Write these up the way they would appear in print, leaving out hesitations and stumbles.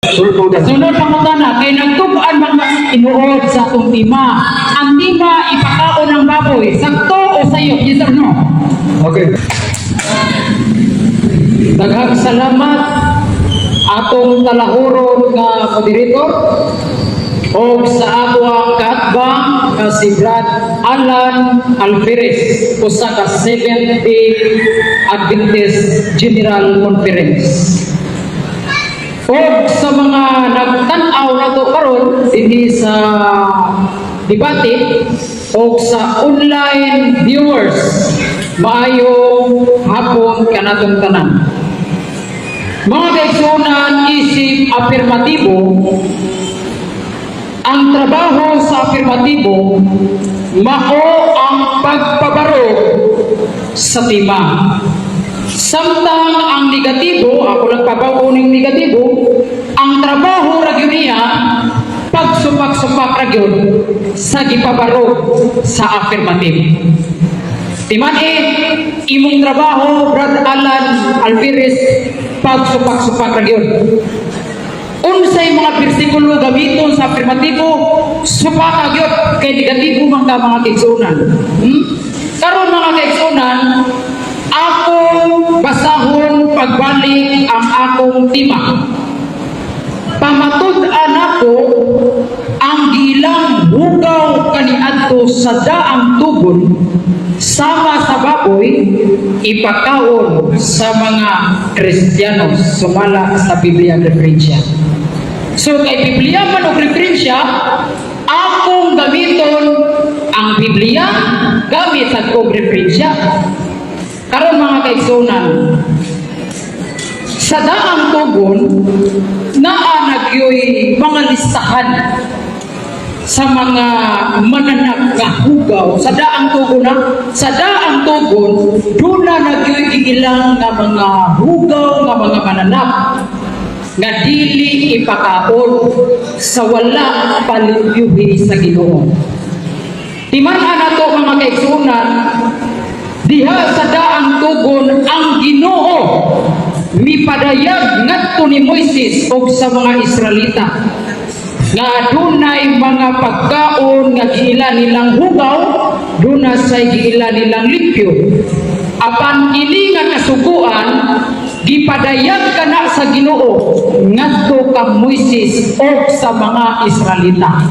Sunod pangutana, kay nagtub-an man tinuod sa atong tema. Ang tema, ipakaon ng baboy, sakto o sayop, yes or no? Okay. Daghang salamat atong talahuron nga moderator o sa ako ang kaatbang nga si Brad Alan Alvarez, usa ka Seventh Day Adventist General Conference. O sa mga nagtan-aw nato karon dinhi sa debate o sa online viewers, maayong hapon kanatong tanan. Mga kaigsuonan, isip apirmatibo, ang trabaho sa apirmatibo mao ang pagpabarog sa tema. Samtang ang negatibo, ako lang pabaw ning negatibo, ang trabaho ra gyud niya pagsupak-supak ra gyud sa gipabarog sa affirmative. Timan-i, imong trabaho, Brad Alan Alvarez, pagsupak-supak ra gyud. Unsay mga bersikulo gamiton sa afirmatibo, supaka gyud kay negatibo man ka, mga kaigsuonan. Karon, mga kaigsuonan, ako basahon pagbalik ang akong tema. Pamatud-an ako ang gilang hugaw kaniadto sa daang tugon sama sa baboy ipakaon sa mga Kristiyano sumala sa Biblia referensya. So kay Biblia man og referensya, akong gamiton ang Biblia gamit sa kong referensya. Karon, mga kaigsuonan, sa daang tugon naa nagyoy mga listahan sa mga mananap nga hugaw sa daang tugon na sa daang tugon duna nagyoy ilang nga mga hugaw nga mga mananap nga dili ipakaon sa wala palimpyuhi sa Ginoo. Timan-an nato, mga kaigsuonan, diha sa daang tugon ang Ginoo mipadayag ngadto ni Moises ug sa mga Israelita nga adunay mga pagkaon nga giila nilang hugaw, duna say giila nilang limpyo. Apan kini nga kasuguan gipadayag kana sa Ginoo ngadto kang Moises ug sa mga Israelita.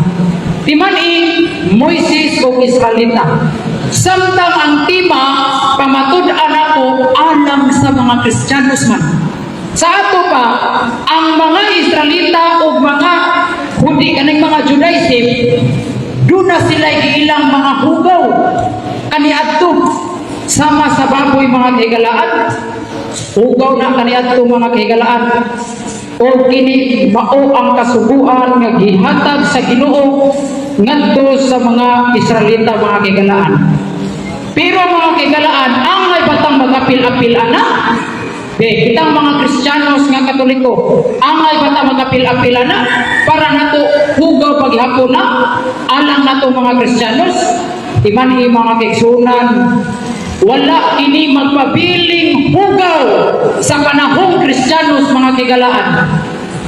Timan-i, Moises ug Israelita. Samtang ang tema, pamatud-an ako alang sa mga Kristiyanos man. Sa ato pa, ang mga Israelita ug mga Hudi, kaning mga Judaism, duna sila ilang mga hugaw kaniadto sama sa baboy, mga kahigalaan. Hugaw na kaniadto, mga kahigalaan. O kini mao ang kasuguan nga gihatag sa Ginoo ngadto sa mga Israelita, mga kahigalaan. Pero mga kahigalaan, angay ba tang magapil-apil ana? Be, kitang mga Kristiyanos nga Katoliko, angay ba ta magapil-apil ana para nato hugaw paghapon na alang nato mga Kristiyanos? Timan-i, mga kaigsuonan, wala kini magpabiling hugaw sa panahong Kristiyanos, mga kahigalaan.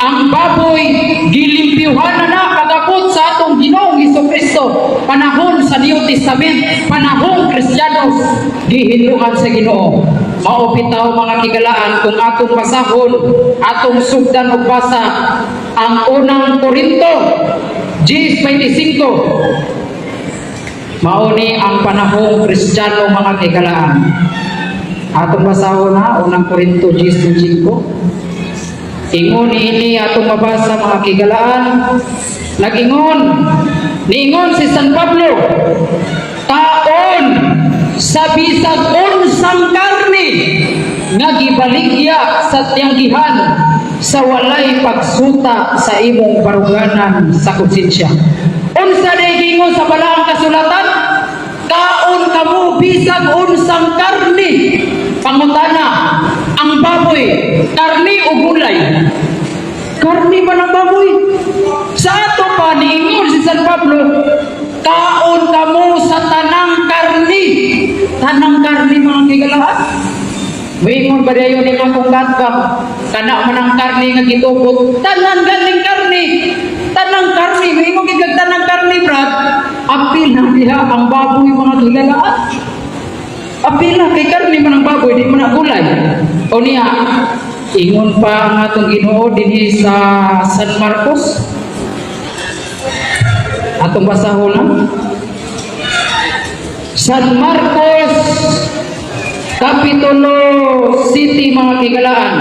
Ang baboy gilimpyuhan na na pagabot sa atong Ginoong Kristo, panahon sa New Testament, panahong Kristiyanos, gihinluan sa Ginoo. Mao bitaw, mga kahigalaan, kung atong basahon, atong sugdan og basa ang Unang Korinto 10:25. Mao ni ang panahong Kristiyano, mga kahigalaan. Atong basahon na Unang Korinto 10:25. Ingon ini atong mabasa, mga kahigalaan. Nag-ingon, niingon si San Pablo, "Kaon sa bisag unsang karni nga gibaligya sa tiyanggihan sa walay pagsuta sa imong baruganan sa konsensya." Unsa day giingon sa balaang kasulatan? Kaon kamo bisag unsang karni. Pangutana, ang baboy, karni o gulay? Karni man ang baboy. Sa ato pa, niingon si San Pablo, kaon kamo sa tanang karni. Tanang karni, mga kahigalaan. Moingon ba dayon ning akong gatbang, kana man ang karne nga gitugot, tanan ganing karne. Tanang karne, moingon gid kag tanang karne, brad. Apil na diha ang baboy, mga kahigalaan. Apil na kay karne man ang baboy, di man ang gulay. O niya, ingon pa ang atong Ginoo dinhi sa San Marcos. Atong basahon na. San Marcos Kapitulo 7, mga kahigalaan.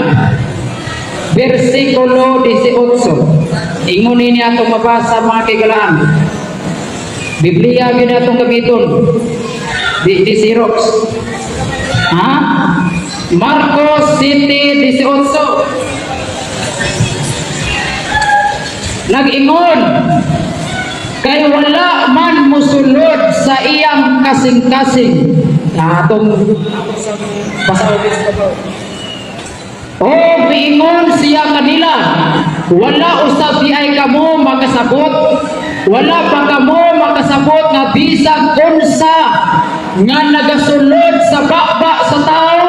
Versikulo 18. Ingon ni atong mabasa, mga kahigalaan. Biblia gyud atong gamiton. Di Xerox. Ha? Marcos 7:18. Nag-ingon, kay wala man musulod sa iyang kasing-kasing. Atong basa. O miingon siya kanila, "Wala usab diay kamo makasabot? Wala pa kamo makasabot nga bisag unsa nga nagasulod sa baba sa tao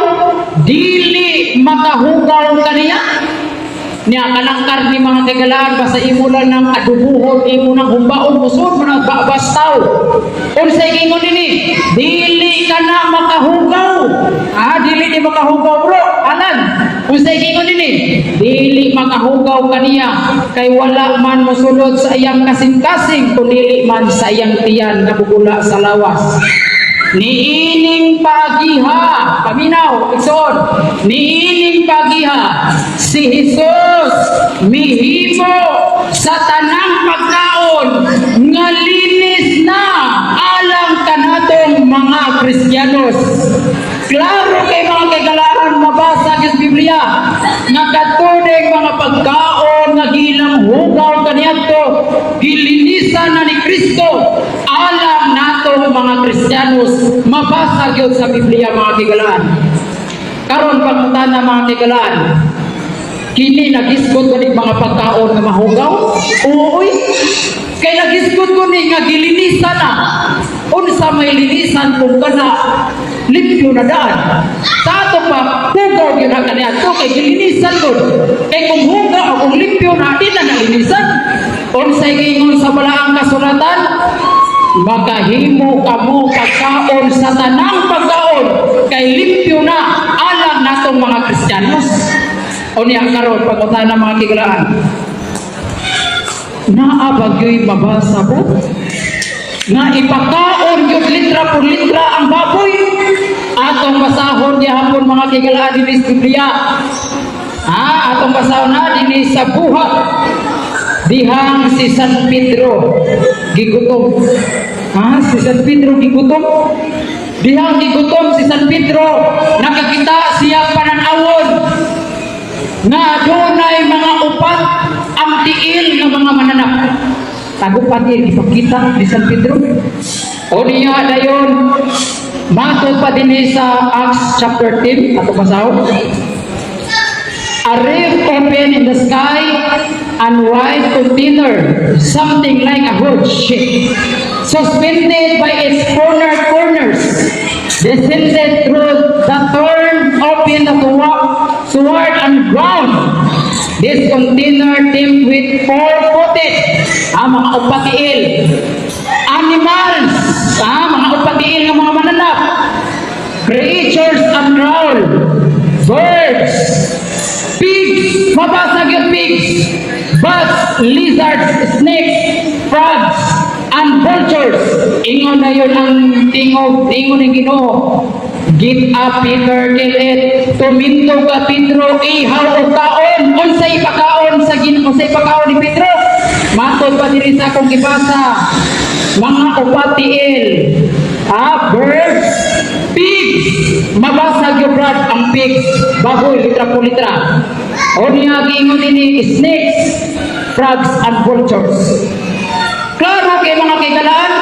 dili makahugaw kaniya?" Niya kanang karni, mga kahigalaan, basta imo lang ng adubuhon, imo nang humbaon, musod mo nang babas tao. Unsay ingon nini? Dili ka na makahugaw. Ah, dili ni makahugaw, bro. Alan. Unsay ingon nini? Dili makahugaw kaniya kay wala man mosulod sa iyang kasing-kasing kun dili man sa iyang tiyan nga bugula sa lawas. Niining pagiha, paminaw, igsoon, niining pagiha, si Jesus mihimo sa tanang pagkaon nga linis na alang kanatong mga Kristiyanos. Klaro kay, mga kahigalaan, mabasa sa Biblia nga katudeng mga pagkaon nga gilang hugaw kaniadto, gilinisan na ni Kristo alang nato mga Kristiyanos. Mabasa gyud sa Biblia, mga kahigalaan. Karon, pangutana, mga kahigalaan, kini nagisgot ko ni mga pagkaon nga mahugaw? Uy, kay nagisgot ko ni nga gilinisan na. Unsa may linisan kung kana limpyo na daan? Sa ato pa, hugaw gyud na kaniadto kay gilinisan gud. Kay kung hugaw o kung limpyo na, di na nalinisan. Unsay giingon sa balaang kasulatan? Makahimo kamo pagkaon sa tanang pagkaon kay limpyo na alang natong mga Kristiyanos. O niya karon, pangutana, mga kahigalaan. Naa ba gyoy mabasa, bro, nga ipakaon gyud litra por litra ang baboy? Atong basahon gihapon, mga kahigalaan, dinhi sa Biblia. Ah, atong basahon na dinhi sa Buhat. Dihang si San Pedro gigutom. Ha, si San Pedro gigutom. Dihang gigutom si San Pedro, nakakita siya pananawon nga dunay mga upat ang tiil nga mga mananap. Tagupan ipakita ni San Pedro. O niya dayon, matod pa dinhi sa Acts chapter 10, ato basahon. A rift open in the sky and wide container, something like a huge ship, suspended by its corners, descended through the torn open the sward and ground. This container teemed with four-footed, mga upatiil, animals, mga upatiil nga mga mananap, creatures and crawl, birds, pigs, mabasa gyud pigs, bats, lizards, snakes, frogs, and vultures. Ingon na yun ang tingog, ingon ng Ginoo, "Get up, Peter, kill it." "Tumindog ka, Pedro, ihaw o kaon." Unsay pakaon sa Ginoo, unsay pakaon ni Pedro? Matod pa diri sa akong gibasa, mga upatiil, birds, pigs, mabasa gyud, brad, ang pigs, baboy, litra po litra. O niya giingon nini, snakes, frogs, and vultures. Klaro kay, mga kahigalaan,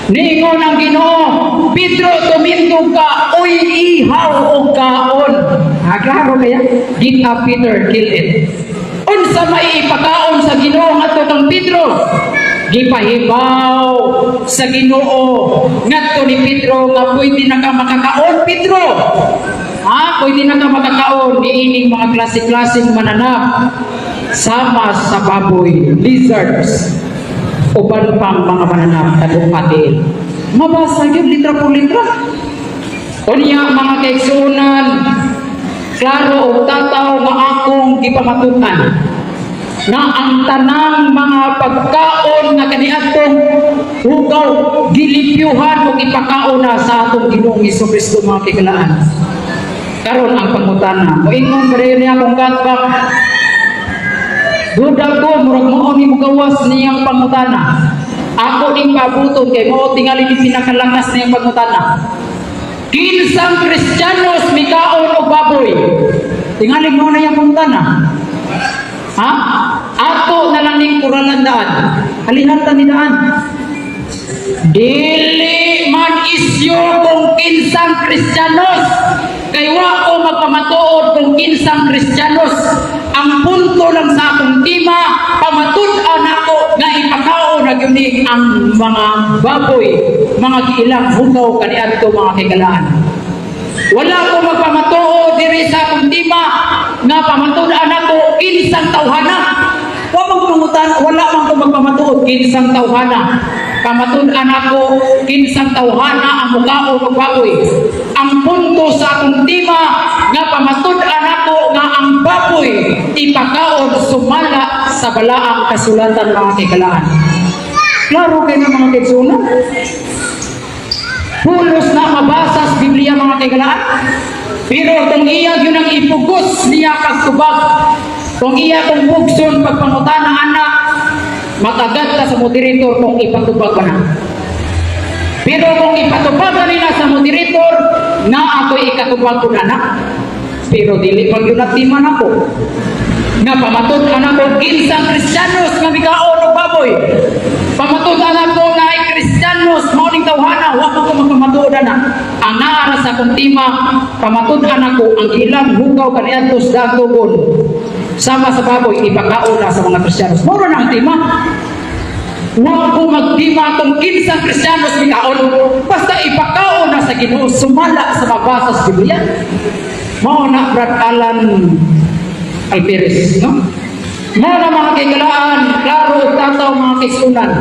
niingon ang Ginoo, "Pedro, tumindog ka, uy, ihaw o kaon." Ha, klaro kaya? "Get up, Peter, kill it." Unsa may ipakaon sa Ginoo ngadto kang Pedro? Gipahibaw sa Ginoo ngadto ni Pedro nga pwede na ka makakaon, Pedro. Ha, pwede na ka makakaon niining mga klase-klaseng mananap sama sa baboy, lizards, uban pang mga mananap kadtong tiil. Mabasa gyud litra por litra. Unya, mga kaigsuonan, klaro og tataw nga akong gipamatutan na ang tanang mga pagkaon nga kaniadtong hugaw, gilimpyuhan ug ipakaon na sa atong Ginoong Kristo, mga kahigalaan. Karon ang pangutana, moingon pa rin niya akong katbak. Duda ko, murag mao ni mugawas niyang pangutana. Ako ning pabuton kay mao tingali ni pinakalakas niyang pangutana. Kinsang Kristiyanos mikaon og baboy? Tingali mao na iyang pangutana. Ha? Ato na lang ning kuralan daan. Halihatan ni daan. Dili man isyu kung kinsang Kristiyanos. Kay wa ko magpamatuod kung kinsang Kristiyanos. Ang punto lang sa akong tema, pamatud-an ako nga ipakaon na gyud ni ang mga baboy, mga giilang hugaw kaniadto, mga kahigalaan. Wala ko magpamatuod diri sa akong tema nga pamatud-an ako kinsang tawhana. Wa man ko mangutan, wala man ko magpamatuod kinsang tawhana. Pamatud-an ako kinsang tawhana ang mukaon og baboy. Ang punto sa akong tema nga pamatud-an ako nga ang baboy ipakaon sumala sa balaang kasulatan, mga kahigalaan. Klaro kay na, mga kaigsuonan. Pulos na mabasa sa Biblia, mga kahigalaan. Pero kung iya yun ang ipugos niya pagtubag, kung iya kung pugson pagpangutana anak, makagat ka sa moderator kung ipatubag ka na. Pero kung ipatubag ka nila sa moderator, na ako'y ikatubag ko na na. Pero dili pag yun timan ako. Nga pamatud-an ako kinsang Kristiyanos nga mikaon og baboy. Pamatud-an ako nga ay Kristiyanos mao ning tawhana, wa ko magpamatuod ana. Ang naa ra sa akong tema, pamatud-an ako ang ilang hugaw kaniadto sa dagtugon sama sa baboy ipakaon na sa mga Kristiyanos. Mao na ang tema. Wa ko magtima kung kinsang Kristiyanos mikaon, basta ipakaon na sa Ginoo sumala sa mabasa sa Biblia. Mao na, Brad Alan Alperes, no? Mao na, mga kahigalaan, klaro ug tataw, mga kaigsuonan,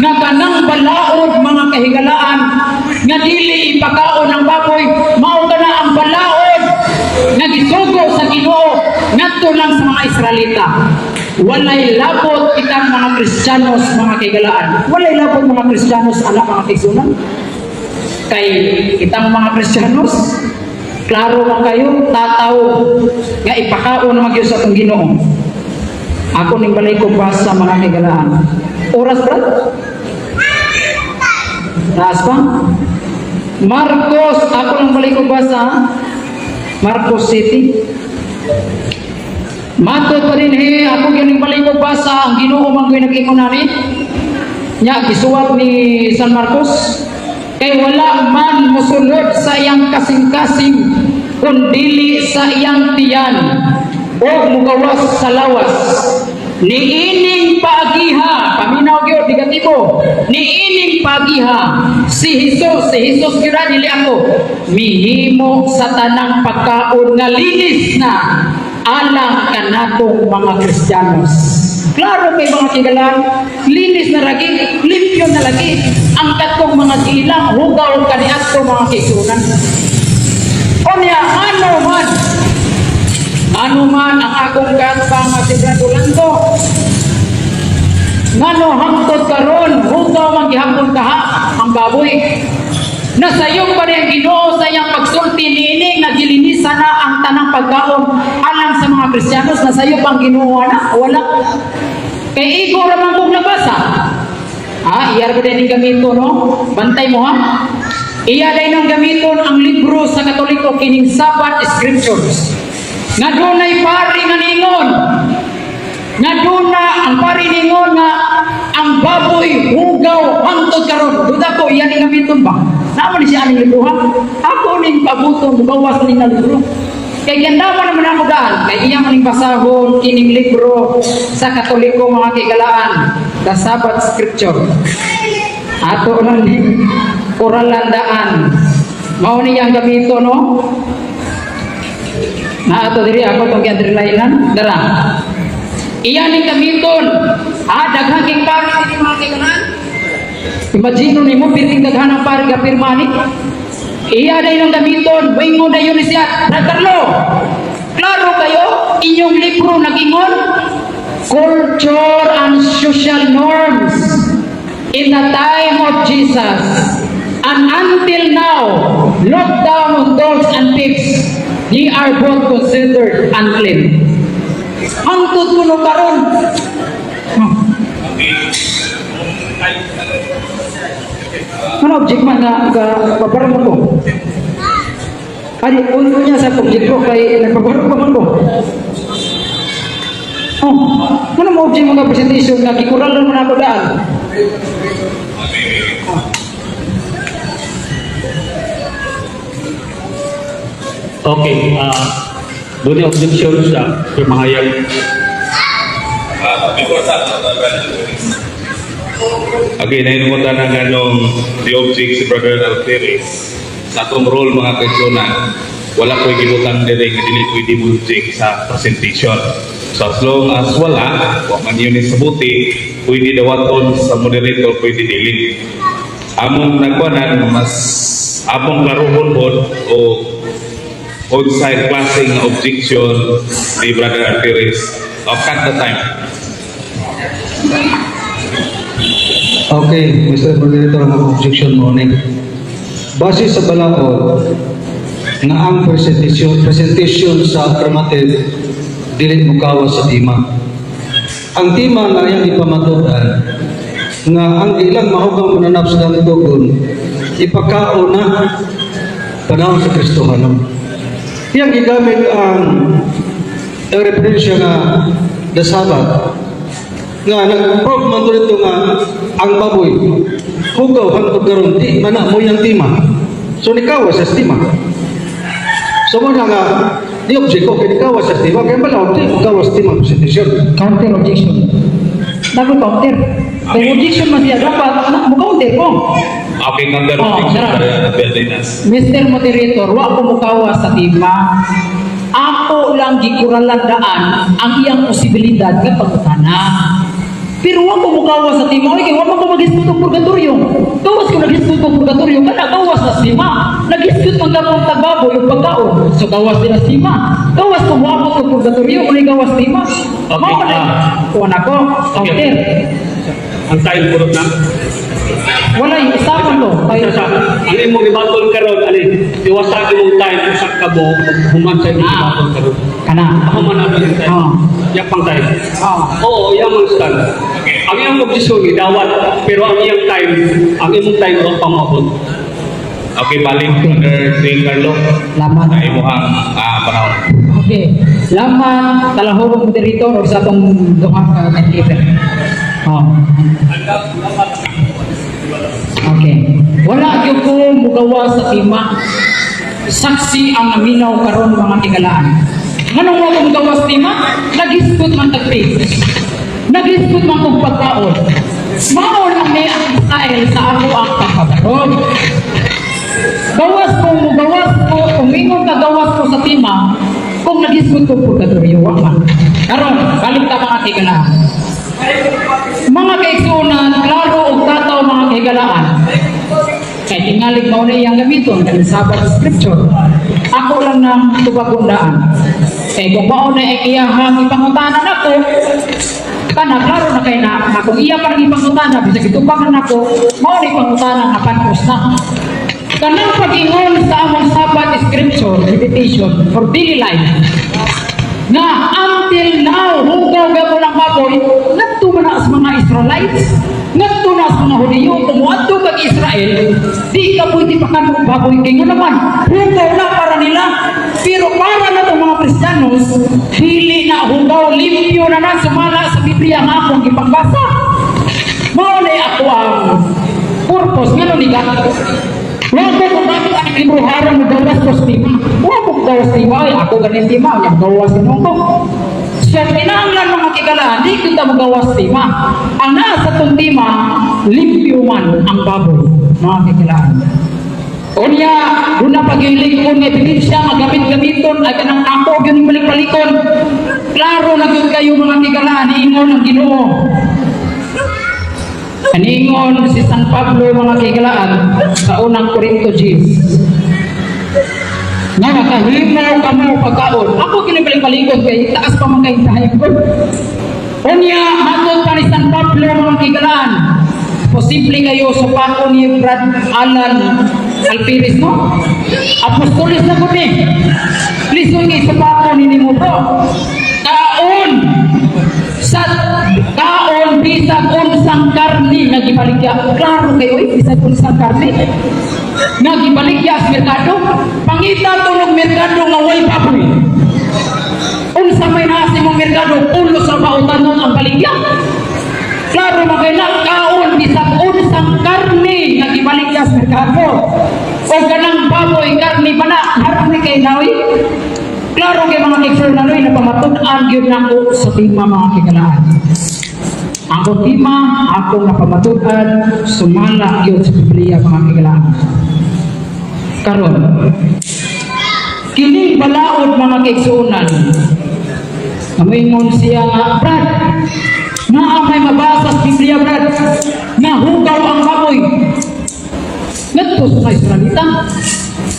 nga kanang balaod, mga kahigalaan, nga dili ipakaon ang baboy, mao kana ang balaod nga gisugo sa Ginoo ngadto lang sa mga Israelita. Walay labot kitang mga Kristiyanos, mga kahigalaan. Walay labot mga Kristiyanos anak, mga kaigsuonan. Kay kitang mga Kristiyanos, klaro man kayo, tataw nga ipakaon man gyud sa atong Ginoo. Ako ning balay ko basa, mga kahigalaan. Oras, brad? Taas pa? Marcos, ako nang balay ko basa, ha? Marcos City. Matod pa rin he, ako gyud ning balay ko basa, ang Ginoo man gyud nag-ingon nani. Nya gisuwat ni San Marcos kay wala man mosulod sa iyang kasing-kasing kun dili sa iyang tiyan o mugawas sa lawas. Niining paagiha, paminaw gyud negatibo. Niining paagiha si Jesus, si Jesus gyud dili ako, mihimo sa tanang pagkaon nga linis na alang kanatong mga Kristiyanos. Klaro kay, mga kahigalaan, linis na lagi, limpyo na lagi ang katong mga gilang hugaw kaniadto, mga kaigsuonan. Unya, ano man ang akong katbang nga si Brad Orlando, ngano hangtod karon hugaw man gihapon kaha ang baboy? Nasayop pa rin ang Ginoo sa iyang pagsulti niini nga gilinisan na ang tanang pagkaon alang sa mga Kristiyanos? Nasayop ang Ginoo ana? Wala. Kay igo ra man kong nabasa. Ha, iya ra ba din gamito, no? Bantay mo, ha. Iya din ang gamiton ang libro sa Katoliko kining Sabbath Scriptures. Nga dunay pari nga ningon. Nga duna ang pari ningon nga ang baboy hugaw hangtod karon. Duda ko iya ning gamiton ba? Naa ni siya aning libro, ha? Ako ning pabuton mugawas ning na libro. Kay ganda man naman ako daan, kay iya man ning basahon kining libro sa Katoliko, mga kahigalaan, The Sabbath Scripture. Ato lang ni Kuralandaan. Mao niya ang gamito, no? Na ato diri ako tong gi-underline dara. Iya ning gamiton. Ah, daghan king pari diri, mga kailangan. Imagine nimo, pirting daghan ang pari ga pirma ni. Iya na ang gamiton, moingon na yun siya. Brad Carlo, klaro kayo, inyong libro nag-ingon, culture and social norms in the time of Jesus and until now, look down on dogs and pigs. They are both considered unclean. Hangtod mo no karon. Ano object man nga ka babaro mo ko? Adi, unto niya sa object ko kay nagpabaro pa man ko. Oh, ano mo object mga presentation nga gikural man ako daan? Okay, doon yung objection sa mahayag. Before that, okay, nahinumunta na ganong the object si Brother Alferes. Sa atong role, mga kaigsuonan, wala ko'y gibutang dire nga dili pwede mo object sa presentation. So as long as wala, wa man yun sa buti, pwede dawaton sa moderator, pwede dili. Among nagkuanan, mas among laruhon pod o on-site klase nga objection ni Brother Alferes. O, cut the time. Okay, Mr. Moderator, ang objection mo ni. Base sa balaod nga ang presentation sa affirmative dili mukawas sa tema. Ang tema nga iyang ipamatudan nga ang ilang mahugang mananap sa dalitugon ipakaon na panahon sa Kristohanon. Iyang gigamit ang referensya nga the Sabbath nga nag-prove man to dito nga ang baboy hugaw hangtod karon, di man na mo yung tema. So nikawas sa tema. So mo na nga di object ko kay nikawas sa tema kay balaod di kawas tema presentation. Counter objection. Dapat counter. Kung objection man siya, dapat mo counter ko. Okay, counter Oh, objection, tara. Brother Beldinas. Mr. Moderator, wa ko mukawa sa tema. Ako lang gikuralan daan ang iyang posibilidad nga pangutana. Pero wa ko mukawa sa tema. Oy, kay wa man ko mag-dispute og purgatorio. Gawas ko nag-dispute og purgatorio, kana gawas sa tema. Nag-dispute man gamong tagbaboy og pagkaon. So gawas din sa tema. Gawas ko moabot og purgatorio, unay gawas tema. Okay, Mao na kuan ako, counter. Ang time purot na. Wala yung usapan ko. Kay Sa, ang imong ribaton karon ali, iwasa imong time usa ka mo human sa imong ribaton karon. Kana. Human na yung time. Ah. Yapang time. Ah. Oo, iyang ang stand. Ang iyang objection gidawat, pero ang iyang time, ang imong time wa pa moabot. Okay, balik, Brother J. Carlo. Laman. Sa imuhang panahon. Okay. Salamat talahobong moderator o sa atong duha ka timekeeper. Oh. Okay. Wala gyud ko mugawa sa tema. Saksi ang naminaw karon, mga higalaan. Nganong wa ko mugawa sa tema? Nagisgot man tag pigs. Nagisgot man kog pagkaon. Mao lang ni ang Israel sa ako ang pagkabarog. Gawas ko mo gawas ko kung ingon ka gawas ko sa tema kung nagisgot ko purgatorio, wa man. Karon, balik ta, mga higalaan. Mga kaigsuonan, klaro og tataw, mga kahigalaan. Kay tingalig mao na iyang gamiton kanang Sabbath scripture. Ako lang nang tubagong daan. Kay kung mao na ang iyahang ipangutanan ako, kana klaro na kay na kung iya pa nang ipangutana, bisag itubangan nako, mao na ipangutana nga pantos na. Kanang pag-ingon sa among Sabbath scripture, meditation for daily life, nga until now, hugaw gamo ng baboy, ngadto man na sa mga Israelites, ngadto na sa mga Hudiyo. Kung muadto kag Israel, di ka pwede pakan og baboy kay nga naman, hugaw na para nila. Pero para na itong mga Kristiyanos, dili na hugaw, limpyo na na, sumala sa Biblia nga akong gipangbasa. Mao na ako ang purpose nga ni Wa ko kung bakit ang libro harang mo gawas ko sa tema. Wa ko gawas tema, ay ako ganin tema, unya gawas ko. So, kinahanglan, mga kikalaan, di kita magawas tema. Ang naa sa tong tema, limpyo man ang baboy, mga kikalaan. Unya, duna pa gyud lig-on nga ebidensya nga gamit-gamiton ay kanang ako gyud balik-balikon. Klaro na gyud kayo, mga higala, niingon ang Ginoo. Aningon si San Pablo, mga kahigalaan, sa Unang Korinto 10 nga nakahimo kamo pagkaon. Ako kinibalik-balikon kay taas pa man kay ko. Unya, matod pa ni San Pablo, mga kahigalaan, posible kayo sa pako ni Brad Alan Alpiris, no? Apostolis na ko ni. Listen kay sa pako ni nimo, bro. Kaon sa kaon bisag unsang karni nga gibaligya. Klaro kayo eh, bisag unsang karni nga gibaligya sa merkado. Pangita tunog merkado nga way baboy. Unsa may nasa imong merkado, pulo sa bautanon ang baligya. Klaro mo kay na kaon bisag unsang karni nga gibaligya sa merkado. O kanang baboy, karni pa na, karni kay nawi. Klaro kay mga kigsuonan, na pamatud-an gyud nako sa tema, mga higala. Ang tema akong napamatud-an sumala gyud sa Biblia, mga higala. Karon, kining balaod, mga kaigsuonan, Namingon siya nga, "Brad, naa may mabasa sa Biblia, Brad, nahugaw ang baboy ngadto sa mga Israelita?"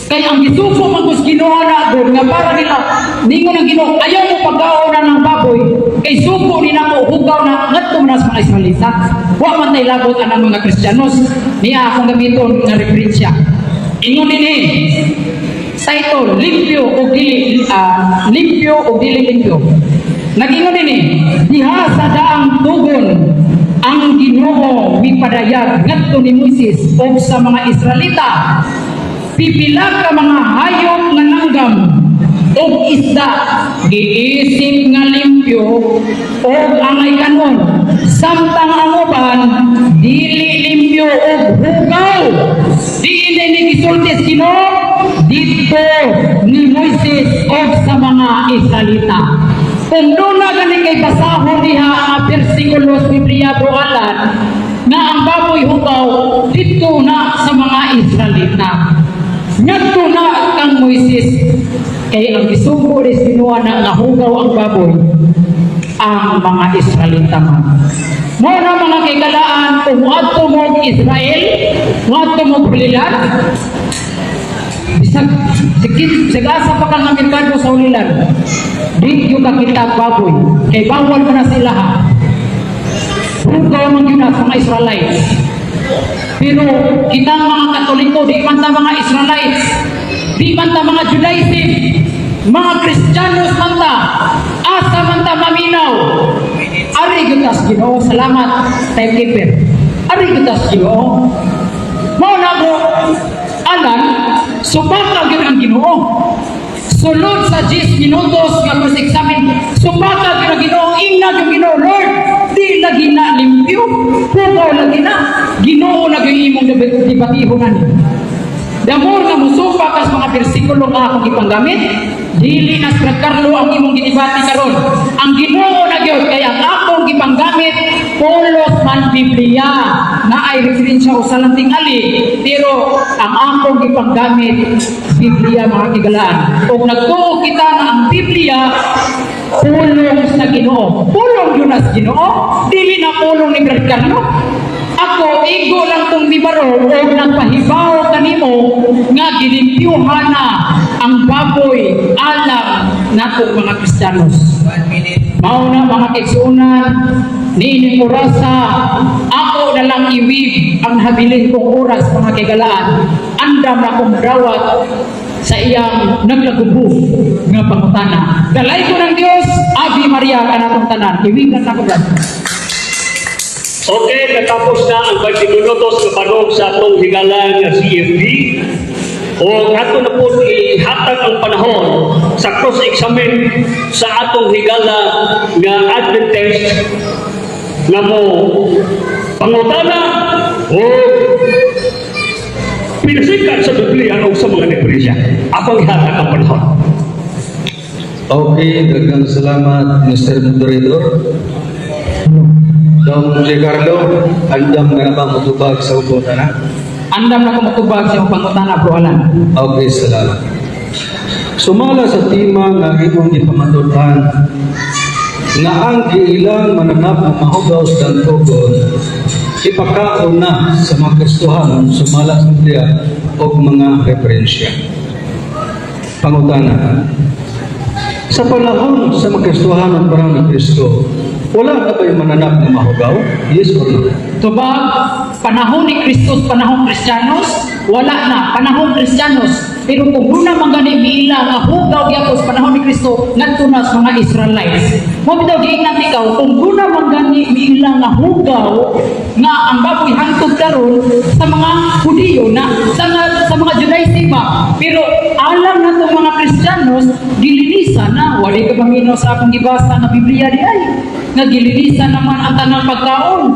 Kay ang gisugo man kus Ginoo na gud nga para nila, ningon ang Ginoo, "Ayaw mo pagkaon na ng baboy kay sugo ni nako hugaw na ngadto man sa mga Israelita." Wa man tay labot anang mga Kristiyanos. Niya akong gamiton nga referensya. Ingon dinhi title, limpyo o dili limpyo o dili limpyo. Nag-ingon dinhi, diha sa daang tugon ang Ginoo mipadayag ngadto ni Moises ug sa mga Israelita, pipila ka mga hayop nga langgam ug isda giisip nga limpyo ug angay kanon, samtang ang uban dili limpyo ug hugaw. Diin ni gisulti sa Ginoo dito ni Moises ug sa mga Israelita. Kung doon na gani kay basahon diha ang bersikulo sa Biblia, Bro Alan, nga ang baboy hugaw dito na sa mga Israelita ngadto na kang Moises, kay ang gisugo ni Ginoo na nga hugaw ang baboy ang mga Israelita man. Mo na, mga kahigalaan, kung muadto mo Israel, muadto mo Hulilan, bisag sikit bisag asa pa ka nga merkado sa Hulilan, di gyud ka kita baboy kay bawal pa na sila ha. Hugaw man gyud na sa mga Israelites. Pero kita mga Katoliko, di man ta mga Israelites, di man ta mga Judaism, mga Kristiyanos man ta, asa man ta maminaw. Ari gyud tas Ginoo, salamat, timekeeper. Ari gyud tas Ginoo. Mao na, bro, Alan, subaka gyud ang Ginoo. Sulod sa 10 minutos nga cross-examine, subaka gyud ang Ginoo, ingna gyud Ginoo, "Lord, di lagi na limpyo, hugaw lagi na, Ginoo na gyud imong debatihon ani." The more nga musupa kas mga bersikulo nga akong ipanggamit, dili na si Carlo ang imong gidebate karon. Ang Ginoo na gyud, kay ang akong gipanggamit pulos man Biblia na ay referensya o salang tingali, pero ang akong gipanggamit Biblia, mga kahigalaan. Ug nagtuo kita nga ang Biblia pulong sa Ginoo. Pulong yun sa Ginoo, dili na pulong ni Brad Carlo. Ako, igo lang kong mibaro o nagpahibaw kanimo nga gilimpyuhan na ang baboy alang natong mga Kristiyanos. Mao na, mga kaigsuonan, niining orasa, ako na lang iwib ang habilin kong oras, mga kahigalaan. Andam na kong dawat sa iyang naglagubo nga pangutana. Dalaygon ang Dios, Ave Maria kanatong tanan. Iwib na ako, Brad. Okay, natapos na ang 20 minutos nga banog sa atong higala nga CFD. O ato na po ihatag ang panahon sa cross-examine sa atong higala nga Adventist nga mo pangutana o pinasikat sa Biblia o sa mga referensya. Ako ang ihatag ang panahon. Okay, daghang salamat, Mr. Moderator. Dong J. Carlo, andam nga na ba motubag sa ubon na? Andam na ko matubag sa imong pangutana, Bro Alan. Okay, salamat. Sumala sa tema nga imong gipamatud-an nga ang giilang mananap nga mahugaw sa dantugon ipakaon na sa mga Kristohanon sumala sa Biblia og mga referensya. Pangutana. Sa panahon sa mga Kristohanon, panahon ni Kristo, wala na ba'y mananap nga mahugaw? Yes or no? Tubag, panahon ni Kristus, panahon Kristiyanos, wala na, panahon Kristiyanos. Pero kung duna man gani miila nga hugaw gyapon sa panahon ni Kristo ngadto na sa mga Israelites. Mao bitaw giingnan ikaw kung duna man gani miila nga hugaw nga ang baboy hangtod karon sa mga Hudiyo na sa mga Judaism ba. Pero alam na itong mga Kristiyanos, gilinisan na. Wali ka paminaw sa akong gibasa nga Biblia di ay. Nga gilinisan naman ang tanang pagkaon.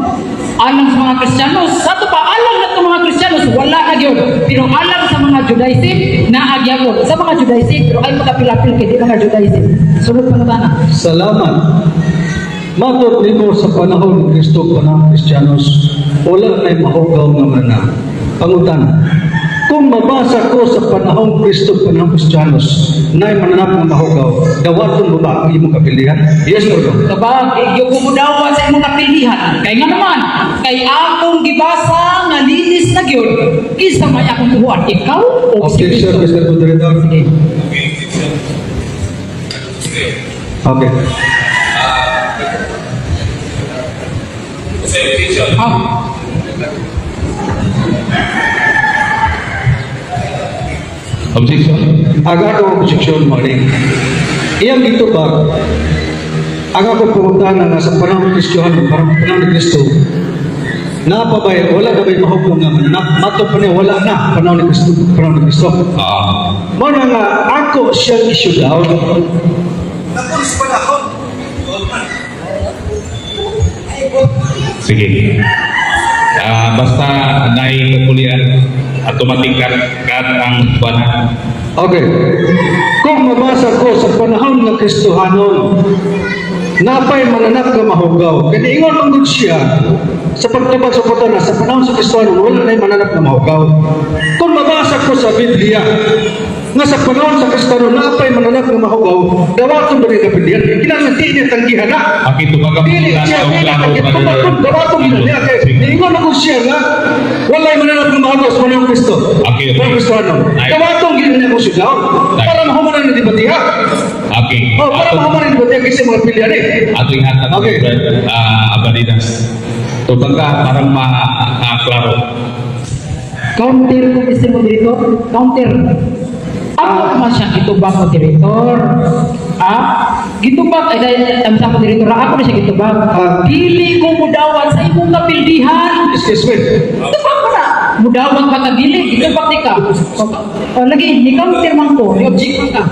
Alang sa mga Kristiyanos, sa ato pa, alam na itong mga Kristiyanos, wala na gyud. Pero alam sa mga Judaism, naa gyapon. Sa mga Judaism, pero ay pagkapilapil kay di mga Judaism. Sulod pangutana. Salamat. Matod nimo sa panahon ni Kristo, panahon Kristiyanos, wala na'y mahugaw nga mananap. Pangutana, kung mabasa ko sa panahon Kristo, panahon Kristiyanos, na'y mananap nga mahugaw, dawaton mo ba ang imong kapilihan? Yes or no? Kabag, iyo ko mudawat sa imong kapilihan. Kay nga naman, kay akong gibasa nga linis na gyud. Kinsa may akong tuhuan, ikaw o si Objection, Kristo? Mr. Moderator. Sige. Okay. Ah, Objection. Ang akong objection mo ni, iyang gitubag, ang akong pangutana nga sa panahon ng Kristiyano, panahon panahon ni Kristo, napabay, wala ka ba'y mahugaw nga mananap? Matod pa niya, wala na, panahon ni Kristo, panahon ni Kristo. Mao na nga, ako siyang issue down. Sige. Basta naay kapulian, automatic cut, cut ang kuan. Okay. Kung mabasa ko sa panahon ng Kristohanon, napay mananap nga mahugaw. Kaya ingon man gud siya sa pagtubag sa putana sa panahon sa Kristohanon, wala na'y mananap nga mahugaw. Kung mabasa ko sa Biblia, nga sa panahon sa Kristohanon, napay mananap nga mahugaw, dawaton ba niya kapilian? Kinahanglan di niya tanggihan na. Aki tubag ang Dili plano, siya, dili plano, kaya brother. tubag dawaton gid niya. Kaya Sige. ingon man gud siya nga, walay mananap nga mahugaw sa panahon ni Kristo. Okay. Panahon Kristohanon. Ay. Dawaton gid niya kung sigaw para mahuman ang debatiha. Okay. Oh, para mahuman ang debatiha kasi mga pilihan eh. Ato ingatan Okay. brother, Abadinas. Tubag ka para ma-klaro. Counter ko, Mr. Moderator. Counter. Ako man siya gitubag, moderator. Ah, gitubag ay dahil ang sa moderator, ako na siya gitubag. Ah. Dili ko mudawat sa imong kapildihan. Excuse me. Tubag mo na. Mudawat ka ka dili, gitubag ni ka. O lagi, ni counter man ko, ni object man ka.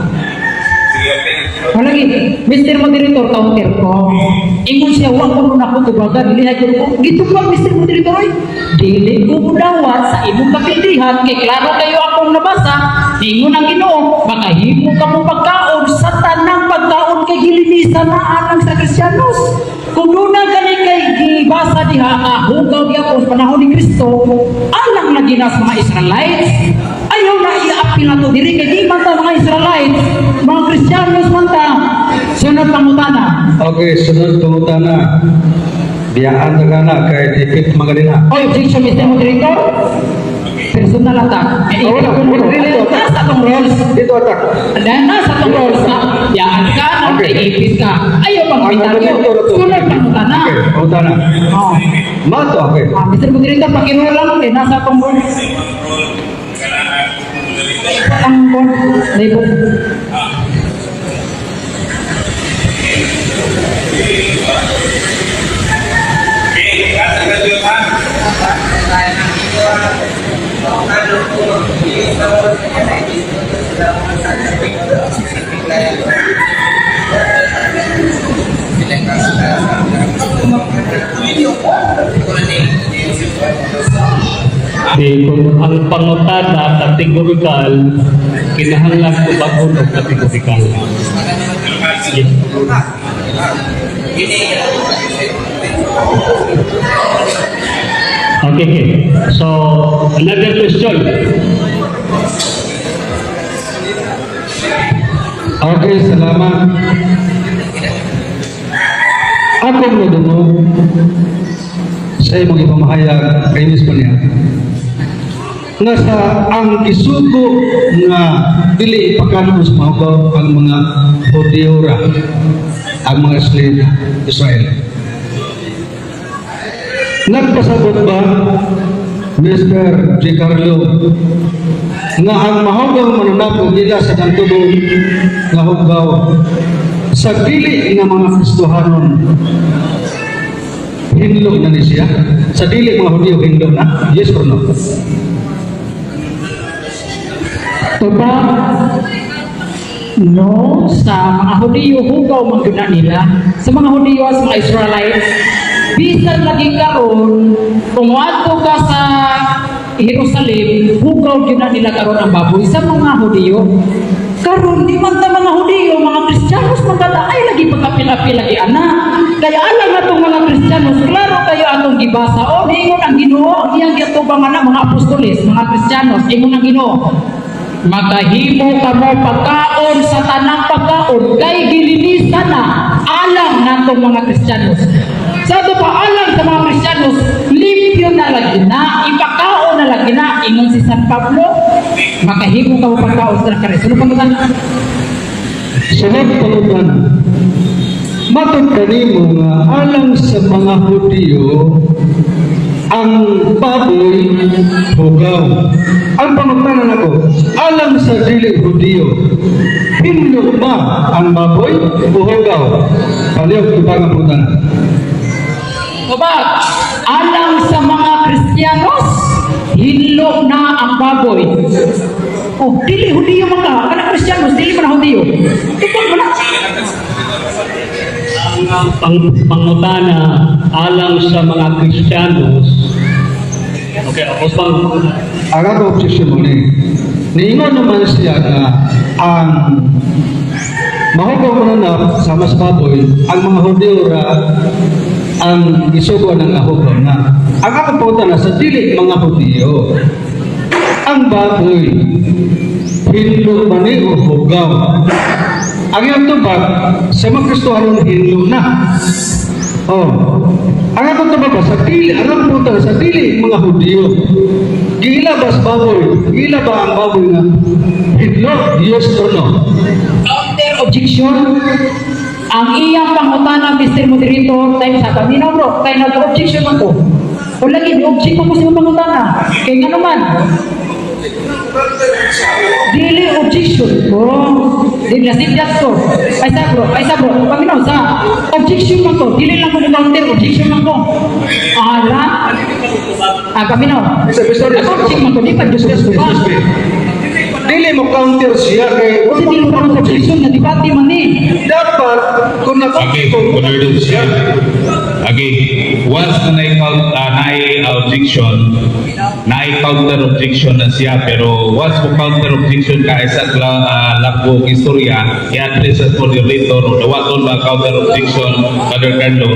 O lagi, Mr. Moderator, counter ko. Ingon siya, wa ko nun ako tubagan, dili na ko. Gitubag, Mr. Moderator, oy. Dili ko mudawat sa imong kapildihan, kay klaro kayo akong nabasa. Ingon ang Ginoo, makahimo ka mo pagkaon sa tanang pagkaon kay gilinisan na alang sa Kristiyanos. Kung doon na gani kay gibasa diha nga hugaw gyapon sa panahon ni Kristo, alang na ginas mga Israelites. Ayaw na i-appeal na to diri kay di man ta mga Israelites, mga Kristiyanos man ta. Sunod pangutana. Okay, sunod pangutana. Biyaan na ka na kay tipit mga nila. Oy, objection, Mr. Moderator. Personal attack. Eh, Oh, wala, wala. Dito, Nasa atong rules. Dito attack. Nasa atong rules na yaan ka, nang Okay. kay ka. Ayaw pang Ang komentaryo. argumento na to. Sunod pangutana. Okay, pangutana. Oh. Mato, okay. Ah, Mr. Moderator, pakirule lang kay nasa atong rules. Ang kon, label. Di, kung ang pangutana kategorikal, kinahanglan tubagon og kategorikal. Sige. Okay. So, another question. Okay, salamat. Akong nadungog sa imong ipamahayag kay mismo niya nga sa ang gisugo nga dili ipakanon sa mahugaw ang mga Hudiyo ra, ang mga Israel Israel. Nagpasabot ba, Mr. G. Carlo, nga ang mahugaw mananap nila sa dantubong nga hugaw sa dili nga mga Kristohanon, hinlo na ni siya? Sa dili mga Hudiyo, hinlo na? Yes or no? Tubag, no, sa mga Hudiyo, hugaw man gyud na nila. Sa mga Hudiyo, sa mga Israelites, bisan lagi karon kung moadto ka sa Jerusalem, hugaw gyud na nila karon ang baboy sa mga Hudiyo. Karon di man ta mga Hudiyo, mga Kristiyanos man ta, ay lagi pagkapil-apil lagi ana. Kaya alam atong mga Kristiyanos, klaro kayo atong gibasa. O ingon ang Ginoo, ang iyang giatubang ana mga apostoles, mga Kristiyanos, ingon ang Ginoo. Makahimo kamo pagkaon sa tanang pagkaon kay gilinisan na alang natong mga Kristiyanos. Sa ato pa, alang sa mga Kristiyanos, limpyo na lagi na, ipakaon na lagi na, ingon si San Pablo, makahimo kamo pagkaon sa tanang Kristo. Ano pangutana? Sunod pangutana. Matod kanimo nga alang sa mga Hudiyo ang baboy hugaw. Ang pangutana nako, alang sa dili Hudiyo, hinlo ba ang baboy o hugaw? Palihog tubag ang pangutana. Tubag, alang sa mga Kristiyanos, hinlo na ang baboy. Oh, dili Hudiyo man ka, kana Kristiyanos, dili man na Hudiyo. Tubag mo na. Ang pangutana alang sa mga Kristiyanos. Okay, ako pang Ang ako objection mo ni, niingon naman siya nga ang mahugaw mo na sama sa baboy, ang mga Hudiyo ra ang isugo ng ahugaw na. Ang ako po na, sa dili mga Hudiyo, ang baboy, hinlo ba ni o hugaw? Ang iyang tubag, sa mga Kristohanon, hinlo na. Oh. Ang akong tubag ba, sa dili, ang akong punta sa dili mga Hudiyo. Gila ba sa baboy? Gila ba ang baboy nga hinlo? Yes or no? Counter objection. Ang iyang pangutana, Mr. Moderator, time sa paminaw bro, kay nag-objection man ko. O lagi, ni-object ko sa imong pangutana. Kay nga naman, dili objection ko. Dili na sidyat ko. Ay sa bro, ay sa bro, paminaw sa objection man ko. Dili lang ko counter, objection man ko. Ala, ah, paminaw. Mr. Mr. Nag-object man ko, di pa Diyos ko. Excuse me. Dili mo counter siya kay Kasi dili ko objection na debate man ni. Dapat kung Okay, nag-object moderator siya. Okay, once na na objection, na counter objection na siya, pero once mo counter objection ka isa la lakbo istorya, i-address sa moderator o dawaton ba counter objection, Brother Carlo.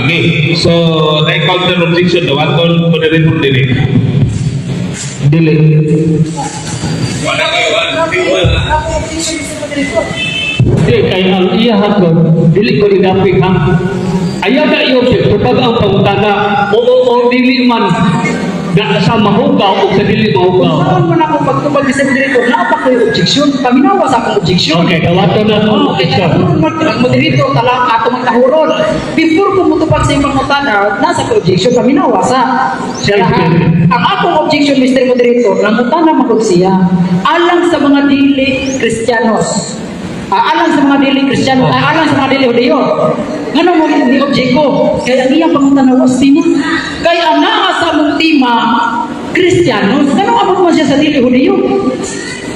Okay, so na counter objection, dawaton moderator dili. Dili. Wala kayo, wala. Di, kay ang iya hapon, dili ko inapik ha. Ayaw na i-object, tubag ang pangutana, oo o dili man na sa mahugaw o sa dili mahugaw. Saan man ako pagtubag, Mr. Moderator, naa pa ko'y objection. Paminawa sa akong objection. Okay, dawaton na ang Oh, kaya objection. ang moderator, tala ato mang tahuron. Before ko mutubag sa imong pangutana, nasa ko objection, paminawa sa. Sige. Kaya, ang akong objection, Mr. Moderator, nangutana magud siya, alang sa mga dili Kristiyanos. Ah, alang sa mga dili Kristiyano, ah, alang sa mga dili Hudiyo. Ngano mo ni object ko? Kaya ang iyang pangutana was tema. Kaya ang naa sa mong tema, Kristiyanos, ngano abot mo siya sa dili Hudiyo?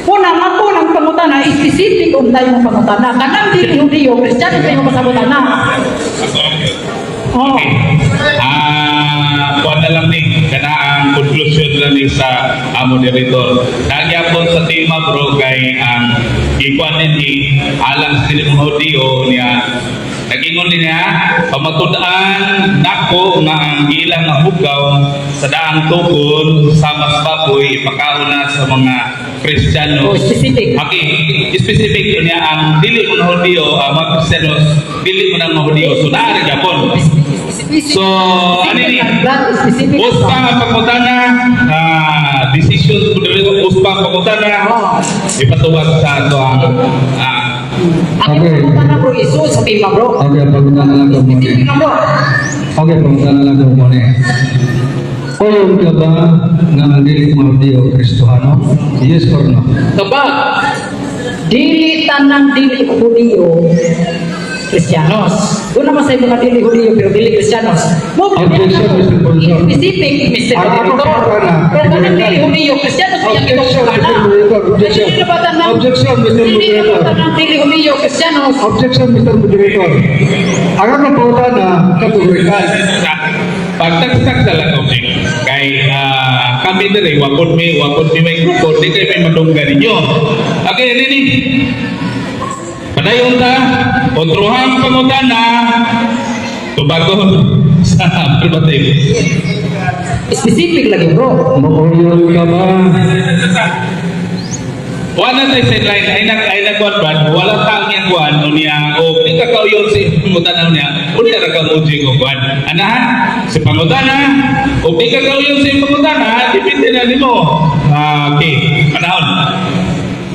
Una, ang ako ng pangutana, specific kung tayo mong pangutana. Kanang dili Hudiyo, Kristiyano kayo pasabutan na. Oh. Okay. Ah, kuan na lang ni kana ang conclusion lang ni sa moderator. Nagyapon sa tema bro kay ang ikuan ni alang sa dili mga Hudiyo niya. Nagingon niya, pamatud-an nako nga ang ilang nga hugaw sa daang tukon sama sa baboy ipakaon na sa mga Kristiyano. Oh, specific. Okay, specific yun niya ang dili mo na Hudiyo, ang mga Kristiyano, dili mo na mga Hudiyo. So, naa rin gyapon. Specific. So, ano ni? That specific. Uspa ang pangutana, decisions po dili uspa ang pangutana, ipatuwag sa ato ang Ang pangutana, bro, isu sa tema, bro. Okay, pangutana lang ko muna. Specific lang, bro. Okay, pangutana lang ko muna. Uyon ka ba nga ang dili mo Diyo Kristohano? Yes or no? Kabag, dili tanang dili Hudiyo Kristiyanos. Doon naman sa mga dili Hudiyo pero dili Kristiyanos. Mo Objection, Mr. Moderator. Specific, Mr. Ang ako Moderator. pangutana, Pero kanang dili Hudiyo Kristiyanos iyang Objection, itong Mr. Moderator. Objection. Dili na ba tanang Objection, Mr. Dili na ba Moderator. tanang dili Hudiyo Kristiyanos? Objection, Mr. Moderator. Ang akong pangutana, kategorikal. Pagtagtag sa lang object kay kami diri wakod mi may grupo di kay may madunggan ninyo. Okay, nini. Padayon ta, kontrohang pangutana tubagon sa affirmative. Specific lagi, bro. Mauyon ka ba? Wala tayo sideline ay nag kuan ba wala ta ang iyang kuan unya o di ka kauyon si pangutana niya unya ra ka moji ko kuan anahan si pangutana o di ka kauyon si pangutana depende na nimo. Okay, panahon.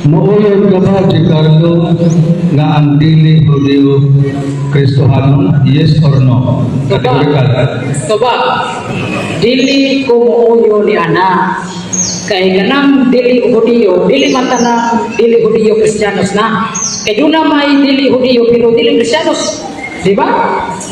Mauyon ka ba, Giancarlo, nga ang dili Hudyo Kristohano? Yes or no? Kategorikal. Kaba, dili ko muuyo ni ana. Kay kanang dili Hudiyo, dili man tanang dili Hudiyo Kristiyanos na. Kay doon na may dili Hudiyo pero dili Kristiyanos. Di ba?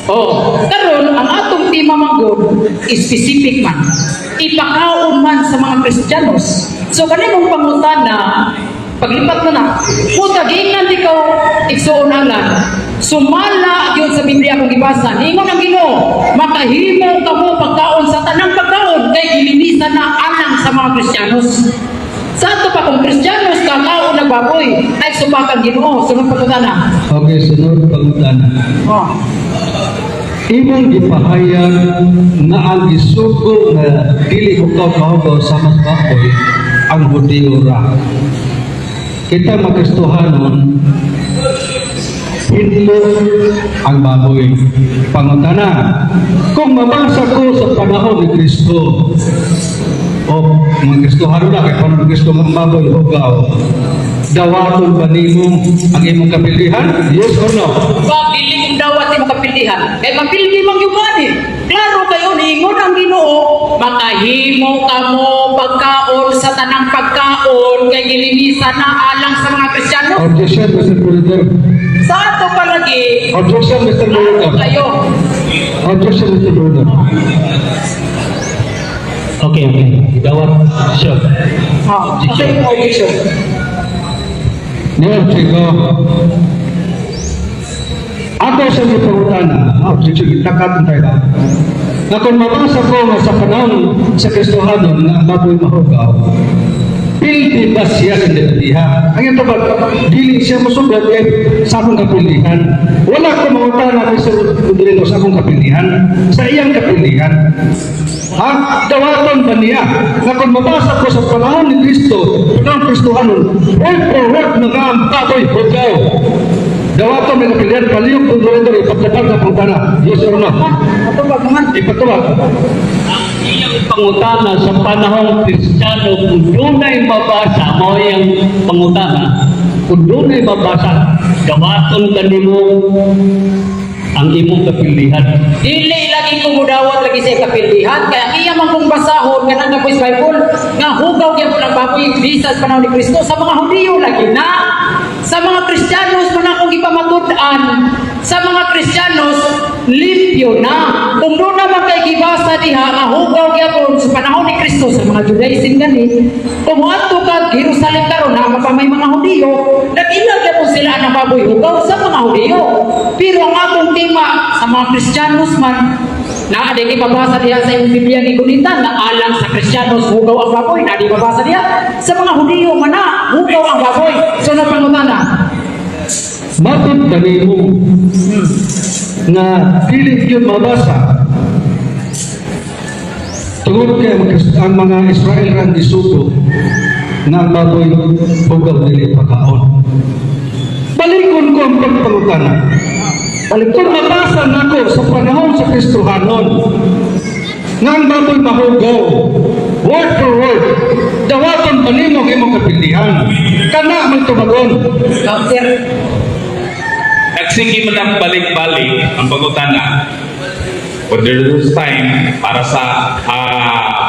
Oh, karon ang atong tema manggod specific man. Ipakaon man sa mga Kristiyanos. So kanimong pangutana, paglipat mo na, puta giingnan di ko igsuon alan. Sumala yun sa Biblia akong gibasa. Niingon ang Ginoo, makahimo kamo pagkaon sa tanang pagkaon kay gilinisan na alang sa mga Kristiyanos. Sa ato pa kung Kristiyanos kakaon na baboy ay supakan Ginoo sunod pagkutana. Okay, sunod pangutana. Oh. Imong gipahayag nga ang gisugo nga dili hukaw kahugaw sama sa baboy ang Hudiyo ra. Kita mga Kristohanon, hinlo ang baboy. Pangutana, kung mabasa ko sa panahon ni Kristo, o mga Kristohano na, kay panahon ni Kristo nga ang baboy hugaw, dawaton ba nimo ang imong kapilihan? Yes or no? Ba dili kong dawat imong kapildihan. Kay mapildi man gyud man eh. Klaro kayo niingon ang Ginoo, makahimo kamo pagkaon sa tanang pagkaon kay gilinisan na alang sa mga Kristiyano. Objection, Mr. Moderator. Sa ato palagi, Objection, Mr. klaro Moderator. kayo. Objection, Mr. Moderator. Okay. Dawat. Sure. Oh, okay, objection. Ni-object ko. Ato sa mga pangutana, objection, itakat tayo ba? Na kung mabasa ko nga sa panahon sa Kristohanon nga ang baboy mahugaw, pildi ba siya sa diha? Ang ito ba, dili siya musugat kay sa akong kapilihan. Wala ko mangutana kay Sir Rodrigo sa akong kapilihan, sa iyang kapilihan. Ha? Dawaton ba niya? Nga kung mabasa ko sa panahon ni Kristo, panahon Kristohanon, word for word na nga ang baboy hugaw. Dawaton may kapilihan, paliyog kung Rodrigo, ipagtabag na pangutana. Yes or no? Ato ba man? Ipatawag. Ang iyang pangutana sa panahong Kristiyano, kung dunay mabasa, mao iyang pangutana, kung dunay mabasa, dawaton kanimo ang imong kapilihan. Dili lagi ko mudawat lagi sa kapildihan kaya ang iya man kong basahon kanang nga Bible nga hugaw gyud ang baboy bisan sa panahon ni Kristo sa mga Hudiyo lagi na, sa mga Kristiyanos man akong gipamatud-an, sa mga Kristiyanos limpyo na. Kung doon naman kay gibasa diha nga hugaw gyapon sa panahon ni Kristo sa mga Judaism gani, kung moadto ka Jerusalem karon na pa may mga Hudiyo, nag-ila gyapon sila ang baboy hugaw sa mga Hudiyo. Pero ang atong tema sa mga Kristiyanos man na di mabasa diha sa imong Biblia ni Gunitan na alang sa Kristiyanos hugaw ang baboy, na di mabasa diha sa mga Hudiyo man na hugaw ang baboy. So na pangutana. Matod kanimo Nga dili yun mabasa tungod kay ang mga Israel ran gisugo nga ang baboy hugaw, dili pakaon. Balikon ko ang pagpangutana. Kung mabasa nako sa panahon sa Kristohanon nga ang baboy mahugaw, word for word, dawaton pa nimo ang imong kapilihan? Kana may tubagon. Counter. Nagsige man ang balik-balik ang pangutana. When there is time para sa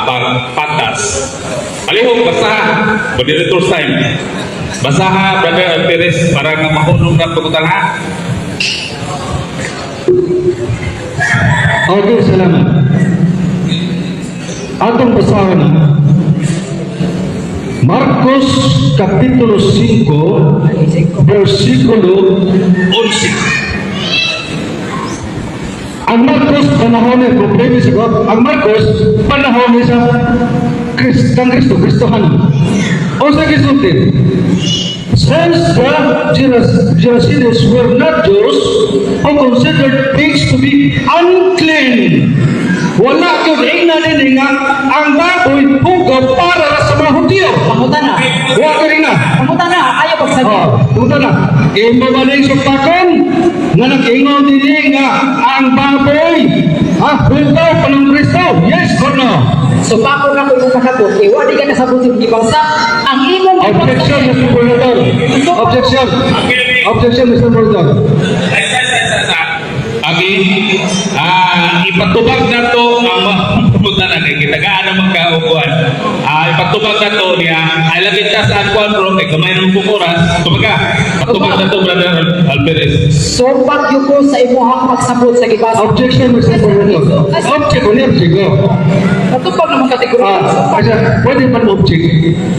pagpatas. Palihog, basaha. When there is time. Basaha, Brother Alperes, para nga mahunong na pangutana. Okay, salamat. Atong basahon na. Marcos Kapitulo 5, versikulo 11. Ang Marcos panahon ni problema sa God. Ang Marcos panahon ni sa Kristang Kristo, Kristohan. Unsa gisulti? Since the Gerasenes were not Jews who considered pigs to be unclean. Wala gyud ingna nini nga ang baboy hugaw para ra sa mga Hudyo. Pangutana. Wa gyud ingna. Pangutana, ayaw pagsabi. Oh, punta na. Imo ba ning supakon nga nag-ingon dinhi nga ang baboy ha hugaw pa ng Kristo? Yes or no? So pako na ko imong pasabot, eh wa di ka kasabot sa gibasa. Ang imong Objection, Mr. Moderator. Objection. Objection, Mr. Moderator. Ay, sa, sa, sa, sa. Abi, ipatubag na to ang mga na kay kitagaan ang magkaupuan. Ipatubag na to niya. Ay lagi ta sa akuan, bro, kay gamay ng oras. Tumaga. Patubag na to, Brother Alvarez. So pag ko sa imuhang pagsabot sa gibasa. Objection, Mr. Moderator. Object, only object. Oh. Patubag naman kategorya. Kasi pwede man object.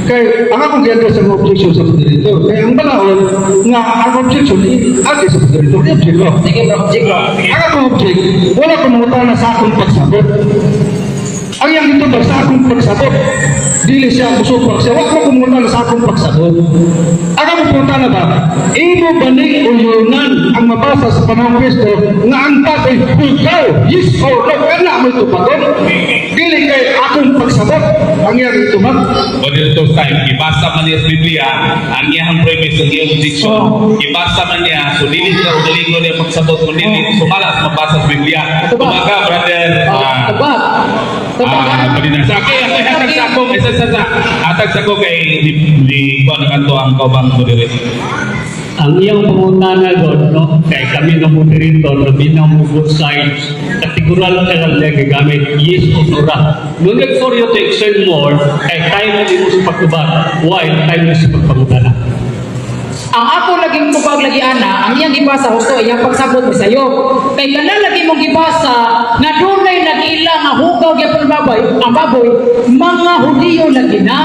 Kay ang akong gi-address ang objection sa moderator. Kay ang balaod nga ang objection agi sa moderator, object ko. Sige bro, object bro. Ang akong object, wala ko mangutana sa akong pagsabot. Ang iyang gitubag sa akong pagsabot. Dili siya musupak siya. Wala ko mangutana sa akong pagsabot. Ang akong pangutana ba, imo ba ni uyunan ang mabasa sa panahon Kristo nga ang baboy hugaw, yes or no, kana mo tubagon? Dili kay akong pagsabot ang iyang itubag. Moderator time, ibasa man niya sa Biblia, ang iyang premise, ang iyang objection. Ibasa man niya, so dili siya ugalingon niya pagsabot, kung dili, sumala sa mabasa sa Biblia. Tumaga, brother. Tubag. Tubag. Padina. Sa akin, ako hatag sa ako, isa sa sa hatag sa ako kay di ko ang kanto ang kaubang moderator. Ang iyang pangutana god, no, kay kami nga moderator na binang both sides, kategoral ka lang niya gagamit, yes or no ra. No need for you to extend more, kay time na mo sa pagtubag, while time na sa pagpangutana. Ang ako laging tubag lagi ana, ang iyang gibasa husto iyang pagsabot mi sayo. Kay kana lagi mong gibasa nga dunay nag-ila nga hugaw gyapon baboy, ang baboy mga Hudiyo lagi na.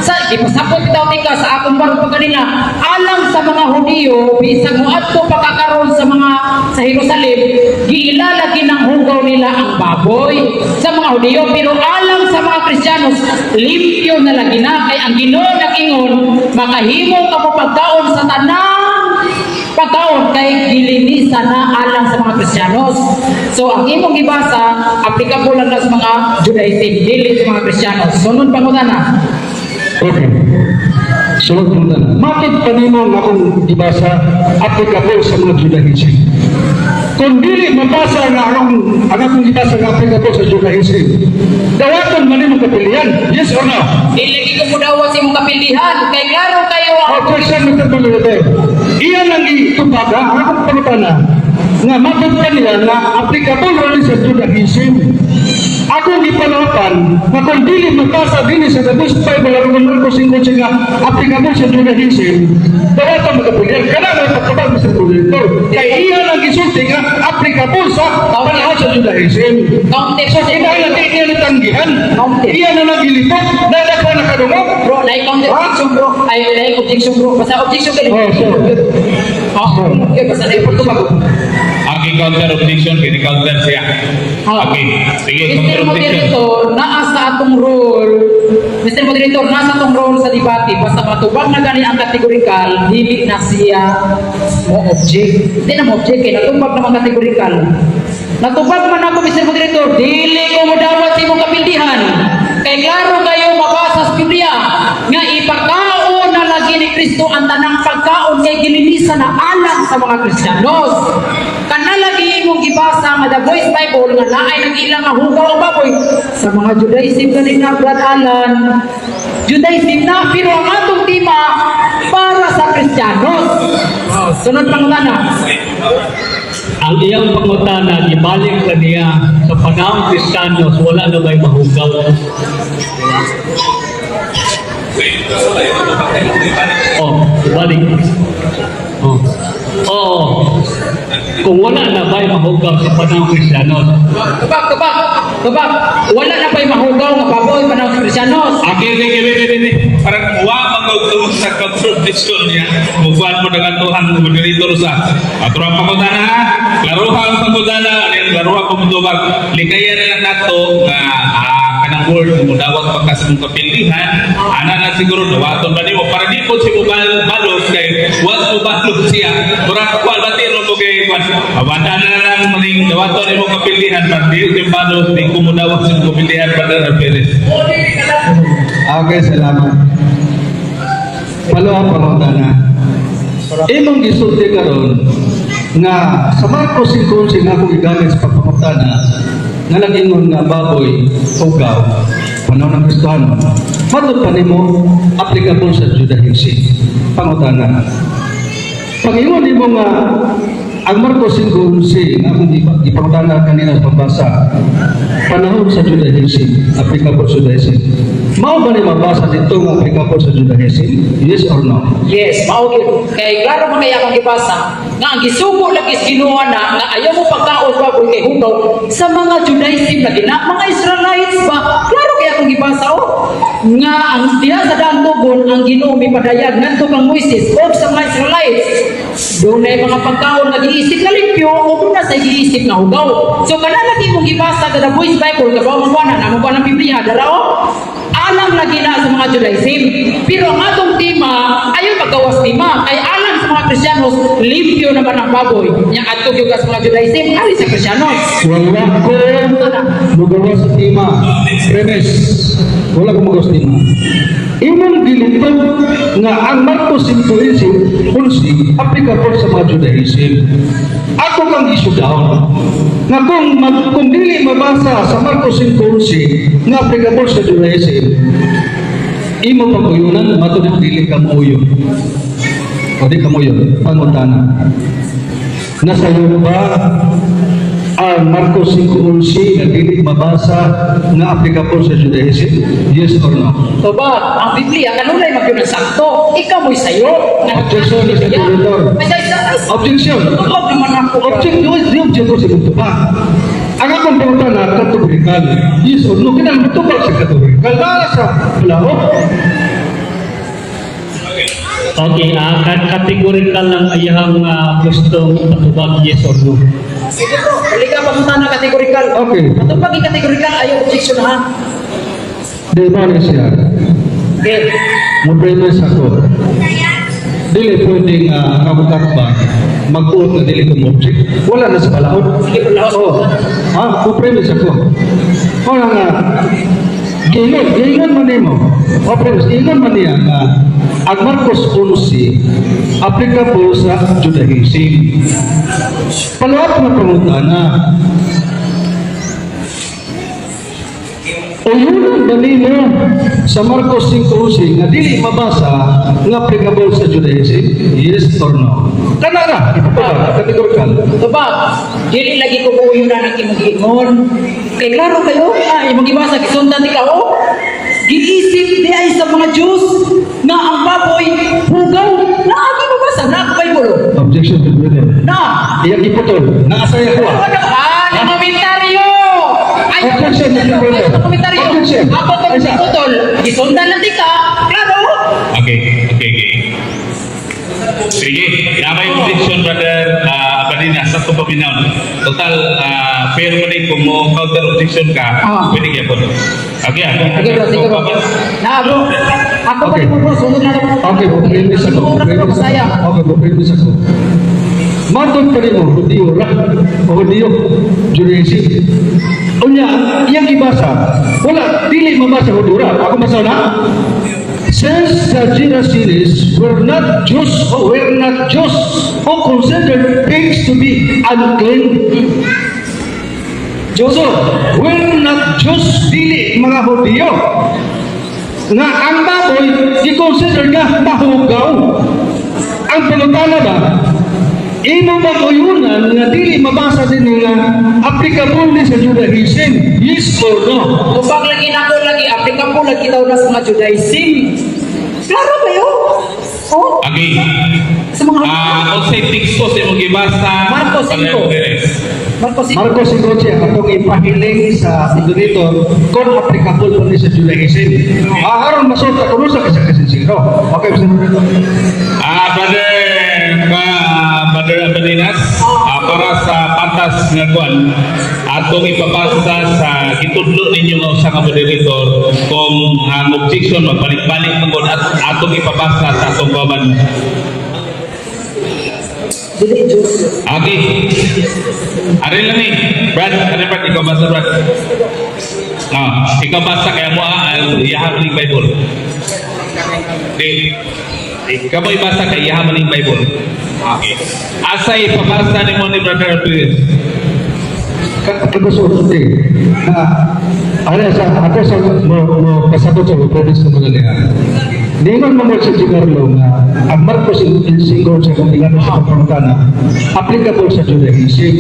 Sa gipasabot bitaw tika sa akong barong pagkanina, alang sa mga Hudiyo bisag moadto pa kakaron sa mga sa Jerusalem, giila lagi ng hugaw nila ang baboy sa mga Hudiyo, pero alang sa mga Kristiyanos limpyo na lagi na kay ang Ginoo nag-ingon makahimo ka mo pagkaon sa tanang pagkaon kay gilinisan na alang sa mga Kristiyanos. So ang imong gibasa applicable lang na sa mga Judaism, dili sa mga Kristiyanos. Sunod pangutana. Okay. Sunod po na. Matod pa nimo ang akong gibasa applicable sa mga Judaism? Kung dili mabasa nga ang akong gibasa nga applicable sa Judaism, dawaton man nimo kapilihan? Yes or no? Dili lagi ko mudawat sa imong kapilihan kay klaro kayo ang Objection, Mr. Moderator. Iyan ang itubaga, ang akong pangutana, nga matod pa niya nga applicable rin sa Judaism. Ako gipalautan nga kung dili mabasa dinhi sa The Best Bible ang Marcos 5 nga applicable sa Judaism, dawaton magkapilihan. Kana may pagtubag, Mr. Moderator. Kay iyan ang gisulti nga applicable sa panahon sa Judaism. Counter. So kinahanglan di niya natanggihan. Counter. Iyan na nagilipot, na ko nakadungog. Bro, like counter objection bro. Ay, like objection bro. Basta objection kayo. Oh, sure. Oh, okay, basta na pagtubag. Ang counter objection, kini counter siya. Oh. Okay, sige, Mr. counter objection. Moderator, naa sa atong role, Mr. Moderator, naa sa atong role sa debate, basta matubag na gani ang categorical, dili na siya mo object. Di na mo object, kay natubag naman categorical. Natubag man ako, Mr. Moderator, dili ko mo dawat sa imong kapildihan. Kay klaro kayo mabasa sa Biblia, nga ipakaon na lagi ni Kristo ang tanang pagkaon kay gilinisan na alang sa mga Kristiyanos. Kana lagi imong gibasa nga The Voice Bible nga naay nang ilang nga hugaw ang baboy sa mga Judaism kanina, Brad Alan. Judaism na, pero ang atong tema para sa Kristiyanos. Oh, sunod pangutana. Ang iyang pangutana, ibalik na niya sa panahon Kristiyanos, wala na may mahugaw? Oh, ibalik. Oh. Oo. Kung wala na ba'y mahugaw sa panahon Kristiyanos? Tubag, tubag, tubag. Wala na ba'y mahugaw nga baboy panahon sa Kristiyanos? Okay, wait, wait, wait. Parang wa magugtong sa contradiction niya. Mukuan mo dengan Tuhan moderator sa. Ato ang pangutana ha. Klaruha ang pangutana, ano yung klaruha pa mutubag. Likayan na lang nato nga kanang word mo dawat pagka sa mong kapilihan. Ana na siguro dawaton ba nimo para di po si mo balos kay was mo balos siya. Murag kuan bati no ko kay kuan. Abanda na lang maning dawaton nimo kapilihan para di si balos di ko mo dawat sa imong kapilihan, Brother Alferes. Okay, salamat. Follow up pangutana. Imong gisulti karon nga sa Marcos 5:11 nga akong gigamit sa pagpangutana nga nag-ingon nga baboy hugaw panahon ng Kristohano, matod pa nimo applicable sa Judaism. Pangutana. Pag-ingon nimo nga ang Marcos 5:11 nga akong gipangutana kanina sa pambasa panahon sa Judaism, applicable sa Judaism, mao ba ni mabasa dito nga applicable sa Judaism? Yes or no? Yes, mao gyud. Kay klaro man kaya akong gibasa nga ang gisugo lagi sa Ginoo na nga ayaw mo pagkaon baboy kay hugaw sa mga Judaism lagi na mga Israelites ba. Klaro kaya akong gibasa oh. Nga ang diha sa daang tugon ang Ginoo mipadayag ngadto kang Moises ug sa mga Israelites. Dunay mga pagkaon nga giisip na limpyo o duna sa giisip nga hugaw. So kana lagi mong gibasa sa The Voice Bible kabaw mo na namo ko ng Biblia dara oh. Alam lagi na sa mga Judaism. Pero ang atong tema, ayaw magawas tema. Kay alam sa mga Kristiyanos, limpyo naman ang baboy. Nya adto gyud ka sa mga Judaism, ali sa Kristiyanos. Wala ko mugawas sa tema. Premise. Wala ko mugawas sa tema. Imong gilitog nga ang Marcos 5:11 applicable sa mga Judaism. Ako kang gisudahon nga kung dili mabasa sa Marcos 5:11 nga applicable sa Judaism, imo pag-uyunan, matod dili ka muuyon. O di ka muuyon, pangutana. Nasa iyo ba ang Marcos 5:11 na dili mabasa nga applicable sa Judaism? Yes or no? So ba, ang Biblia, kanunay magyud ang sakto. Ikaw mo'y sayo. Objection, Mr. Moderator. Ay, ay, ay, Objection. Tubag naman ako. Object, di object ko sa ba? Ang akong pangutana, categorical. Yes or no? Kinahanglan tubag sa categorical. Para sa balaod. Okay, categorical lang ayang gustong patubag, yes or no. Sige bro, balik ka pangutana categorical. Okay. Matubag yung categorical, ayaw objection ha. Di ba na siya? Okay. Mo premise ako. Dili pwede nga ang akong katbang mag-uot na dili ko mo-object. Wala na sa balaod. Sige, wala. Oo. Ha? Mo premise ako. Wala nga. Giingon, giingon man nimo. O premise, giingon man niya nga ang Marcos 11 applicable sa Judaism. Follow-up na pangutana. Uyunan ba nimo sa Marcos 5:11 nga dili mabasa nga applicable sa Judaism? Yes or no? Kana ra, ipatubag, categorical. Tubag, dili lagi ko buuyon ang imong giingon. Kay klaro kayo, imong gibasa gisundan ni ka oh. Giisip di ay sa mga Jews nga ang baboy hugaw. Naagi mo basa na ako Bible. Oh. Objection to brother. Na. Iyang iputol. Naasaya ko ah. Ano? Ah, na komentaryo. Ay, Objection, Mr. Brother. Ay, komentaryo. Objection. Ako to Isa. putol. Gisundan lang di ka. Klaro. Okay. Sige, tama yung objection, Brother. Abadina sa itong paminaw. Total, fair mo ni kung mo counter objection ka, pwede gyapon. Okay, ah. Sige bro, sige bro. Na bro, ako pa rin bro, sunod na lang. Okay, mo premise ako. Oras bro, Premise masaya. ako. Okay, mo premise ako. Matod pa rin mo, Hudiyo ra. O Hudiyo, Judaism. Unya, iyang ibasa. Wala, dili mabasa Hudiyo ra. Ako basa na? Since the Gerasenes were not Jews or were not Jews who considered pigs to be unclean. So, were not Jews, dili mga Hudiyo nga ang baboy i-consider nga mahugaw. Ang pangutana ba, imo ba uyunan nga dili mabasa din nga applicable ni sa Judaism? Yes or no? Tubag lagi nako lagi, applicable lagi daw na sa mga Judaism. Klaro ba yun? Oh, Okay. sa mga Unsay teksto sa imong gibasa? Marcos Brother 5. Alferes? Marcos 5. Marcos 5, atong ipahiling sa moderator kung applicable pa ni sa Judaism. Aron masulta kuno sa kasi kasinsiro. Okay, Mr. Moderator. Brother, ka, Brother Abadinas, para sa patas nga kwan, atong ipapasa sa gitudlo ninyo nga usa ka moderator kung ang objection magbalik-balik man gud at atong ipapasa sa atong kaban. Dili Jews. Okay. Ari lang ni. Brad, ari Brad, ikaw basa, Brad. Ikaw basa kaya mo ang iyahang ning Bible. Di. Ikaw mo ibasa kay iyahang ning Bible. Okay. Asa ipabasa nimo ni Brother please? Kagusto na ano sa ako sa mo mo pasabot sa premise ko mga niya. Ningon mo sa Gicarlo nga ang Marcos 5 sa kung ingano sa pangutana applicable sa Judaism.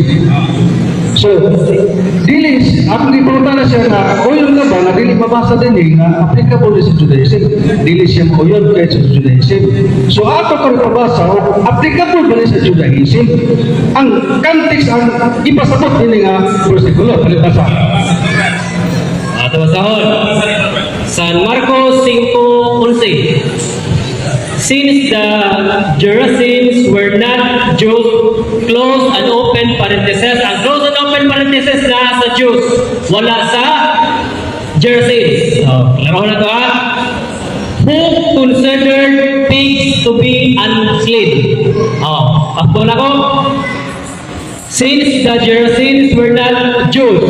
So, dili ang gipangutana siya nga uyon nga ba nga dili mabasa din eh, nga applicable sa Judaism. Dili siya uyon kay sa Judaism. So ato ko pabasa applicable ba ni sa Judaism? Ang context ang ipasabot dinhi nga bersikulo palibasa. Ato basahon. San Marcos 5:11. Since the Gerasenes were not Jews, close and open parenthesis. Ang close and open parenthesis na sa Jews, wala sa Gerasenes. Oh, klaro na to ha. Who considered pigs to be unclean? Oh, ako na ko. Since the Gerasenes were not Jews,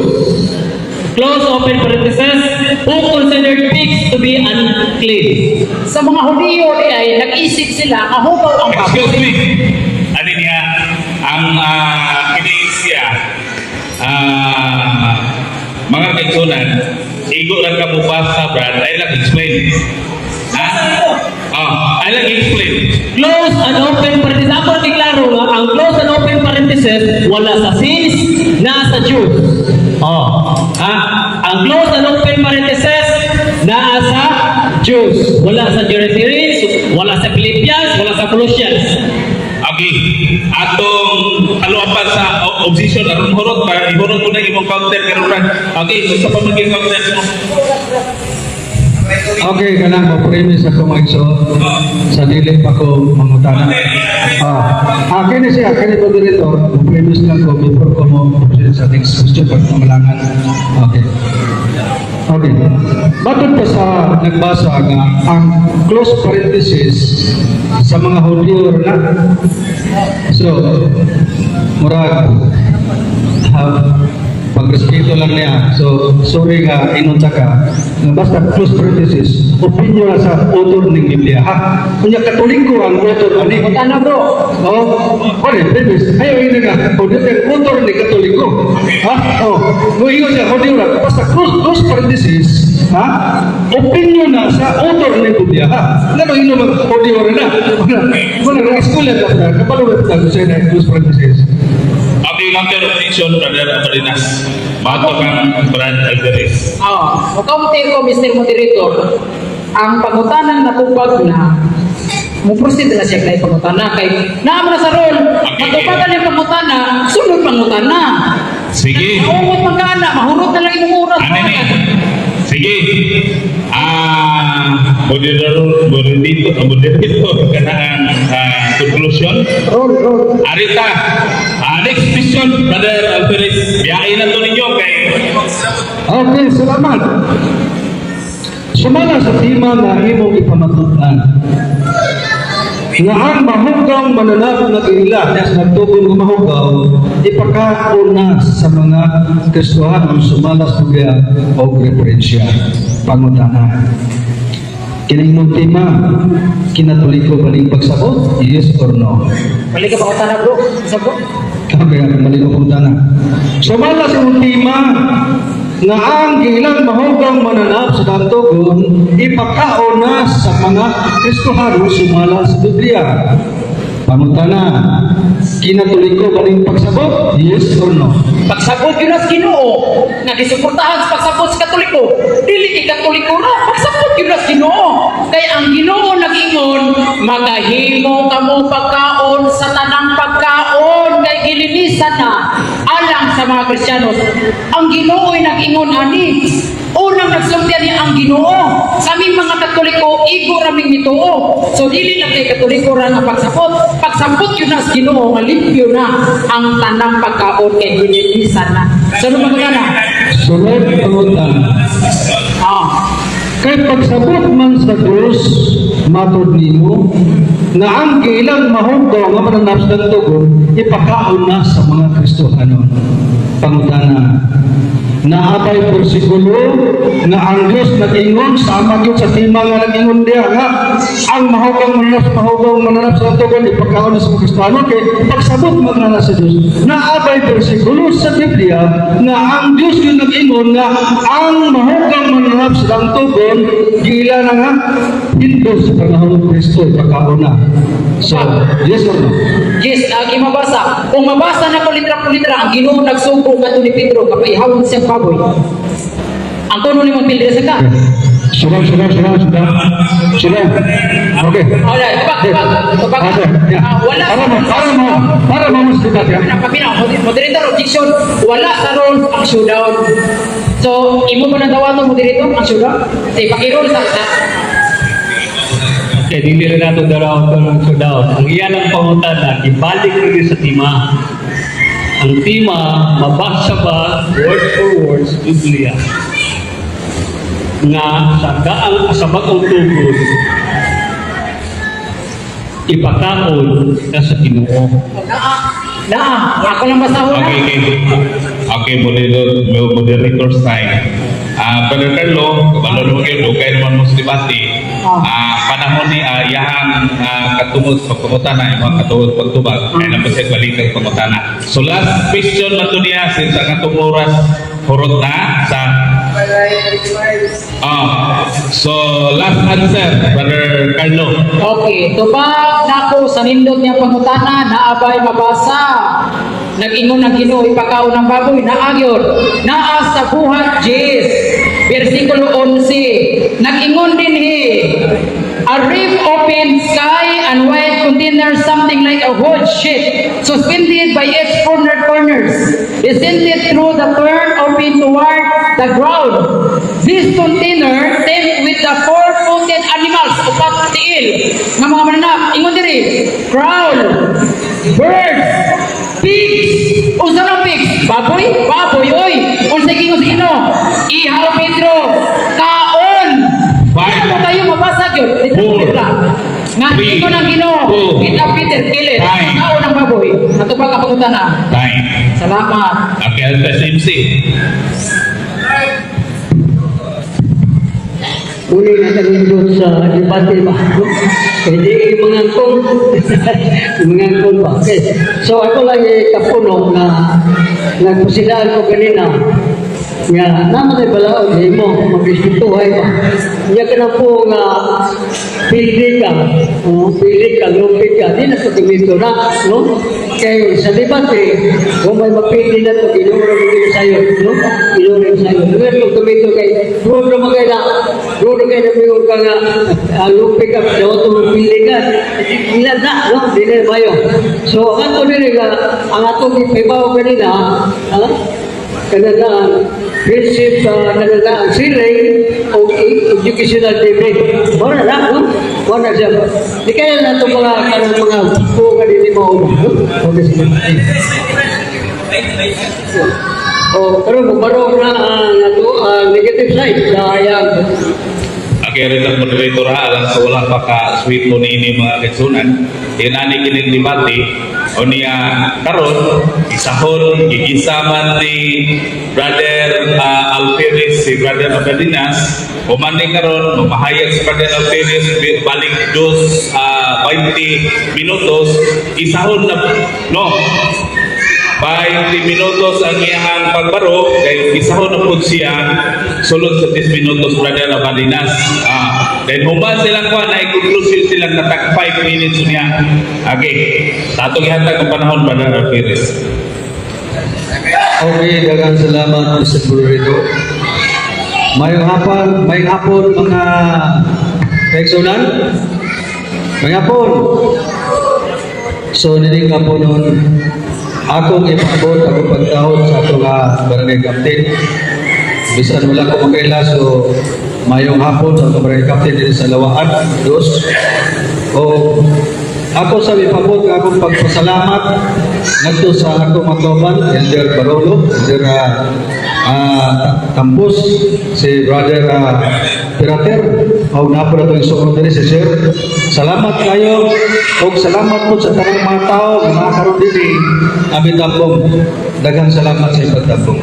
close open parenthesis, who considered pigs to be unclean? Sa mga Hudiyo di ay nag-isip sila nga hugaw ang baboy. Excuse me. Ano niya? Ang kini siya mga kaigsunan, igo lang ka mubasa, Brad. I lang explain. Ha? Oh, I lang explain. Close and open parenthesis. Ako rin klaro nga, ang close and open parenthesis, wala sa since, na sa Jews. Oh. Ha? Ang close and open parenthesis, naa sa Jews. Wala sa Gerasenes, wala sa Philippians, wala sa Colossians. Okay. Atong kaluwapan sa objection aron hurot ba ihurot mo na imong counter karon, Brad. Okay, so sa pamaging counter mo. Okay, kanang mo premise ako mga igsoon sa dili pa ko mangutana. Kini siya, kini moderator, mo premise lang ko before ko mo proceed sa next question pag pamalangan. Okay. Okay. Batod pa sa nagbasa nga ang close parenthesis sa mga Hudyo na. So, murag pagrespeto lang niya. So, sorry nga, inunta ka. Nga basta close parenthesis, opinion na sa author ng Biblia. Ha? Kunya Katoliko ang author ani. Ano bro? Oh, wala, premise. Ayaw yun nga, Hudyo ang author ni Katoliko. Ha? Oh, kung ingon siya, Hudyo lang. Basta close parenthesis, ha? Opinion na sa author ng Biblia, ha? Ngano ino mag Hudyo rin na? Wala, wala, nag-school lang ka. Kapalo ba ito sa close parenthesis? Okay, counter objection, Brother Abarinas. Bato kang Brad Alvarez. Oh, mo-counter ko Mr. Moderator. Ang pangutanang natubag na mo proceed na siya kay pangutana kay naa man na sa role matubagan yung pangutana sunod pangutana. Sige. Naungot man ka na mahurot na lang imong oras. Ano ni? Sige. Moderator, moderator, moderator kanang Conclusion. Roll, roll. Arita, next question, Brother Alferes. Biyahe na to ninyo kay Okay, salamat. Sumala sa tema nga imong ipamatud-an nga ang mahugaw mananap nga giila sa nagtugon nga mahugaw ipakaon na sa mga Kristohanon sumala sa Biblia o referensya. Pangutana. Kini imong tema, kinatoliko ba ning pagsabot? Yes or no? Balik ka pangutana, bro. Isa, bro. Okay, balik ko pangutana. Sumala sa imong tema nga ang giilang mahugang mananap sa dantugon ipakaon na sa mga Kristohano sumala sa Biblia. Pangutana, kinatoliko ba ning pagsabot? Yes or no? Pagsabot yun as Ginoo, nga gisuportahan sa pagsabot sa Katoliko, dili kay Katoliko ra, pagsabot yun as Ginoo. Kay ang Ginoo nag-ingon, "Magahimo kamo pagkaon sa tanang pagkaon kay gilinisan na alang sa mga Kristiyanos." Ang Ginoo ay nag-ingon ani. Unang nagsulti ani ang Ginoo. Kaming mga Katoliko, igo raming nituo. So dili lang kay Katoliko ra nga pagsabot. Pagsabot yun as Ginoo nga limpyo na ang tanang pagkaon kay gilinisan na. So ano mga na? Sunod pangutana. Kay pagsabot man sa Diyos, matod nimo, nga ang giilang mahugaw nga mananap sa tugon, ipakaon na sa mga Kristohanon. Pangutana, naa bay bersikulo nga ang Diyos nag-ingon sa ama gyud sa tema nga nag-ingon diha nga ang mahugang mananap sa tugon ipakaon na sa mga Kristiyano kay pagsabot man na sa Diyos? Naa bay bersikulo sa Biblia nga ang Diyos yung nag-ingon nga ang mahugang mananap sa tugon giila na nga hindol sa panahon ng Kristo ipakaon na? So yes or no? Yes, agi mabasa. Kung mabasa na ko litra po litra, ang Ginoo nagsugo kadto ni Pedro kapaihawan siyang baboy. Ang tono ni mong pildi sa ka. Sudah, sudah, sudah, sudah. Sudah. Okay. Alright, tubag, tubag, tubag. Okay, yeah. Ah, wala. Para mo mas debat ya. Paminaw, moderator, objection, wala sa rules ang showdown. So, imo ba nang dawato, moderator, ang showdown? Say, paki-roll sa Okay, dili rin nato daraw ng showdown. Ang iya lang pangutana, ibalik rin sa tema. Ang tema, mabasa ba word for words Biblia nga sa daang sa bagong tugon ipakaon na sa Ginoo? Naa, naa, ako lang basahon na. Okay. Okay, moderator side. Brother Carlo, kabalo naman kayo, dugay naman mo sa debate. Panahon ni iyahang katungod pagpangutana, imong katungod pagtubag. Kaya na po siya balik ang pangutana. So last question man to niya since ang atong oras hurot na sa. So last answer, Brother Carlo. Okay, tubag nako sa nindot niya pangutana, naa bay mabasa? Nag-ingon ang Ginoo ipakaon ng baboy, naa gyud. Naa sa Buhat 10, versikulo 11. Nag-ingon dinhi, "A rip open sky and white container, something like a huge sheet, suspended by its four corners, descended through the torn open toward the ground. This container teemed with the four-footed animals," upat tiil, nga mga mananap, ingon diri, "crawl, birds, pigs." Unsa nang pigs? Baboy? Baboy, oy! Unsa ingon sa Ginoo? "Ihaw Pedro, kaon." Five, Ano kayo mabasa gyud? Litra four, litra. Nga three, ingon ang Ginoo, two, "Get up, Peter, kill it." nine. Kaon ang baboy. Natubag ang pangutana. Time. Salamat. Okay, SMC. Uli na nagindot sa debate ba? Hindi mangangkong. Mangangkong ba? Okay. So ako lang kapuno nga nagpusilaan ko kanina nga naman ay balaod mo magrespetuhay ba. Nya ka na po nga pili ka, oh, pili ka, lupi ka, di na ito gumito na, no? Kay sa debate, kung may mapili na ito, ginuro mo yun sa'yo, no? Ginuro mo sa'yo. Pero kung gumito kay, bruno mo kay na, bruno kay na mo ka nga, lupi ka, daw ito mapili ka, ilan na, no? Di na mayo. So, ang ato nila, nga, ang atong ipabaw kanina, ha? Kanadaan, friendship sa kanadaan, siling, o educational debate. Mora na, no? Wala siya. Di kaya na itong mga kanang mga buo nga dili mo. Okay, sige. Oh, pero mubarog na ang ato ang negative side sa ayang. Okay, rin ang moderator ha, alang sa wala pa ka sweet mo niini mga kaigsuonan. Inani kining debate o niya karon isahon gigisa man ni Brother Alferes si Brother Abadinas, human ni karon mamahayag si Brother Alferes balik dos 20 minutos isahon na, no, 20 minutos ang iyang pagbaro kay isahon na pud siya sulod sa 10 minutos, Brother Abadinas. Then human silang kuan na i-conclusive silang natag 5 minutes niya. Okay, sa atong ihatag ang panahon, Brother Alferes. Okay, daghang salamat, Mr. Borrego. Mayong hapon, mga kaigsuonan. Mayong hapon. So nining hapon nun, akong ipabot ako pagtahod sa atong barangay captain. Bisan wala ko makaila, so mayong hapon sa atong barangay captain diri sa Lawaan, dos. O ako sa ipabot akong pagpasalamat ngadto sa akong mga kauban, Elder Barolo, Elder Tampos, si Brother Pirater, o napo na itong isuon diri si Sir. Salamat kayo, o salamat po sa tanang mga tao nga mga karon diri, aming tapong. Daghang salamat sa ipagtapong.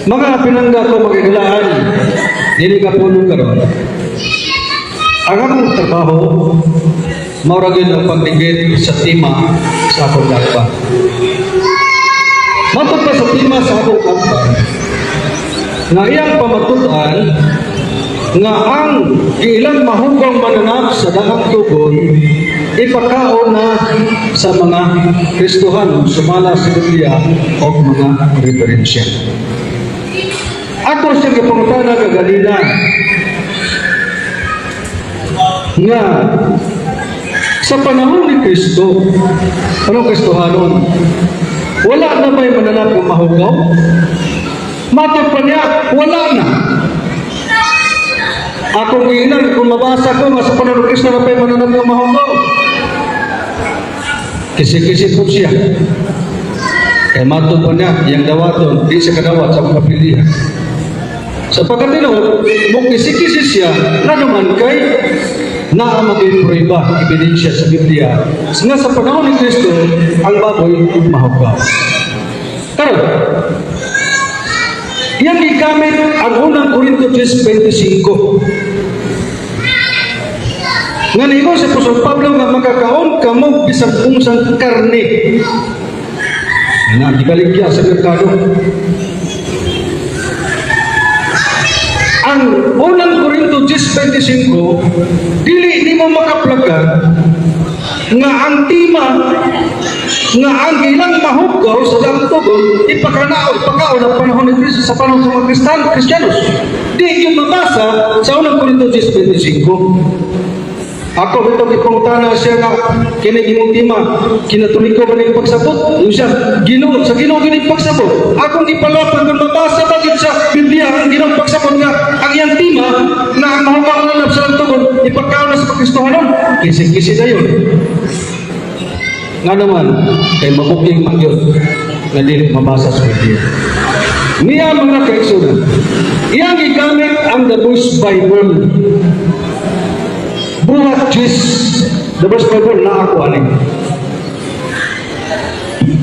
Mga pinangga ko makikilaan, dili ka puno karon. Ang akong trabaho, mao ra gyud ang pagligid sa tema sa akong lakban. Matod pa sa tema sa akong lakban, nga iyang pamatud-an nga ang ilang mahugang mananap sa daang tugon ipakaon na sa mga Kristohan sumala sa Biblia o mga referensya. Ako siya gipangutana kaganina nga sa panahon ni Kristo, anong Kristohanon, wala na ba'y mananap ng mahugaw? Matod pa niya, wala na. Akong giinan, kung mabasa ko nga sa panahon ni Kristo na pa'y mananap ng mahugaw. Kisi-kisi po siya. Kaya matod pa niya, iyang dawaton, di siya kadawat sa mga pilihan. Sa pagkatinuod, mo kisi-kisi siya, na naman kay naa maging prueba, ebidensya sa Biblia, nga sa panahon ni Kristo, ang baboy mahugaw. Karon, iyang gigamit ang Unang Korinto 10:25. Nga niingon si Apostol Pablo nga makakaon kamo bisan unsang karne. Nga gibaligya sa merkado. Ang Unang Korinto 10:25, dili nimo makaplagan nga ang tema nga ang ilang mahugaw sa daang tugon ipakanaon ipakaon ang panahon ni Kristo sa panahon sa mga Kristiyanos. Di yun mabasa sa Unang Korinto 10:25. Ako bitaw gipangutana siya nga kini imong tema, kinatoliko ba ning pagsabot? Yung siya, Ginoo sa Ginoo gini pagsabot. Akong ipalapag kung mabasa ba gyud sa Biblia ang Ginoong pagsabot nga ang iyang tema na ang mahugaw na sa tugon ipakaon na sa Kristohanon. Kisi-kisi dayon. Nga naman, kay mabuking man yun, nga dili mabasa sa Biblia. Niya mga kaigsuonan, iyang gigamit ang The Voice Bible. Buhat Diyes, The Voice Bible na ako ani.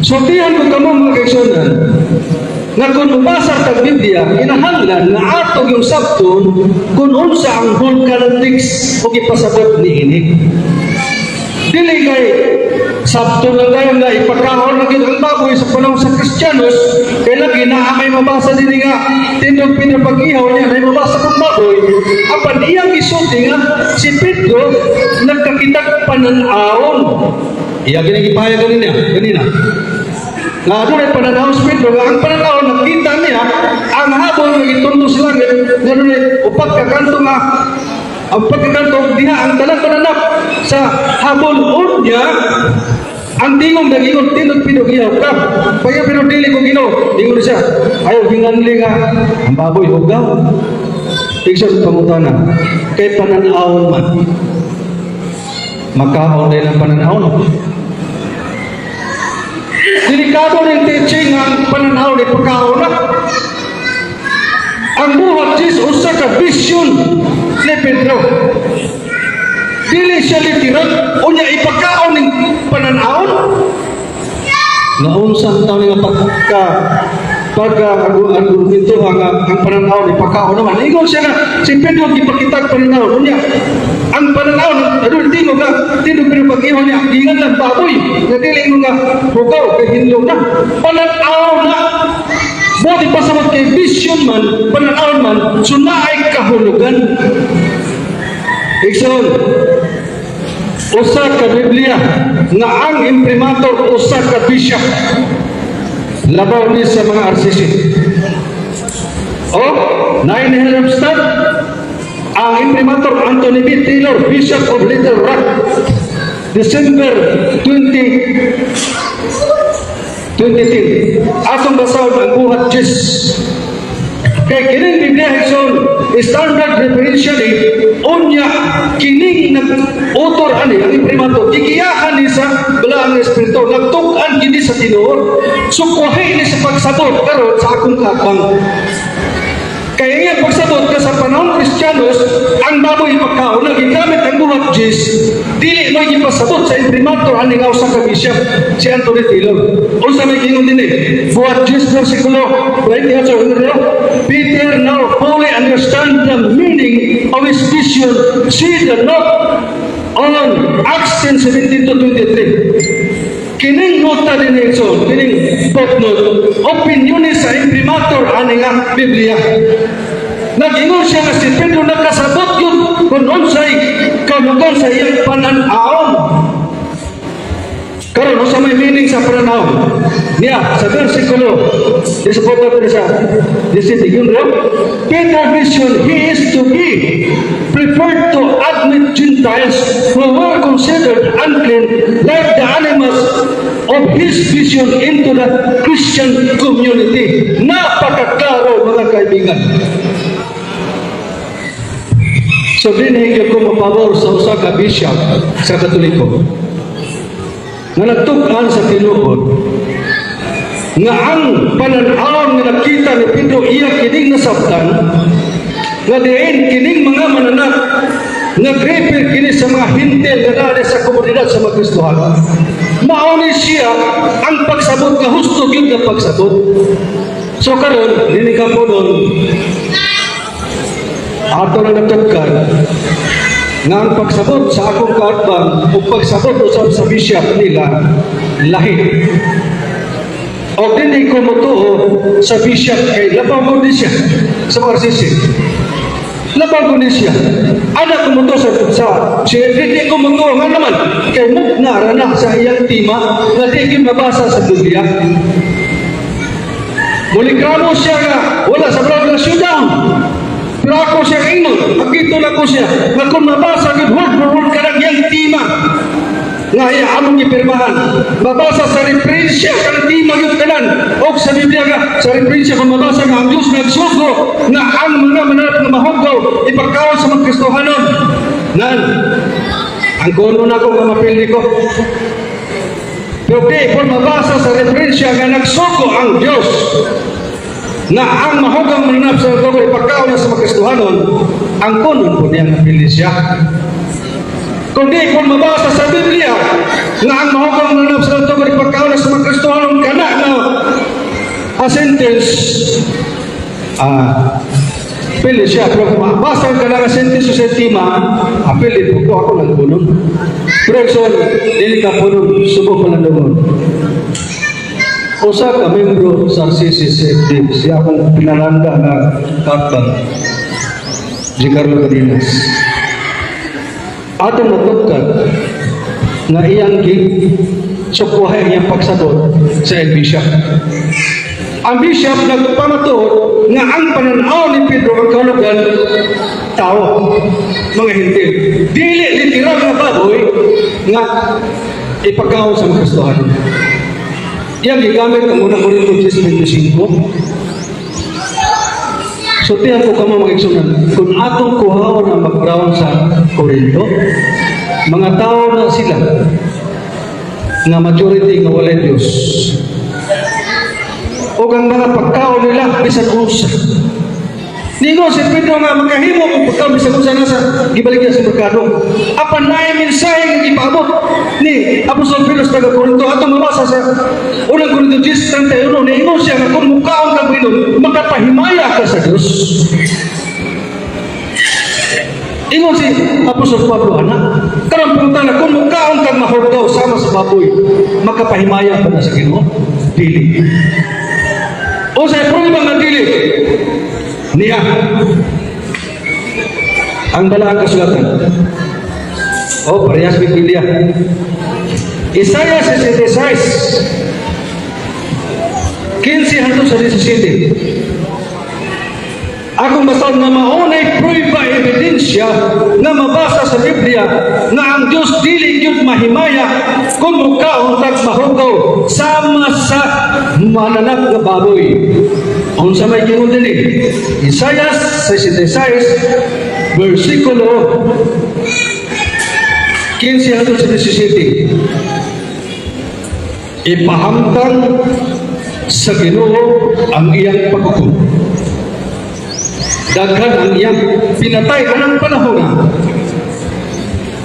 Sultihan ko kamo mga kaigsuonan, nga kung mabasa tag Biblia, kinahanglan nga ato yung sabton kung unsa ang whole context o ipasabot niini. Dili kay sabton lang tayo nga ipakaon na gyud ang baboy sa panahon sa Kristiyanos, kay lagi naa may mabasa dinhi nga tindog pinapag-ihaw niya na mabasa kong baboy, apan iyang gisulti nga si Pedro nagkakitag pananawon. Iya gini gipahayag ganina, ganina. Nga adunay pananaw si Pedro nga ang pananaw nakita niya ang habol nga gitundo sa langit nga dunay upat ka kanto nga ang pagkakanto diha ang tanang pananap sa habol. Unya ang tingog nag-ingon, "Tindog Pedro, ihaw ka." Kaya pero dili ko Ginoo, ingon siya, ayaw ginganli nga ang baboy hugaw. Igsoon, pangutana, kay pananawon man. Makaon din ang pananaw, no? Delikado ning teaching ang pananaw ni pagkaon na. Ang Buhat 10 usa ka vision ni Pedro. Dili siya literal, unya ipakaon ning pananawon. Naunsa taon nga pagka pagka argumento ang pananaw ni pagkaon naman. Ingon siya nga si Pedro gipakita ang pananaw unya. Ang pananaw adun tingog nga tindog pero pag-ihon niya giingan lang baboy nga dili mo nga hugaw kay hinlo na. Pananaw na. Buti pa sa kay vision man, pananaw man, so naay kahulugan. Igsoon, usa ka Biblia nga ang imprimatur usa ka bishop, labaw ni sa mga RCC. O, Nine Hermstad, ang imprimatur Anthony B. Taylor, Bishop of Little Rock, December 20 2010. Atong basahon ang Buhat 10. Kay kining Biblia, igsoon, standard referentially, unya kining nag-author ani, ang imprimatur, gigiyahan ni sa Balaang Espiritu, nagtuk-an kini sa tinuod. So kuhi ni sa pagsabot karon sa akong kakang. Kaya nga pagsabot ka sa panahon Kristiyanos, ang baboy pagkaon na gigamit ang Buhat 10, dili mo gipasabot sa imprimatur ani nga usa ka bishop, si Anthony Taylor. Unsa may giingon dinhi? Buhat 10 versikulo 28, "Peter now fully understand the meaning of his vision. See the note on Acts 10:17 to 23." Kining nota din, igsoon, kining footnote, opinion ni sa imprimatur ani nga Biblia. Nag-ingon siya nga si Pedro nakasabot yun kung unsay kahulugan sa iyang panan-awon. Karon, unsa may meaning sa pananaw? Niya, sa versikulo, di sa footnote sa 17, yun ro, Peter vision, he is to be preferred to admit Gentiles who were considered unclean like the animals of his vision into the Christian community. Napakaklaro, mga kaibigan. So dinhi ko mapabor sa usa ka bishop sa Katoliko nga nagtuk-an sa tinuod nga ang panan-awon nga nakita ni Pedro iya kining nasabtan nga diin kining mga mananap nag-refer kini sa mga Hentil nga naa sa komunidad sa mga Kristohanon. Mao ni siya ang pagsabot nga husto gyud nga pagsabot. So karon dili ka po nun ato na natugkan nga ang pagsabot sa akong kaatbang o pagsabot usab sa bishop nila lahi. O dili ko motuo sa bishop kay labaw ko ni siya sa mga RCC. Labaw ko ni siya. Ana ko motuo sa si dili ko motuo nga naman kay mugna ra na sa iyang tema nga di gyud mabasa sa Biblia. Mulikramo siya nga wala sa brother showdown. Pero ako siya ingon, makito na ko siya, nga kung mabasa gid word for word kanang iyang tema, nga iya among gipirmahan, mabasa sa referensya kanang tema gyud kanan, og sa Biblia nga, sa referensya kung mabasa nga ang Diyos nagsugo nga ang mga mananap nga mahugaw, ipagkaon sa mga Kristohanon. Nan, ang kuno na ko nga mapili ko. Pero di, kung mabasa sa referensya nga nagsugo ang Diyos na ang mahugang mananap sa Diyos ipagkaon na sa mga Kristohanon, ang kunon po niya mapili siya. Kung di po mabasa sa Biblia nga ang mahugang mananap sa Diyos ipagkaon na sa mga Kristohanon kana na a sentence, pili siya. Pero kung mabasa ka na nga sentence sa tema, pili po ko ako lang kunon. Pero so, dili ka punon, subo pa lang doon. Usa ka membro sa RCCCFD, siya akong pinalanda na katbang, Giancarlo Cadenas. Atong natugkan nga iyang gi sukwahe ang iyang pagsabot sa el bishop. Ang bishop nagpamatuod nga ang pananaw ni Pedro ang kahulugan tao, mga Hentil. Dili literal nga baboy nga ipagkaon sa mga Kristohanon. Iyang gigamit ang Unang Korinto 10:25. So tiyan ko kamo, mga igsunan, kung atong kuhaon ang background sa Korinto, Mga tao na sila nga majority nga walay Diyos. O ang mga pagkaon nila bisan unsa. Ningon si Pedro nga makahimo og pagkaon bisan unsa nasa gibaligya sa merkado. Apan naay mensahe nga gipaabot ni Apostol Pedro sa taga Corinto, atong mabasa sa Unang Corinto 10:31. Niingon siya nga kung mukaon ka Panginoon, makapahimaya ka sa Dios. Ingon si Apostol Pablo ana, karon pangutana, kung mukaon kag mahugaw sama sa baboy, makapahimaya pa na sa Ginoo? Dili. O sa prueba nga dili niya ang balaang kasulatan. O parehas with Biblia. Isaiah 66, 15 hangtod sa 17. Akong basahon nga maunay prueba, ebidensya nga mabasa sa Biblia nga ang Diyos dili gyud mahimaya kung mukaon tag mahugaw sama sa mananak nga baboy. Unsa may giingon dinhi? Isaiah 66 versikulo 15 hangtod sa 17. Ipahamtang sa Ginoo ang iyang paghukom. Daghan ang iyang pinatay anang panahon na.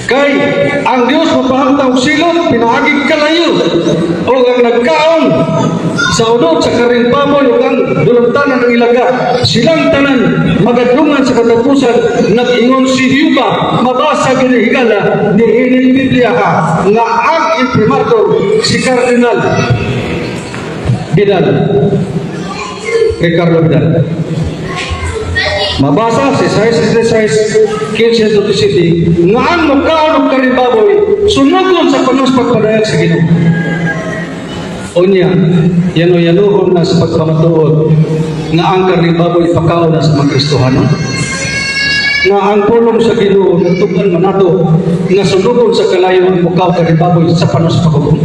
Kay ang Dios mapahamtang og silot pinaagig kalayo, o ang nagkaon sa unod sa kareng baboy ug ang dulumtanan ng ilaga, silang tanan magadlungan sa katapusan. Nag-ingon si Yuba, mabasa gini higala ni ining Biblia ha, nga ang imprimatur si Cardinal Vidal, Ricardo Vidal. Mabasa si 6, 15 to City nga ang mukaon og kareng baboy sunugon sa panos pagpadayag sa Ginoo. Unya, yano-yanuhon na sa pagpamatuod nga ang kareng baboy pakaon na sa mga Kristohano. Nga ang pulong sa Ginoo nagtukan man nato nga sunugon sa kalayo ang mukaon kareng baboy sa panos paghukom.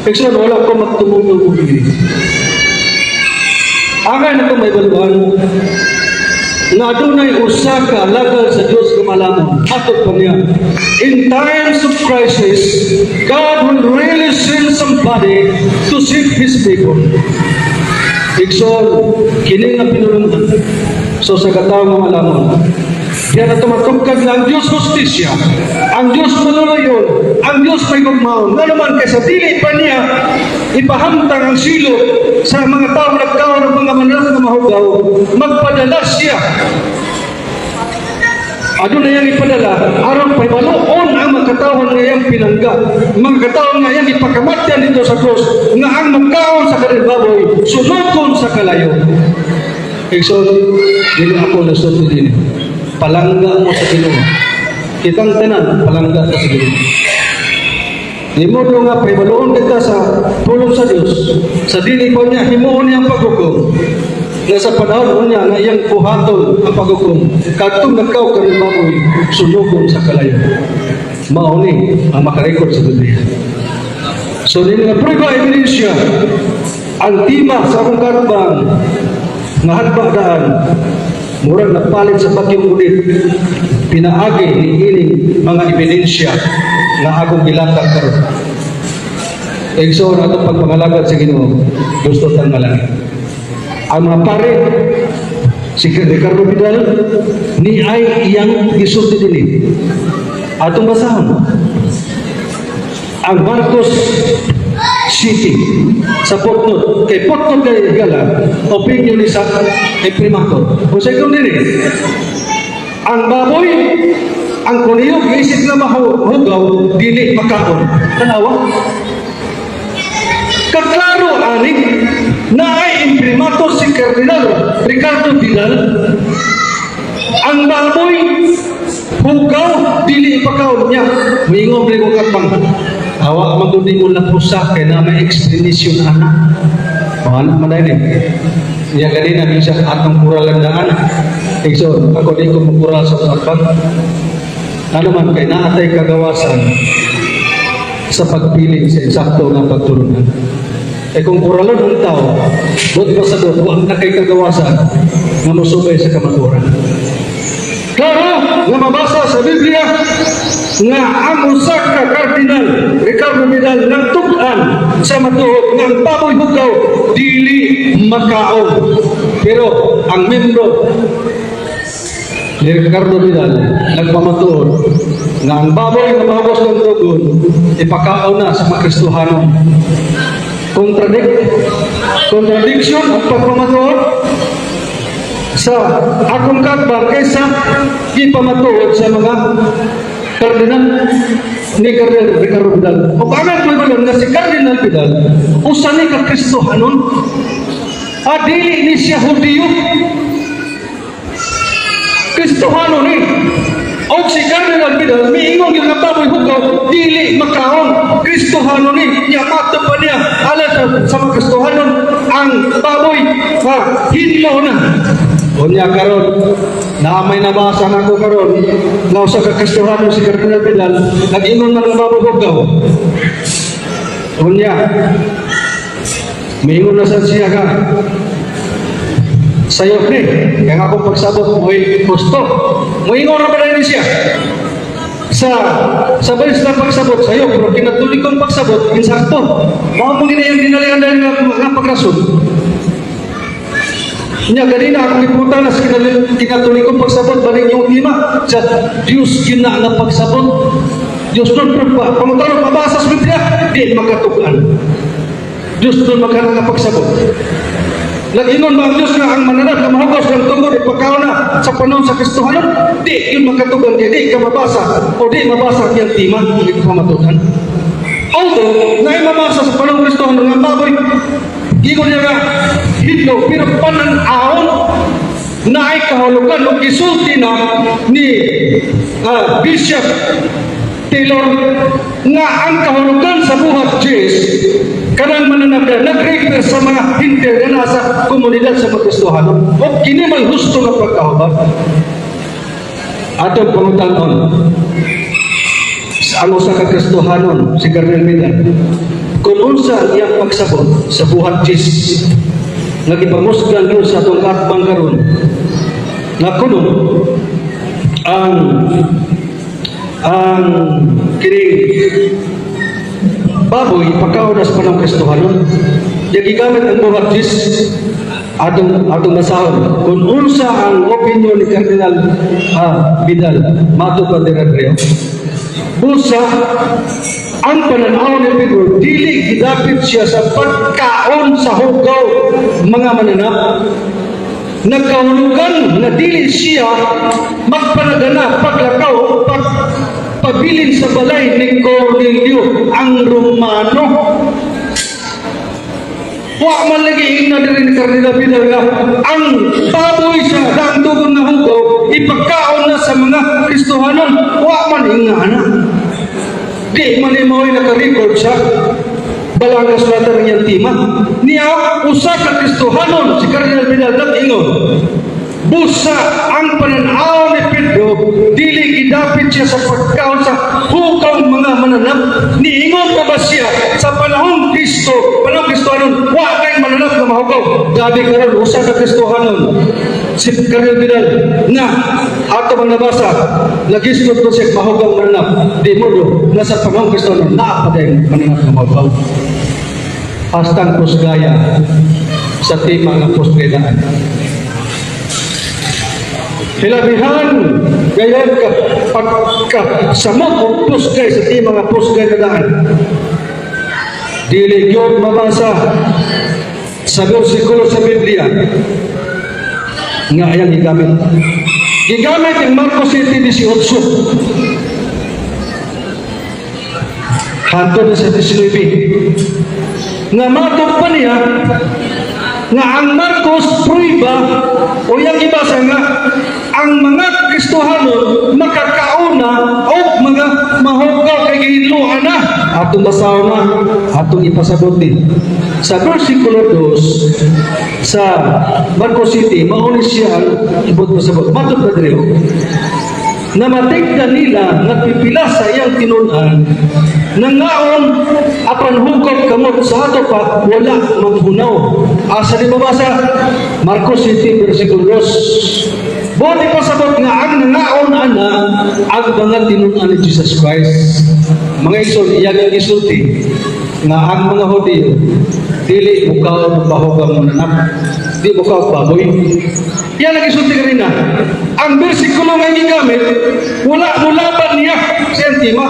Igsoon, wala ko magtumong ini. Angay na ko mahibaluan nga adunay usa ka alagad sa Dios nga malamon. Hatod pa niya. In times of crisis, God will really send somebody to save His people. Igsoon, kini nga pinulungan. So sa katawo nga malamon, diyan na tumatugkad na ang Diyos hustisya, ang Diyos malulayon, ang Diyos may gugmaon. Nga naman kay sa dili pa niya ipahamtang ang silot sa mga tao nagkaon ng mga mananak nga mahugaw, magpadala siya. Aduna niyang ipadala aron pahibaluon ang mga katawhan nga iyang pinangga, mga katawhan nga iyang ipakamatyan dito sa krus, nga ang magkaon sa kareng baboy sunugon sa kalayo. Igsoon, dili ako nasulti din. Palangga mo sa Ginoo. Kitang tanan, palangga ka sa Ginoo. Di mo nga pahibaluon kita sa pulong sa Dios sa dili ko niya himuon niyang paghukom, nga sa panahon niya nga iyang buhaton ang paghukom, kadtong nagkaon kareng baboy sunugon sa kalayo. Mao ni ang makarekord sa Biblia. So dili nga prueba, ebidensya, ang tema sa akong kaatbang nga hadba daan murag nagpalit sa bagyong ulit pinaagi ni ining mga ebidensya nga akong gilatag karon. Igsoon, atong pagpangalagad sa Ginoo, gusto tang malangit. Ang mga pare, si Ricardo Vidal ni ay iyang gisulti dinhi. Atong basahon ang Marcos City sa footnote, kay footnote kay gala opinion ni sa imprimatur. Kung sa ikong dili ang baboy, ang kuniyo isip na mahugaw, dili makaon. Tanawa, kaklaro ani na ay imprimatur si Cardinal Ricardo Vidal. Ang baboy hugaw, dili ipakaon niya. Moingon ko katbang, awa man gud mo lapusa kay na may explanation ana. O ana man dahil eh. Niya ganina minsan atong kuralan daan. Igsoon, ako di ko mukural sa atbang. Ano man kay naatay kagawasan sa pagpili sa eksakto nga pagtulunan. Eh kung kuralon ang tao, dot ba sa dot, wa na kay kagawasan nga mosubay sa kamatuoran. Klaro nga mabasa sa Biblia. Nga ang usa ka Cardinal Ricardo Vidal nagtug-an sa matuod nga ang baboy hugaw dili makaon. Pero ang membro ni Ricardo Vidal nagpamatuod nga ang baboy nga mahugaw ng tugon ipakaon na sa mga Kristohanon. Contradiction ang pagpamatuod sa akong kaatbang kaysa gipamatuod sa mga kardinal ni Cardinal Ricardo Vidal. O ang ko nga si Cardinal Vidal usa ni ka Kristohanon. Ah, dili ni siya Hudiyo. Kristohano ni. O si Cardinal Vidal, miingon yung nga baboy hugaw, dili makaon. Kristohano ni, niya mato pa niya, ala sa mga Kristohanon, ang baboy, ha, hinlo na. Unya karon, na may nabasa na ko karon, nga usa ka Kristohano si Cardinal Vidal, nag-ingon man ang baboy hugaw. Unya, miingon na sa siya ka, sayo ni, kaya nga akong pagsabot mo'y gusto. Moingon ra ba ni siya? Sa balis na pagsabot sayo, pero kinatulik kong pagsabot, insakto. Mao mo gina yung dinalian dahil nga pagrason. Nya ganina akong iputan na sa kinatulik kong pagsabot, baling yung tema sa Diyos yun na nga pagsabot. Diyos nun, pangutano, pabasa sa Biblia, di makatukan. Diyos nun makana nga pagsabot. Nag-ingon ba ang Diyos nga ang mananap na mahugaw ng tungod ipakaon na sa panahon sa Kristohanon? Di yun makatugan kay di ka mabasa o di mabasa ang iyang tema ng pamatudan. Although, na mabasa sa panahon Kristohanon nga baboy, ingon niya nga, hinlo, pero panan-ahon na ay kahulugan o gisulti na ni Bishop Taylor nga ang kahulugan sa buhat Diyos kanang mananap na nag-refer sa mga hinter na nasa komunidad sa mga Kristohano o kini may husto nga pagkahubad. Atong pangutanon sa ang usa ka Kristohanon si Cardinal Vidal kung unsa ang iyang pagsabot sa buhat Diyos nga gipamusgan yun sa atong kaatbang karon nga kuno ang kining baboy pagkaon sa panahon Kristohanon ya gigamit ang buhat Diyos. Atong basahon kung unsa ang opinion ni Cardinal Vidal. Mato pa dire busa ang pananaw ni Pedro, dili gidapit siya sa pagkaon sa hugaw mga mananap. Nagkahulugan na dili siya magpanagana paglakaw o pagpabilin sa balay ni Cornelio ang Romano. Wa man lagi ingna diri ni Cardinal Vidal nga ang baboy sa daang tugon nga hugaw ipagkaon na sa mga Kristohanon. Wa man ingna ana. Di man ni mao'y naka-record sa balang kasulatan ng iyang tema. Niya, usa ka Kristohanon, si Cardinal Vidal nag-ingon, busa ang pananaw ni Pedro, dili gidapit siya sa pagkaon sa hugaw mga mananap. Niingon pa ba siya sa panahong Kristo, panahong Kristohanon, wa kay mananap nga mahugaw? Gabi karon usa ka Kristohanon, si Cardinal Vidal, na ato mang nabasa, nagisgot ko siya mahugaw mananap. Di mo do, nasa panahong Kristohanon, naa pa din mananap nga mahugaw. Hastang pusgaya sa tema nga pusgayaan. Hilabihan gayon ka pagka samot o pusgay sa tema nga pusgay na daan. Dili gyud mabasa sa bersikulo sa Biblia nga ayang gigamit. Gigamit ang Marcos 7:18 hantod sa 19 nga matod pa niya nga ang Marcos pruiba o yang ibasa nga ang mga Kristohanon makakauna o mga mahugaw kay gihinloan na. Atong basahon na, atong ipasabot din sa versikulo 2 sa Marcos City. Mao ni siya ang ibot pasabot. Matod pa diri na matigda nila nga pipila sa iyang tinun-an nangaon apan hukop kamot sa ato pa wala maghunaw. Asa di mabasa? Marcos 7 versikulo 2. Buot ipasabot nga ang nangaon ana ang mga tinun-an ni Jesus Christ. Mga igsoon, iyang ang gisulti nga ang mga Hudiyo dili mukaon og pahugaw nga nanak, di mukaon baboy. Yan ang gisulti kanina. Ang bersikulo nga gigamit, wala mulaban niya sa iyang tema.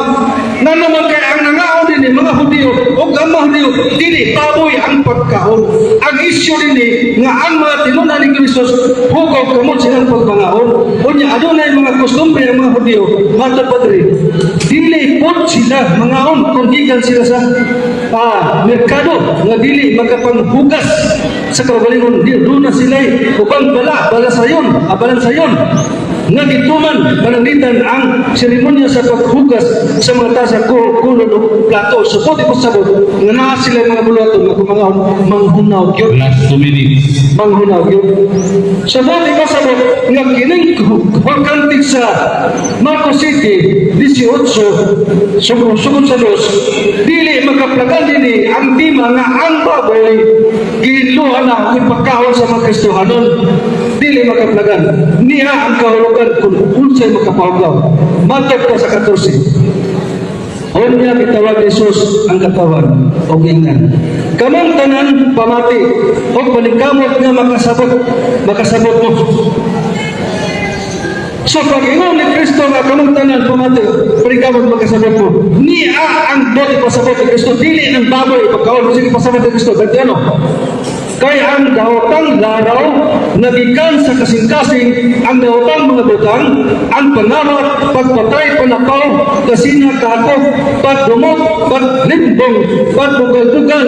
Nga naman kay ang nangaon din mga Hudiyo o ang mga Hudiyo, dili baboy ang pagkaon. Ang issue din nga ang mga tinun-an ni Kristo, hugaw kamot silang pagpangaon. Unya adunay mga kostumbre ang mga Hudiyo, matod, Padre, dili pod sila mangaon kung gikan sila sa merkado nga dili makapanghugas sa kaugalingon. Di doon na sila ubang bala bala sayon abalan sayon nga gituman pananglitan ang seremonya sa paghugas sa mga tasa ko kulon o plato. So pwede ko sabot nga naa sila mga buluhaton nga kung mga manghunaw gyud. Last 2 minutes. Manghunaw gyud. So pwede ko sabot nga kining kantik sa Marcos City 18 sugod sugod sa dos, dili makaplagan dinhi ang tema nga ang baboy giluhan na ipagkaon sa mga Kristohanon. Dili makaplagan niya ang kahulugan kung unsay makapahugaw. Matod ka sa 14. Unya gitawag ni Jesus ang katawhan og ingnan, "Kamong tanan pamati og paningkamot nga makasabot, makasabot mo." So pag ingon ni Kristo nga kamong tanan pamati, paningkamot makasabot mo, niya ang buot ipasabot ni Kristo, dili ng baboy ipagkaon. Sige, pasabot ni Kristo. Ganti ano? Kay ang dawatang laraw nagikan sa kasing-kasing, ang dawatang mga butang, ang pangawat, pagpatay, panakaw, kasina, kahakot, pagdumot, paglimbong, pagbugal-bugal,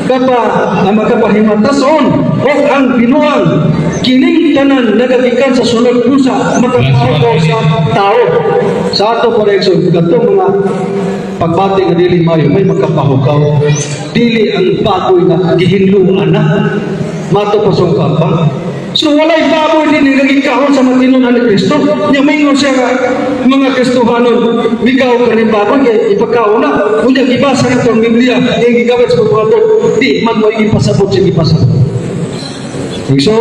kapa ang makapahimatason, o ang binuang, kining tanan nagagikan sa sulod busa makapahugaw sa tao. Sa ato pa rin, katong mga pagbati nga dili mayo, may makapahugaw. Dili ang baboy nga gihinluan na. Mato pa sa kapang. So walay baboy din nga gikaon sa mga tinun-an ni Kristo. Nya mingon siya nga mga Kristohanon, mikaw ka rin baboy kay ipagkaon na. Unya gibasa na itong Biblia, yung gigamit sa pagpato, di man mo ipasabot siya gipasabot. So,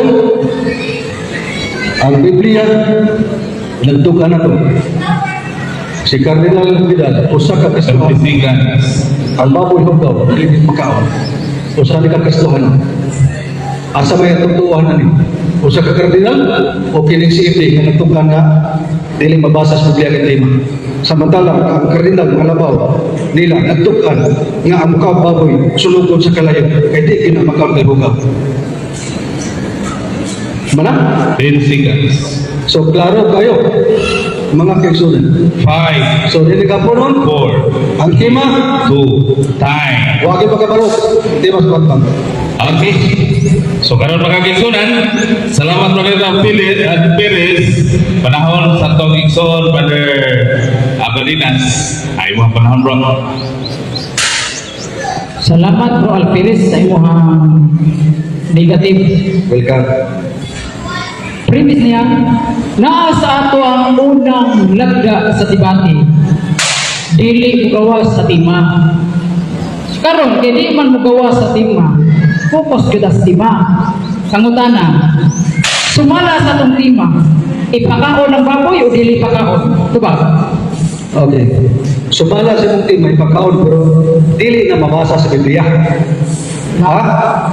ang Biblia, nagtuka na to. Si Cardinal Vidal, usa ka Kristohan, 30 seconds. Ang baboy hugaw, dili makaon. Usa ni ka Kristohan. Asa may atutuan na ni? Usa ka kardinal o kining si nga nagtukan nga dili mabasa sa Biblia kay tema. Samantala, ang kardinal malabaw nila nagtukan nga ang mukaon baboy sulukon sa kalayo kay di kina makaon kay hugaw. Mana? 10 seconds. So klaro kayo mga kaigsunan. 5, So dili ka po nun, 4, ang tema 2, time. wagi makabalo, tema sa pagpang. Okay. So karon mga kaigsunan, salamat Brother Philip at Perez. Panahon sa atong igsoon, Brother Abalinas. Ay mo panahon, bro. Salamat, Bro Alperes, sa imong negative. Welcome. Premise niya, naa sa ato ang unang lagda sa debate. Dili mugawas sa tema. Karon kay di man mugawas sa tema, focus gyud sa tema. Sangutana, sumala sa atong tema, ipakaon ang baboy o dili pakaon? Diba? Okay. Sumala sa imong tema ipakaon pero dili na mabasa sa Biblia. Ha?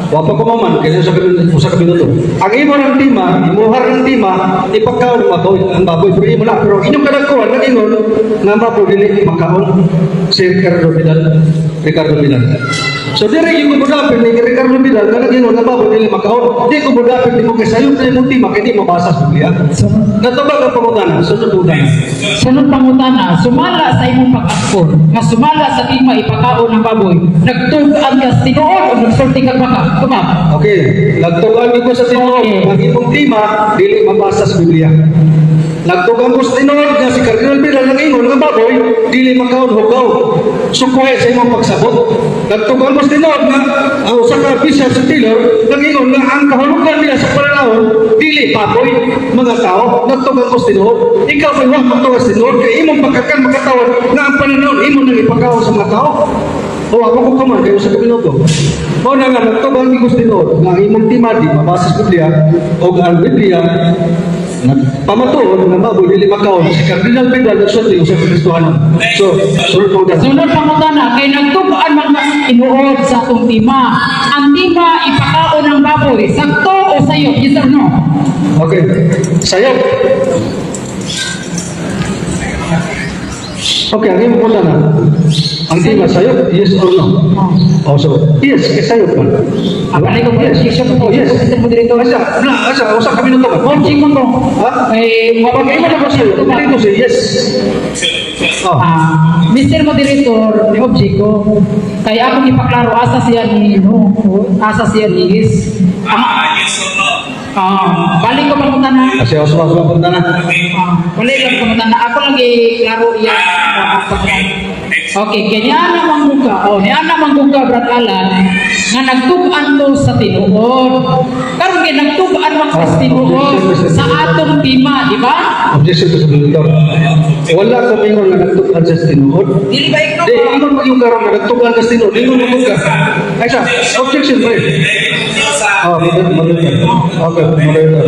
Wa pa ko man kay sa usa ka minuto. Ang imo ng tema, imuhar ng tema, ipakaon ang baboy, ang baboy pero imo na pero inyong kadagkuhan nag-ingon nga ang baboy dili makaon si Ricardo Vidal. Ricardo Vidal. So dire yung kubudapin ni Ricardo Vidal nga nag-ingon nga baboy dili makaon. Di kubudapin di mo kay sayop na imong tema kay di mabasa sa Biblia. Natubag ang pangutana, sunod pangutana. Sunod pangutana, sumala sa imong pag-angkon, nga sumala sa tema ipakaon ang baboy, nagtug-an ka sa tinuod o nagsulti ka baka? Tuma. Okay, nagtugan ko sa tinuod, ang imong tema dili mabasa sa Biblia. Nagtugan ko sa tinuod nga si Cardinal Vidal nag-ingon nga baboy dili makaon hugaw. Sukuhe sa imong pagsabot. Nagtugan ko sa tinuod nga ang usa ka bishop sa Taylor nag-ingon nga ang kahulugan nila sa pananahon dili baboy, mga tao. Nagtugan ko sa tinuod. Ikaw may wa magtugan sa tinuod kay imong pagkakan makatawan nga ang pananahon imo nang ipakaon sa mga tao. O ako ko kaman kayo sa minuto. Mao na nga nagtubang ni Gustino nga ang imong tema di mabasa sa Biblia o ang Biblia. Nagpamatuod nga baboy dili makaon si Cardinal Vidal nagsulti usa ka Kristohanon. So, sunod po na. Sunod pangutana, kay nagtug-an man mas tinuod sa atong tema. Ang tema ipakaon ng baboy, sakto o sayop? Yes or no? Okay. Sayop. Okay, ang imong na. Ang tema sayop, yes or no? Oh, so, yes, kay sayop man. Ah, balik ko Yes. objection ko. Oh, yes. Mr. Moderator. Asa, na, asa, usa ka minuto ba? Object man ko. Ha? Eh, Pag imo na ko sayo, dili ko say yes. Oh. Ah, Mr. Moderator, ni object ko. Kay akong ipaklaro asa siya ni no, asa siya ni yes. Ah, yes or no? Ah, balik ko pangutana. Kasi usma usma punta na. Ah, wala lang pangutana. Ako lang i-klaro iya. Okay, kay niya na mangguka. Oh, niya na mangguka, Brad Alan, nga nagtug-an to sa tinuod. Karon kay nagtug-an man sa tinuod sa atong tema, di ba? Objection to sa moderator. Wala ko mingon nga nagtug-an sa tinuod. Dili ba ikno Di, ingon mo yung karon nga nagtug-an sa tinuod, ingon mo ka. Ay sa, objection pre. Oh, moderator. Okay, moderator.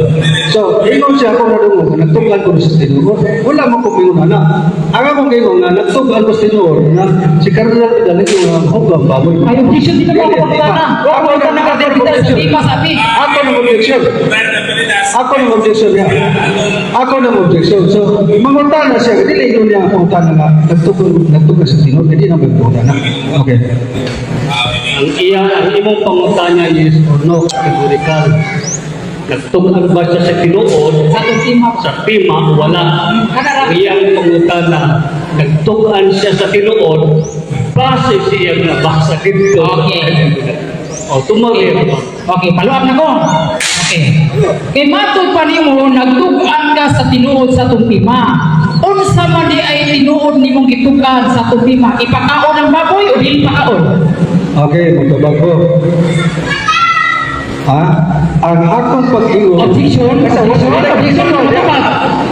So, ingon siya ako nadungog nga nagtug-an ko sa tinuod. Wala mo ko mingon ana. Ang akong ingon nga nagtug-an ko sa tinuod nga si Cardinal Vidal nga hugam baboy. Ay, objection dito ba ako pangutana? Ako Ako na ka sa tema sabi. Ako nang objection. Ako nang objection niya. Ako nang objection. So, mangutana siya. Dili ingon niya ang pangutana nga nagtukod nagtukod sa tinuod. Dili na magpangutana. Okay. Ang imong pangutana, yes or no, categorical. Nagtug-an ba siya sa tinuod? Sa atong tema. Sa tema, wala. Kanara. Ang iyang pangutana, nagtug-an siya sa tinuod, base sa iyang nabasa dito. Okay. O, tumawid. Okay, follow up na ko. Okay. Kay matud pa nimo nagtug-an ka sa tinuod sa atong tema. Unsa man di ay tinuod nimong gitug-an sa atong tema? Ipakaon ang baboy o dili pakaon? Okay, magtubag ko. Ha? Ang akong pag-ingon... Objection. Asa, wala, Objection. wala, Objection.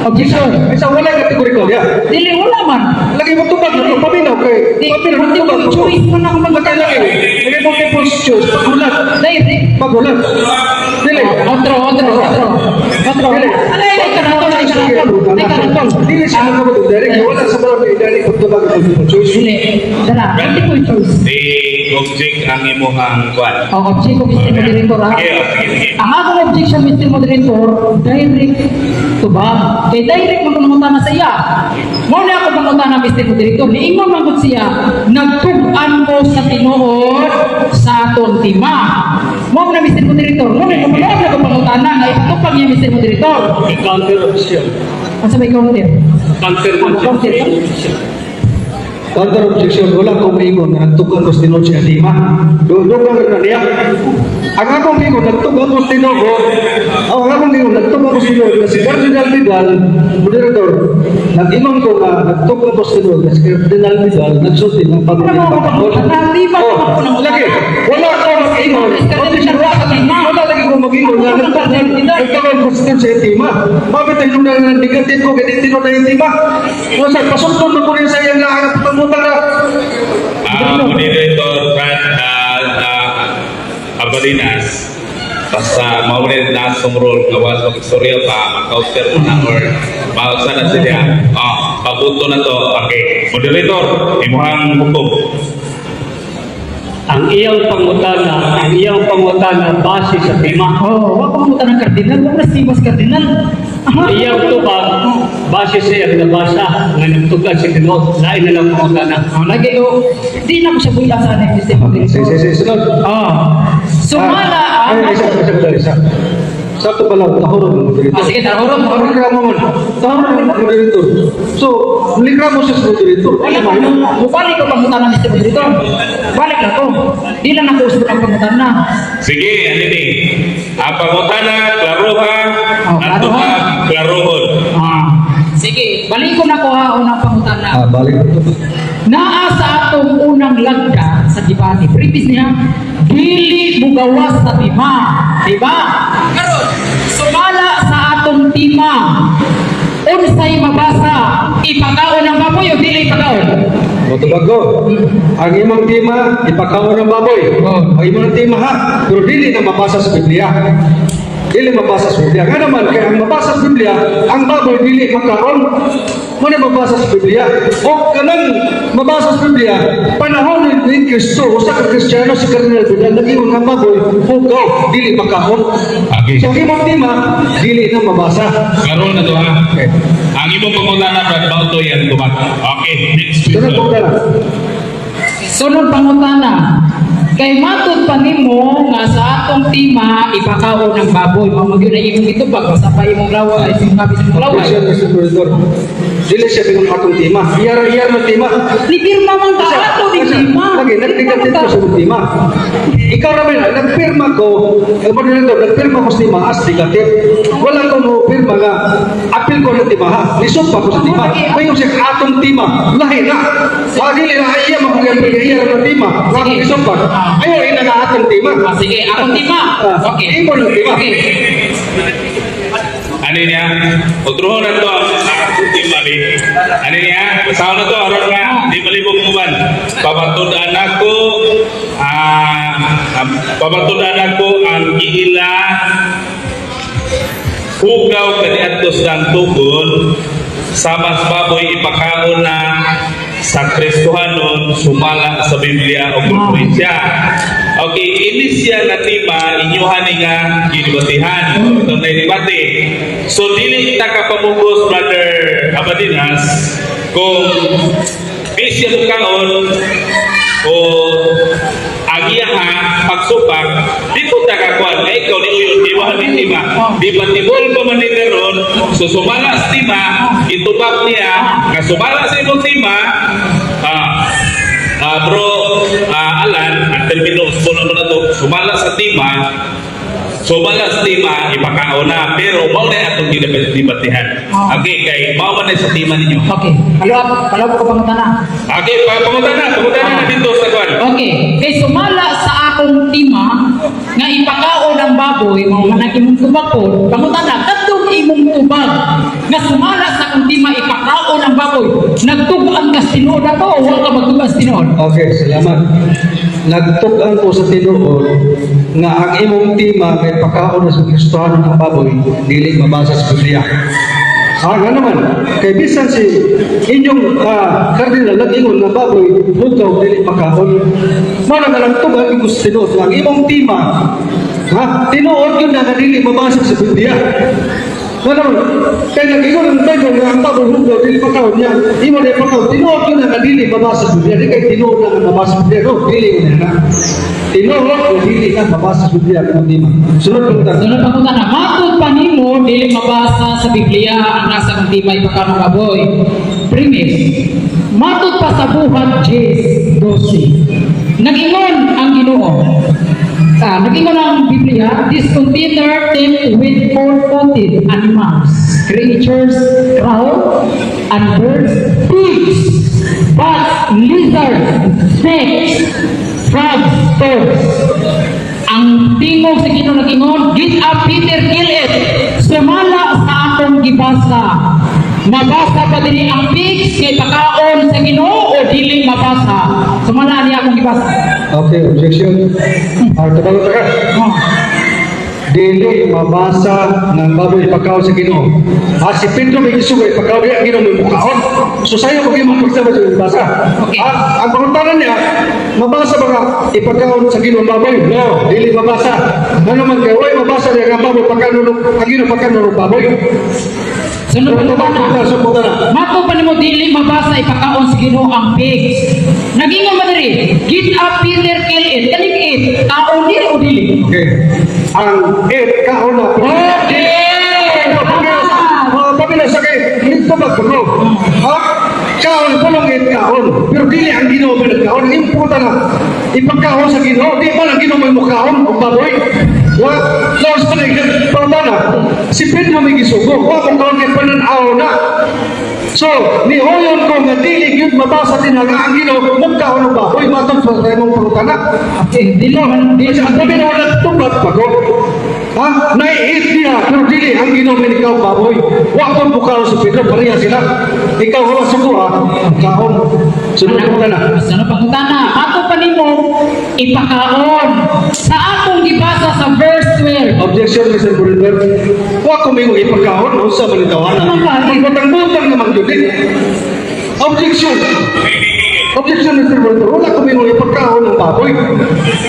Objection. Asa, wala kategorikal ya. Dili wala man. Lagi mo tubag na paminaw kay Di, paminaw tubag. multiple choice man ako Lagi lagi. Lagi multiple choice. Pagulat. Dai, di. Pagulat. Dili. Otro, otro, otro. Otro. Dili. Alay, ay kanatol, ay kanatol. Ay kanatol. Dili siya makabot direct. Wala sa balon kay direct pagtubag ang multiple choice. Dili. Dara, multiple choice. Di object ang imuhang kwan. Oh, object ko, Mr. Moderator, ha? Sige, oh, sige, sige. Ang akong objection, Mr. Moderator, direct to ba? Kay direct man pangutana sa iya. Mao na ako pangutana, Mr. Moderator. Niingon man gud siya, nagtug-an mo sa tinuod sa atong tema. Mao na, Mr. Moderator, mao na ako pangutana nga ipatupag niya, Mr. Moderator. Okay, counter objection. Asa may counter? Counter Counter. objection. Counter objection, wala akong maingon nga nagtugan ko sa tinuod siya lima. Doon na niya. Ang akong ingon, nagtugan ko sa tinuod. Oh, ang akong ingon, nagtugan ko sa tinuod. Na si Cardinal Vidal, moderator, nag-ingon ko nga nagtugan ko sa tinuod. Na si Cardinal Vidal, nagsulti ng Wala mo ako pangutana. Lima Oh, naman ko nang lagi, wala ako mag-ingon. Objection, wala lagi ko mag-ingon nga nagtugan ko sa tinuod sa itima. Bakit tayo nung nangdigatin ko, kaya tinuod na itima? Wala sa pasundon mo ko rin sa iyang nga putang na. Moderator Brad Abarinas, basta maulit na sa role nga was mag-istorya pa, mag-counter mo na or mausa na sila. Ah, pabuto na to. Okay. Moderator, imuhang hukom. Ang iyang pangutana base sa tema. Oh, wa ko pangutana ng kardinal, wa na si Mas Kardinal. Aha. Ang iyang tubag base sa iyang nabasa nga nagtug-an sa tinuod. Lain na lang pangutana. Oh, lagi oh, di na ko siya buya sa aning Mr. Moderator. Sige, sige, sunod. Ah. Sumala Ay, ang isa, isa, isa, isa. Sa ito pala, tahurong ng moderator. Ah, sige, tahurong, tahurong. Reklamo man. Tahurong ng moderator. So, reklamo siya sa moderator. Wala pa. Mubalik ko pangutana, Mr. Moderator. Balik na ko. Di lang ako usbon ang pangutana. Sige, ano ni? Ang pangutana, klaruha, Oh, at klaruha. tubag, klaruhon. Ah. Sige, balik ko na ko ha unang pangutana. Ah, balik. Naa sa atong unang lagda sa debate. Premise niya, dili mugawas sa tima. Diba? Karon, sumala sa atong tima. Unsay mabasa, ipakaon ang baboy o dili ipakaon? Matubag ko. Ang imong tema, ipakaon ng baboy. Oh. Ang imong tema ha, pero dili na mabasa sa Biblia. Dili mabasa sa Biblia. Nga naman, kaya ang mabasa sa Biblia, ang baboy dili makaon. Mao na mabasa sa Biblia. O kanang mabasa sa Biblia, panahon ni Kristo, usa ka Kristiyano si Cardinal Vidal, nag-ingon nga baboy, hugaw, dili makaon. Okay. So, ang imong tema, dili na mabasa. Karon na to ha. Okay. Ang imong pangutana, Brad Bauto, yan tumat. Okay, next Sunod question. po ka na. Sunod pangutana. Kay matud pa nimo nga sa atong tema ipakaon ng baboy. Mao man gyud ang imong gitubag basta pa imong laway, imong kapis imong laway. Objection, Mr. Moderator. Dili siya bingon atong tema. Iyara-iyara na tema. Nipirma man ka ato ni tema. Lagi, nagtigatid ko sa tema. Ikaw naman, nagpirma ko, eh, moderator, nagpirma ko sa tema as negative. Wala ko mo pirma nga, apil ko ng tema ha. Nisumpa ko sa tema. May yung siya atong tema, lahi na. Ah, dili na, iya makagapil, iya na tema. Nga akong isumpa. Ayaw, ina nga atong tema. Ah, sige, akong tema. Ah, Okay. imo ng tema. Okay. Ano niya? Otro na to ang akong tema ni. Ano niya? Basahon na to aron nga di malibog mo man. Pamatud-an ako pamatud-an ako ang giila hugaw kaniadto sa tugon sama sa baboy ipakaon na sa Kristohanon sumala sa Biblia o referensya. Okay, ini siya nga tema inyuhan ni nga gidibatihan. Ito na debate. So dili ta ka pamugos, Brother Abadinas, kung di siya mukaon o ang iya ha pagsupak dito ta kakuan nga ikaw ni uyon di ba ni tema di ba tibol pa man ni karon. So sumala sa tema itubag niya nga sumala sa imong tema, bro, Alan, ang termino usbon naman na to, sumala sa tema. Sumala sa tema ipakaon na, pero mao na atong gidebatihan. Okay, kay mao man na sa tema ninyo. Okay. Follow up, follow up ko pangutana. Okay, pangutana na dito sa kuan. Okay. Kay sumala sa akong tema nga ipakaon ang baboy mao man ang imong tubagon. Pangutana, kadtong imong tubag nga sumala sa akong tema ipakaon ang baboy, nagtug-an ka sa tinuod ato o wa ka magtug-an sa tinuod? Okay, salamat. Nagtug-an ko sa tinuod nga ang imong tema kay pakaon na sa Kristohanon ang baboy, dili mabasa sa Biblia. Ah, nga naman, kay bisan si inyong kardinal nag-ingon nga baboy, hugaw dili makaon. Mao na nga nagtug-an ko sa tinuod nga ang imong tema, ha, tinuod yun na nga dili mabasa sa Biblia. Nga naman, kay nag-ingon ang Bible nga ang baboy hugaw dili makaon niya, imo na pakaon, tinuod yun na nga dili mabasa sa Biblia. Di kay tinuod na nga mabasa sa Biblia, no, dili yun na. Tinuod na dili na mabasa sa Biblia kung di ma. Sunod ko na. Sunod pangutana, matud pa nimo dili mabasa sa Biblia ang nasa akong tema ipakaon ang baboy. Premise, matud pa sa Buhat 10:12. Nag-ingon ang Ginoo. Ah, nag-ingon ang Biblia, "This container teemed with four-footed animals, creatures, crawl, and birds, pigs, bats, lizards, snakes, frogs, toads." Ang tingog sa Ginoo nag-ingon, "Get up, Peter, kill it." Sumala sa akong gibasa, mabasa pa diri ang pigs nga ipakaon sa Ginoo o dili mabasa? Sumala niya akong gibasa. Okay, objection. Ah, tabalo ta ka. Oh. Dili mabasa ng baboy pagkaon sa Ginoo. Ah, si Pedro may gisugay pagkaon niya ang Ginoo may mukaon. So sayo ko imong pagsama sa mabasa. Okay. Ah, ang pangutana niya, mabasa ba nga ipagkaon sa Ginoo ang baboy? No, dili mabasa. Ano man kay way mabasa niya ang baboy pagkaon ang Ginoo pagkaon ng baboy. Sunod pangutana. Sunod na. Mato pa nimo dili mabasa ipakaon sa Ginoo ang pigs. Nag-ingon ba diri? "Get up, Peter, kill it." Kaning it, kaon dili o dili? Okay. Ang it kaon na. Okay. Oh, pamilya sa kay nito ba kuno? Ha? Kaon pulong it kaon. Pero dili ang Ginoo may nagkaon. Imputa na. Ipagkaon sa Ginoo, di ba ang Ginoo may mukaon og baboy? Wa laos pa na pangutana. Si Pedro may gisugo. Wa kung kaon kay panan-aw na. So, nihoyon ko nga dili gyud mabasa din nga ang Ginoo mukaon og baboy matod sa imong pangutana. Okay, dili man dili Kasi ang sabi na wala tubag pa ko. Ha? Naiit niya, pero dili ang Ginoo may ikaw baboy. Wa ko bukaw si Pedro, pareha sila. Ikaw hawa sa ko ha, ang kaon. Sunod ko na. Sunod pangutana. Mato pa nimo ipakaon. Sa akong gibasa gibasa sa verse 12. Objection, Mr. Moderator. Wa ko may ipagkaon, unsa man itawana. Ano ba? Magbutang-butang naman yun eh. Objection. Objection, Mr. Moderator. Wala ko may ipagkaon ng baboy.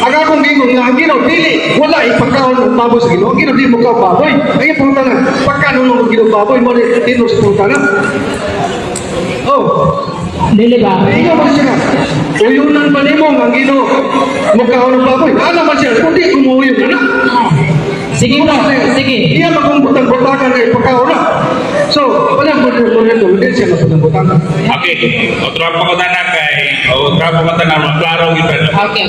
Ang akong gingon nga, ang Ginoo dili, wala ipagkaon ng baboy sa Ginoo. Ang Ginoo dili mo baboy. Ang iyang pangutana, pagkaon ng Ginoo baboy, mo ni tinuod sa pangutana. Oh, Dili ba? ingon man siya nga, uyunan pa nimo nga ang Ginoo mukaon ng baboy. Ana man siya, kundi kumuuyon na na. Sige bro, sige. Iya magong butang-butakan kay pagkaon na. So, wala mo mo nito, hindi siya mabutang-butakan. Okay, otro pangutana kay otro pangutana maklaro gyud. Okay.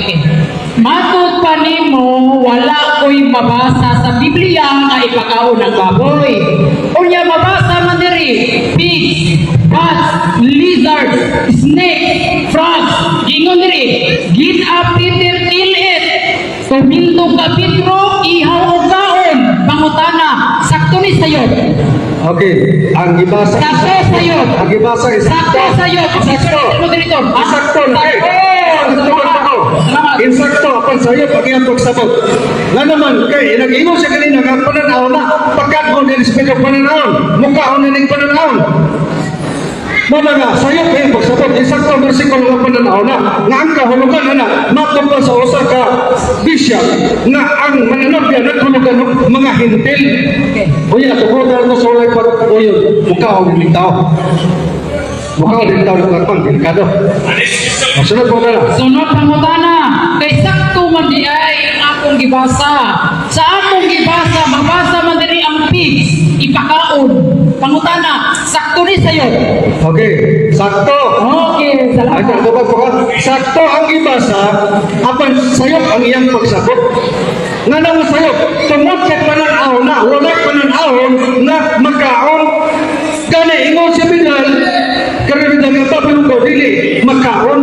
Matod pa nimo, wala ko'y mabasa sa Biblia nga ipakaon ng baboy. Unya mabasa man diri, pigs, bats, lizards, snakes, frogs. Gingon diri, get up Peter, kill it. Tumindog ka Pedro, ihaw og kaon. Pangutana, sakto ni sayo. Okay, ang gibasa Sakto sayo. Ang gibasa is Sakto sayo. Sakto. Mo diri to. Ha? Insakto na kay. Sakto. Sakto. Salamat. Insakto apan sayo pag iyang pagsabot. Nga naman kay nag-ingon siya kanina nga pananaw na pagkaon ni Pedro pananaw, mukaon ni pananaw. Muna nga, sayo kayo pagsabot, insakto ang bersikulo nga pananaw na, nga ang kahulugan na na, matupad sa usa ka bishop, nga ang mananabya naghulugan og mga hintil. Okay. Uy, natukodan ko sa ulay pag uyon, mukaon ni tao. Mukaon ni tao lugar pang, delikado. Ang sunod po na. Sunod pangutana, kay sakto man di ay ang akong gibasa. Sa akong gibasa, mabasa man diri ang pigs, ipakaon. Pangutana, sakto ni sayo. Okay, sakto. Okay, Ay, salamat. tugtog po ka. Sakto ang gibasa, apan sayop ang iyang pagsabot. Nga nang sayop, tungod kay pananaw na, wala pananaw na makaon. Gani, ingon si Binal, karon nga baboy ko, dili, makaon.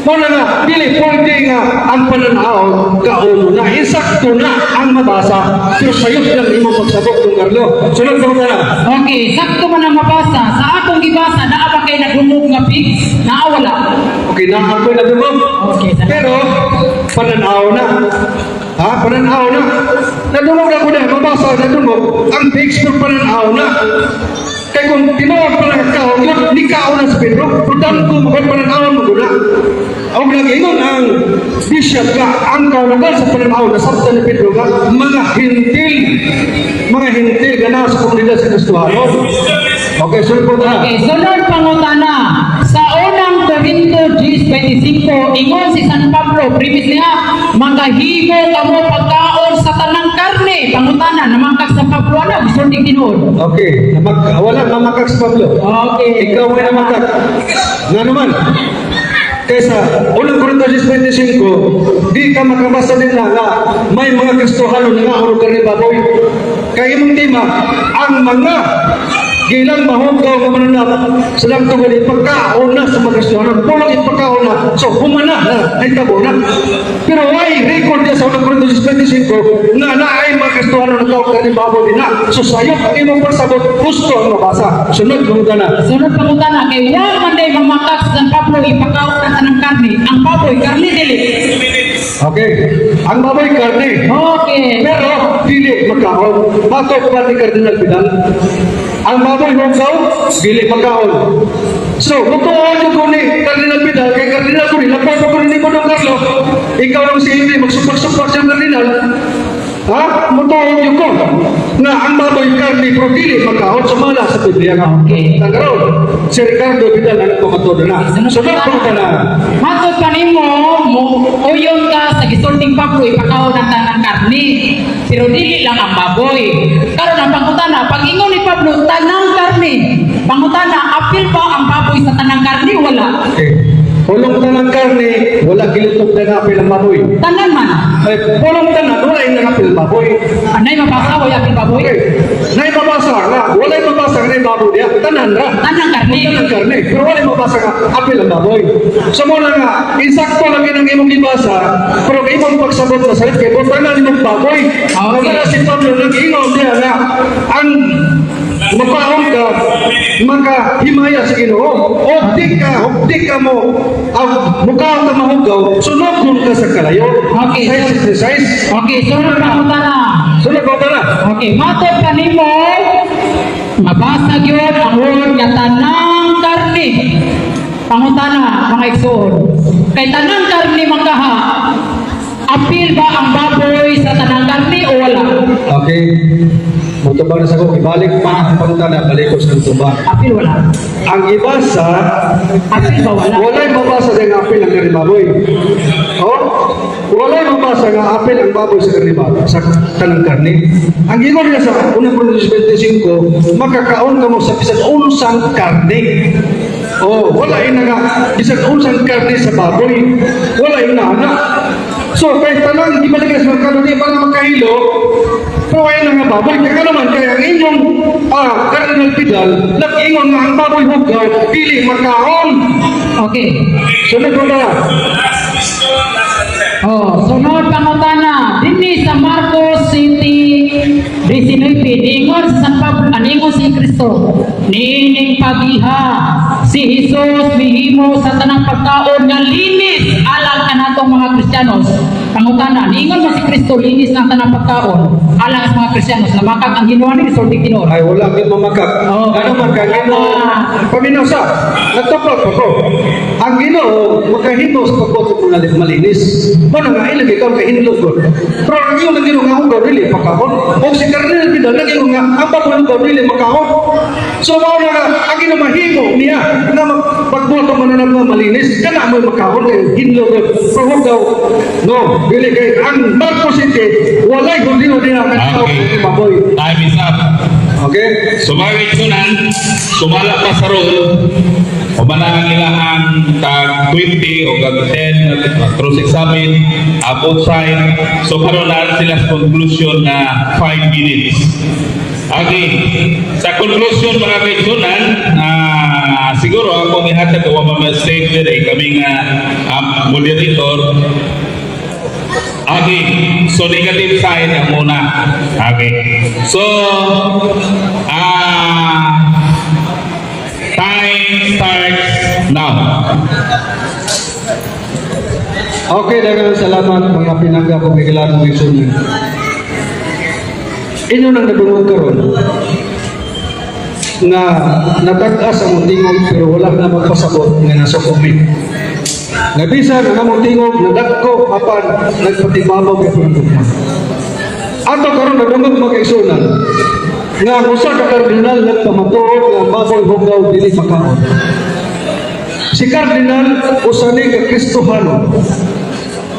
Muna nga, dili pwede nga ang pananaw kaon na, insakto na ang mabasa, pero sayop lang imong pagsabot, Don Carlo. Sunod po na. Okay, sakto man ang mabasa. Sa akong gibasa, naa ba kay nagdungog nga pigs? Naa wala. Okay na, ako na dumog. Okay, salamat. Pero, pananaw na. Ha? Pananaw na. Nadungog ako na, mabasa, nadungog. Ang pigs ng pananaw na. Kaya kung tinuod pa lang kaon, yun, ni kaon na sa Pedro, pero ko mo kay pananaw mo guna. Ang nag-ingon ang bishop ka, ang kaulugan sa pananaw na sabta ni Pedro ka, mga hintil gana sa komunidad sa Kristuhanon. Okay, sunod po na. Okay, sunod pangutana. Sa unang Korinto 10:25, ingon si San Pablo, premise niya, makahimo kamo pagkaon sa tanang karne. Pangutana, namangkag San Pablo ana, gusto ni tinuod. Okay, wala mamakak sa Pablo. Okay. Ikaw ay namakak. Nga naman. Kaysa unang Korinto 10:25, di ka makabasa din na nga may mga Kristohano na nga oro karne baboy. Kaya imong tema, ang mga gilang mahugaw nga mananap sa lang tungod ipagkaon na sa mga Kristohano. Pulong ipagkaon na. So, humana na, ay tabo na. Pero why record niya sa unang Korinto 10:25 na naay mga Kristohano na tawag karne baboy din na. So, sayop ang imong pagsabot, gusto ang mabasa. Sunod, kumita na. Sunod pangutana, kay wa man day mamakak sa San Pablo ipakaon ang tanang karne. Ang baboy, karne dili. Okay. Ang baboy karne. Okay. Pero dili magkaon. Matod pa ni Cardinal Vidal. Ang baboy hugaw, dili magkaon. So, mutuon yung ko ni Cardinal Vidal, kay Cardinal ko ni, lampaw pa ko ni Don Carlo. Ikaw lang si Henry, magsupak-supak siyang Cardinal. Ha? Mutuon yung ko. Nga ang baboy karne, pero dili magkaon, sumala sa Biblia nga. Okay. Tangkaroon, si Ricardo Vidal ang pamatuod na. Sunod ko ka na. Matod pa nimo, mo uyon ka sa gisulting Pablo ipakaon ang tanang karne. Pero dili lang ang baboy. Karon ang pangutana, pag ingon ni Pablo tanang karne, pangutana apil ba ang baboy sa tanang karne wala? Okay. Pulong tanang karne, wala gilutok na apil ang baboy. Tanan man. Ay, pulong tanan, wala yung apil ang baboy. Anay mabasa way apil baboy? Okay. Nay mabasa nga, wala yung mabasa nga na baboy niya. Tanan ra. Tanang karne. Tanang karne. Pero wala yung mabasa nga apil ang baboy. So mo na nga, insakto lang yun ang imong gibasa, pero ang imong pagsabot na salit kay tanan imong baboy. Okay. Wala si Pablo nag-ingon niya nga, ang makaon ka, makahimaya sa Ginoo, o di ka Di ka mo ang mukaon ka mahugaw, sunogon ka sa kalayo. Okay. Size is size. Okay, sunod pangutana. Sunod ko na. Okay, matod kanimo, mabasa gyud ang word nga tanang karne. Pangutana, mga igsoon. Kay tanang karne mangkaha, apil ba ang baboy sa tanang karne o wala? Okay. Mutubang na sa ko, ibalik pa ang pangutana, balik ko sa tubang. Apil wala. Ang ibasa, Apil ba wala? walay mabasa sa nga apil ang karne baboy. Oh? Walay mabasa nga apil ang baboy sa karne baboy, sa tanang karne. Ang gingon niya sa unang Corinthians 25, makakaon ka mo sa bisan unsang karne. Oh, wala ina nga bisan unsang karne sa baboy. Wala ina ana. So kay tanang di balik sa merkado di pa na makahilo, pero ay na nga baboy kaya naman kaya ang inyong Cardinal Pidal nag-ingon nga ang baboy hugaw dili makaon. Okay. Sunod ko na. Oh, sunod pangutana. Dinhi sa Marcos City 19, niingon sa San Pablo, ah, si Kristo, niining pagiha si Jesus mihimo sa tanang pagkaon nga linis alang kanatong mga Kristiyanos. Pangutana, niingon ba si Kristo linis ang tanang pagkaon alang sa mga Kristiyanos na makak ang Ginoo ni sulti tinuod? Ay wala gid mamakak. Oh. Ano man kang Ginoo paminaw sa nagtapal pa ko. Ang Ginoo makahimo sa pagbuot sa mga malinis. Mano nga ilang ikaw kay hinlog ko. Pero ang ingon ng Ginoo nga hugaw dili pakaon. O si Cardinal Pidal nag-ingon nga ang baboy hugaw dili makaon. So mao na nga ang Ginoo mahimo niya nga pagbuot ang mananap nga malinis kana mo makaon kay hinlog ko. Pero hugaw no dili kay ang Marcos City walay gundino niya ang Okay. baboy. Time is up. Okay? So mga kaigsunan, sumala pa sa role, human na ang ilahang tag 20 o kag 10 cross examine, both side. So karon na sila sa conclusion na 5 minutes. Okay. Sa conclusion mga kaigsunan, siguro akong ihatag ko wa mistake diri kami nga moderator. Okay. So negative side ang muna. Okay. So time starts now. Okay, daghang salamat mga pinangga kong higalan mong igsunan. Inyo nang nadungog karon nga natag-as ang tingog pero wala na magpasabot nga nasa mi. Nga bisan ang among tingog nadagko apan nagpatibabaw gyud ang gugma. Ato karon nadungog mga kaigsunan nga ang usa ka kardinal nagpamatuod nga ang baboy hugaw dili makaon. Si Cardinal usa ni ka Kristohano.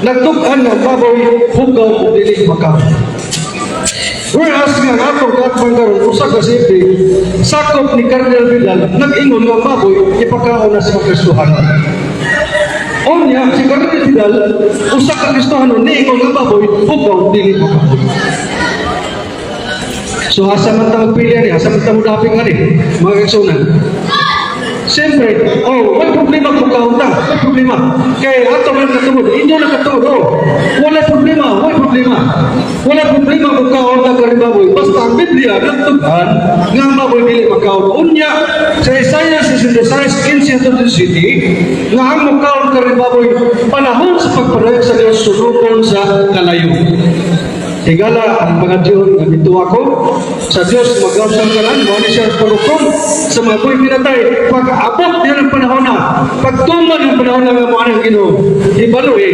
Nagtug-an nga ang baboy hugaw ug dili makaon. Whereas nga ang atong kaatbang karon usa ka sipi sakop ni Cardinal Vidal nag-ingon nga ang baboy ipakaon na sa mga Kristohano. Unya si Cardinal Vidal usa ka Kristohano niingon nga ang baboy hugaw dili makaon. So asa man ta magpili ani, asa man ta modaping ani, mga kaigsunan. Siyempre, oh, may problema kung kaunta, may problema. Kay ato man katungod, inyo na katungod, oh. Wala problema, wala problema. Wala problema kung kaunta ka rin baboy. Basta ang Biblia, nagtug-an, nga ang baboy dili makaon. Unya, sa Isaiah 66, 15 City, nga ang mukaon ka rin baboy, panahon sa pagpadayag sa Diyos, sunukon sa kalayo. Higala ang mga Diyon nga mituwa ko sa Dios magawas ang tanan mao ni siya ang paghukom sa mga buhay pinatay pag abot niya ng panahon na pagtuman ng panahon na nga mo ang Ginoo hibalo eh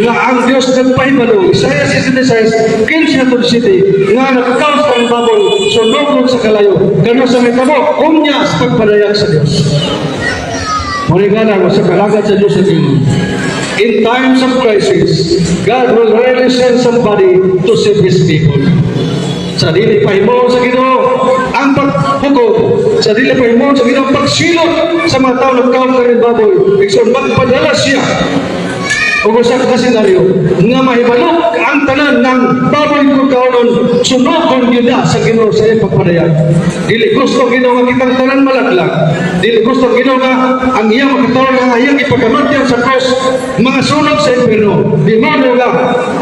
nga ang Dios nagpahibalo Isaiah 66 15 City nga nakakaos ang baboy sunogon sa kalayo kano sa mahitabo unya sa pagpadayag sa Dios. Mao sa kalagad sa Diyos sa Ginoo. In times of crisis, God will rarely send somebody to save His people. Sa dili pahimuon sa Ginoo ang paghukom, sa dili pahimuon sa Ginoo ang pagsilot sa mga tao nagkaon karne baboy. Igsoon magpadala siya o usa ka senaryo nga mahibalo ang tanan ng baboy kung kaonon sunokon gyud na sa Ginoo sa iyang pagpadayag. Dili gusto Ginoo nga kitang tanan malaglag. Dili gusto Ginoo nga ang iyang makatawag nga ang iyang ipagamatyan sa cross mga sunog sa impierno. Di mo nga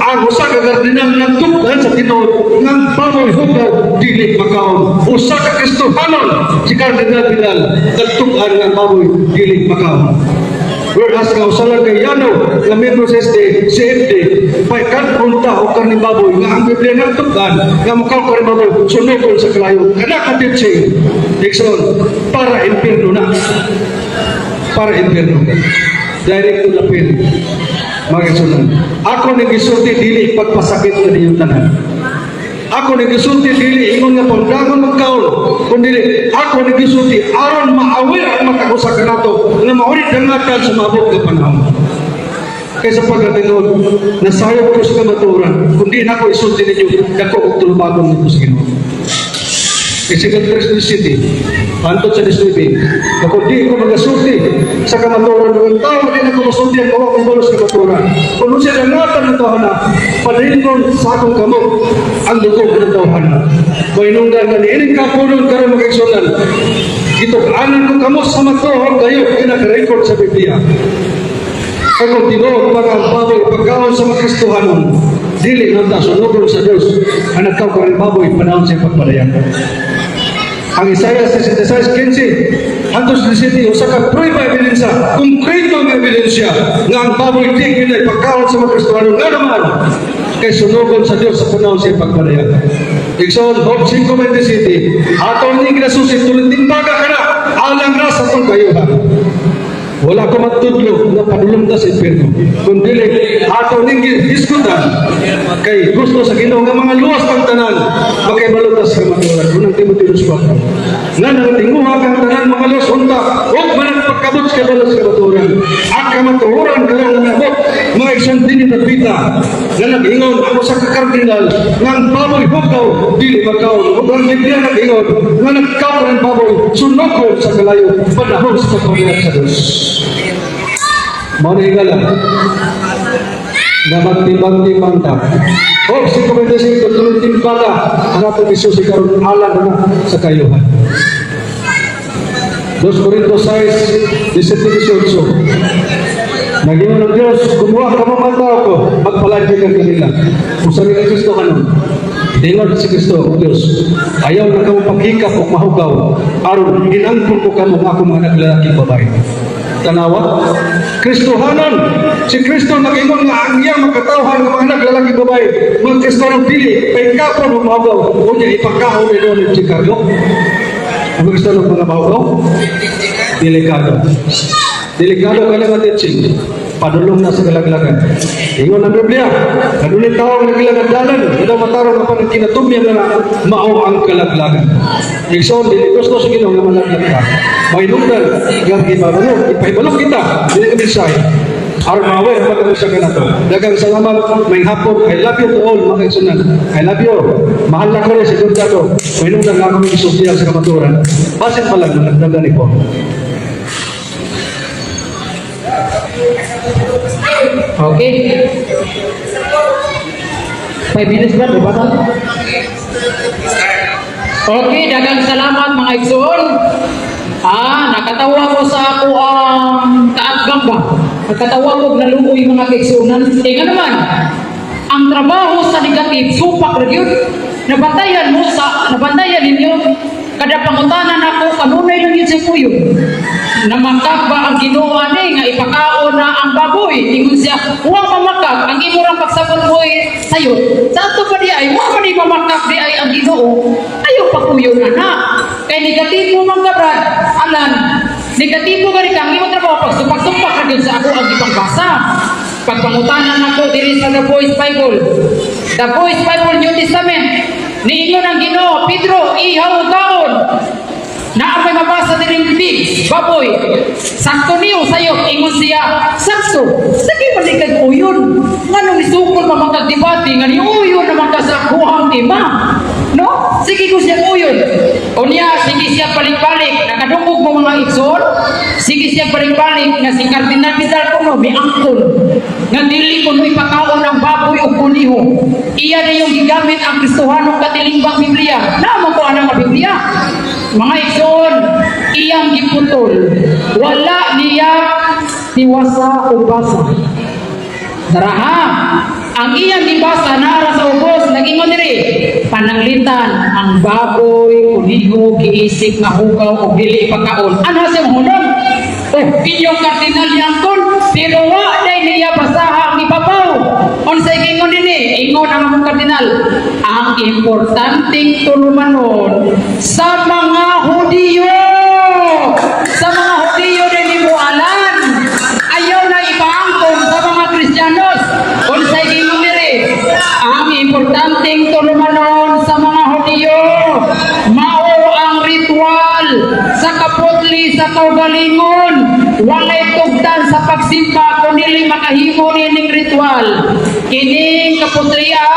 ang usa ka kardinal nagtug-an sa tinuod nga ang baboy hugaw dili makaon. Usa ka Kristohanon si Cardinal Vidal nagtug-an nga ang baboy dili makaon. Whereas nga usa lang kay Yano nga membro sa SD, CFD, pagkaon ta og karne baboy nga ang Biblia nagtukan nga mukaon karne baboy sunugon sa kalayo. Kana ka teaching, igsoon, para impierno na. Para impierno. Direct to the pit. Mga igsuonan. Ako ning gisulti dili pagpasakit nga ninyong tanan. Ako ning gisulti dili ingon nga pagdagon magkaon, kundi ako ning gisulti aron ma-aware ang matag usa kanato nga mauri dangatan sa maabot nga panahon. Kaysa pagkatinuod, nasayop ko sa kamatuoran, kundi na ako isulti ninyo, dako og tulubagon nito sa Ginoo. Ezekiel 3:17, hantod sa 19, na kung di ko magasulti sa kamatuoran, ng tao, di na ko masulti ang kawa kong balos sa kamatuoran. Kung siya dangatan ng tawhana, padayon sa akong kamot ang dugo ng tawhana. Mahinungdan nga niining kapunon karon, mga igsuonan, gitug-anan ko kamo sa matuod kayo kay naka-record sa Biblia. Kay kung tinuod pa ang baboy pagkaon sa mga Kristohanon, dili na ta sunugon sa Diyos ang nagkaon karneng baboy panahon sa pagpadayag. Ang Isaiah 66:15 hangtod sa 17, usa ka prueba, ebidensya, konkreto nga ebidensya nga ang baboy di gyud pagkaon sa mga Kristohanon, nga naman kay sunugon sa Diyos sa panahon sa pagpadayag. Igsoon, Job 5:27, ato ni ginasusi tulad timbaga kana alang ra sa atong kayuhan. Wala ko matudlo nga padulong ta sa impierno. Kundi ato ning hisgutan kay gusto sa Ginoo nga mga luwas pang tanan makahibalo ta sa kamatuoran. Unang Timoteo 2:4. Nga nang tinguha kang tanan mga luwas unta ug manang pagkabot sa kabalo sa kamatuoran. Ang kamatuoran karon nga nabot, mga igsoon, dinhi dapita nga nag-ingon ako sa kardinal nga ang baboy hugaw dili makaon ug ang Biblia nag-ingon nga nagkaon ang baboy sunugon sa kalayo panahon sa pagpamiyat sa Diyos. Mao ni higala na magtimbang-timbang ta. O, si Komendasyon, tulong timbanga ang atong isusi karon alang na sa kayuhan. 2 Corinto 6, 17-18. Nag-ingon ng Diyos, kumuha ka mo mga tao ko, magpalagi kang kanila. Kung sa ni Kristo kanon, Dingon si Kristo, o Diyos, ayaw na kamo paghikap o mahugaw, aron ginangkon ko kamo nga akong mga anak lalaki babae. Tanawa, Kristohanon, si Kristo nag-ingon nga ang iyang makatawhan ng mga anak lalaki babae, mga Kristohanon dili, pahikapon o mahugaw, unya ipakaon ni Don si Carlo. Ang Kristohanon mga mahugaw, delikado. Delikado ka na teaching. Padulong na sa kalaglagan. Ingon ang Biblia, kanunay tao ang nagilangadalan, ito matarong nga panang kinatumyan na mao ang kalaglagan. Igsoon, dili gusto sa Ginoo nga malaglag ka. Mahinungdan, nga ipabalok, ipahibalo kita, dili ka mensahe. Aron ma-aware ang sa kanato. Daghang salamat, may hapon. I love you to all, mga igsuonan. I love you. Mahal na ko rin si Lord ko. Mahinungdan nga akong isultihan sa kamatuoran. Basin pa lang, nagdagan ni ko. Okay. 5 minutes ba? Diba ba? Okay, daghang salamat, mga igsoon. Nakatawa ko sa ako ang kaatgang ba? Nakatawa ko naluoy, mga kaigsuonan. Eh nga naman, ang trabaho sa negative, supak ra gyud. Nabantayan mo sa, nabantayan ninyo, kada pangutanan ako, kanunay lang yun sa kuyo. Namakak ba ang Ginoo ani nga ipakaon na ang baboy? Ingon siya, huwag mamakak, ang imo rang pagsabot mo ay sayo. Sa ato pa di ay, wa man di mamakak di ay ang Ginoo. Ayaw pakuyo na na. Kay negatibo man ka, Brad. Alan, negatibo ka rin ka, ang imong trabaho, pagsupak-supak ra gyud sa ako ang ipangbasa. Pagpangutanan ako diri sa The Voice Bible. The Voice Bible New Testament. Niingon ang Ginoo, "Pedro, ihaw kaon." Naa may mabasa diring pigs, baboy. Sakto niyo sayo, ingon siya, sakto. Sige man ni kag uyon. Nganong isukol pa man kag debate nga ni uyon naman ka sa kuhang tema? No? Sige ko siya uyon. Unya, sige siya balik-balik. Nakadungog mo, mga igsoon? Sige siya balik-balik nga si Cardinal Vidal kuno miangkon nga dili kuno ipakaon ang baboy o kuniho. Iya na yung gigamit ang Kristohanong katilimbang Biblia. Naman ko anang nga Biblia. Mga igsoon, iyang giputol. Wala niya tiwasa o basa. Daraha, ang iyang gibasa naara sa ubos, nagingon diri, pananglitan ang baboy, kuniho, giisip nga hugaw o dili ipakaon. Ano siya mahunong? Oh, inyong kardinal yangkon. Pero wa day niya basaha ang ibabaw. Unsay giingon dinhi? Ingon ang among kardinal, ang importanteng tulumanon sa mga Hudiyo. Sa mga Hudiyo din mo alan. Ayaw na ipaangkon sa mga Kristiyanos. Unsay giingon diri? Ang importanteng tulumanon sa mga Hudiyo mao ang ritual sa kaputli sa kaugalingon. Walay tugtan sa pagsimba kung dili makahimo nining ritual. Kining kaputlia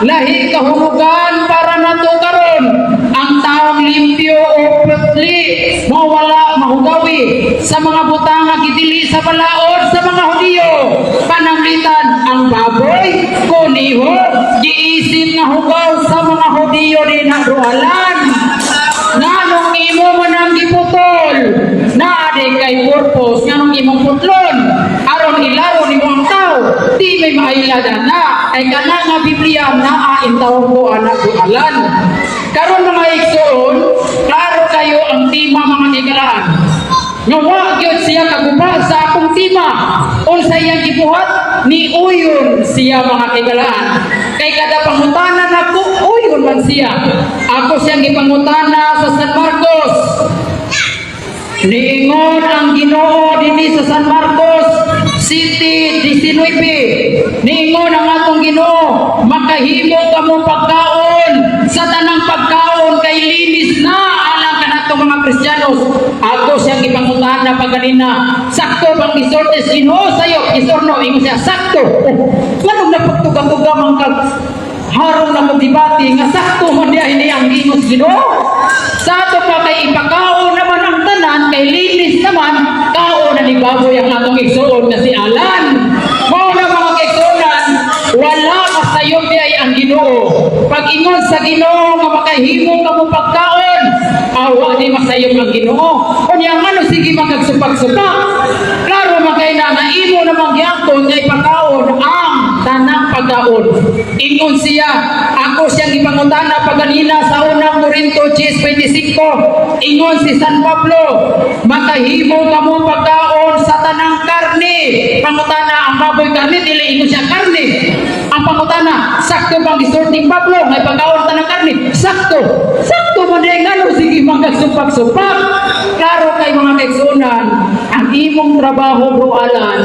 lahi kahulugan para nato karon. Ang taong limpyo o putli mawala mahugawi sa mga butang nga gidili sa balaod sa mga Hudiyo. Pananglitan ang baboy, kuniho, giisip nga hugaw sa mga Hudiyo din dualan. Nganong imo man ang giputol? Naa di kay purpose nganong imong putlon? Aron ilaro nimo ang tao. Di may mailada na kay kana nga Biblia naa intawon ko anak dualan. Karon, mga igsoon, klaro kayo ang tema, mga higalaan. Nga wa gyud siya kaguba sa akong tema. Unsa iyang gibuhat? Ni uyon siya, mga higalaan. Kay kada pangutana nako, uyon man siya. Ako siyang gipangutana sa San Marcos. Niingon ang Ginoo dinhi sa San Marcos 7:19. Niingon ang atong Ginoo, "Makahimo kamo pagkaon sa tanang pagkaon kay linis na alang kanatong mga Kristiyanos." Ako siyang gipangutana pa ganina, "Sakto bang gisulti sa Ginoo sayo?" Yes or no? Ingon siya, "Sakto." Oh, nganong napagtuga-tuga man kag harong na mo debate nga sakto man diay ni ang ingon sa Ginoo? Sa ato pa kay ipakaon naman ang tanan kay linis naman, kaon na ni baboy ang atong igsuon nga si Alan. Mao na, mga kaigsuonan, wala masayop ay ang Ginoo. Pag ingon sa Ginoo nga makahimo kamo pagkaon, awa di masayop ang Ginoo. Unya ngano sige magagsupak-supak? Klaro man kay na nga imo namang giangkon nga ipakaon ang tanang pagkaon. Ingon siya, ako siyang gipangutana paganina sa Unang Korinto 10:25. Ingon si San Pablo, "Makahimo kamo pagkaon sa tanang karne." Pangutana, ang baboy karne, dili? Ingon siya, karne. Ang pangutana, sakto bang gisulti Pablo nga ipagkaon tanang karne? Sakto. Sakto man di ngano sige magagsupak-supak? Klaro kay, mga kaigsuonan, ang imong trabaho, Bro Alan,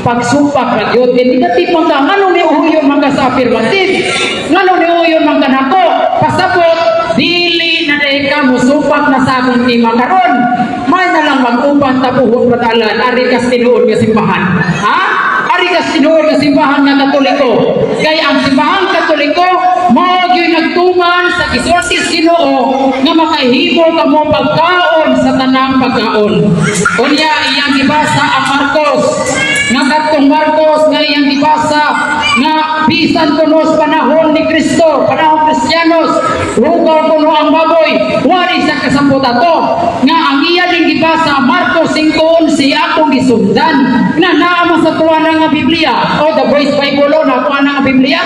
pagsupak ra gyud. Negative man ka, ngano ni uyon man ka sa affirmative? Ngano ni uyon man ka nako? Pasabot, dili na dahil ka musupak na sa akong tema karon. May na lang mag-uban tapuhon, Brad Alan, ari kas tinuod nga simbahan. Ha? Ari kas tinuod nga simbahan nga Katoliko. Kay ang simbahang Katoliko mao gyud nagtuman sa gisulti sa Ginoo nga makahimo kamo pagkaon sa tanang pagkaon. Unya iyang gibasa ang Marcos, nga kadtong Marcos nga iyang gibasa nga bisan kuno sa panahon ni Kristo, panahon Kristiyanos, hugaw kuno ang baboy, wali sa kasabot ato nga ang iya ding gibasa Marcos 5:11 akong gisundan na naa man sa tuwa nga Biblia o the Voice Bible o na tuwa nga Biblia.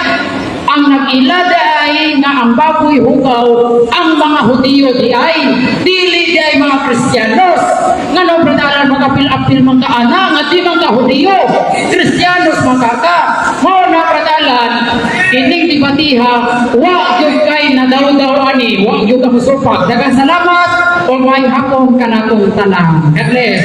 Ang nag-ilada ay nga ang baboy hugaw ang mga Hudiyo di ay dili di ay mga Kristiyanos. Ngano, Brad Alan, makapil-apil man ka ana nga di man ka Hudiyo, Kristiyanos man ka ka? Mao na, Brad Alan, kining debatiha wa gyud kay nadaw-daw ani, wa gyud ka musupak. Daghang salamat o may hapon kanatong tanan. God bless.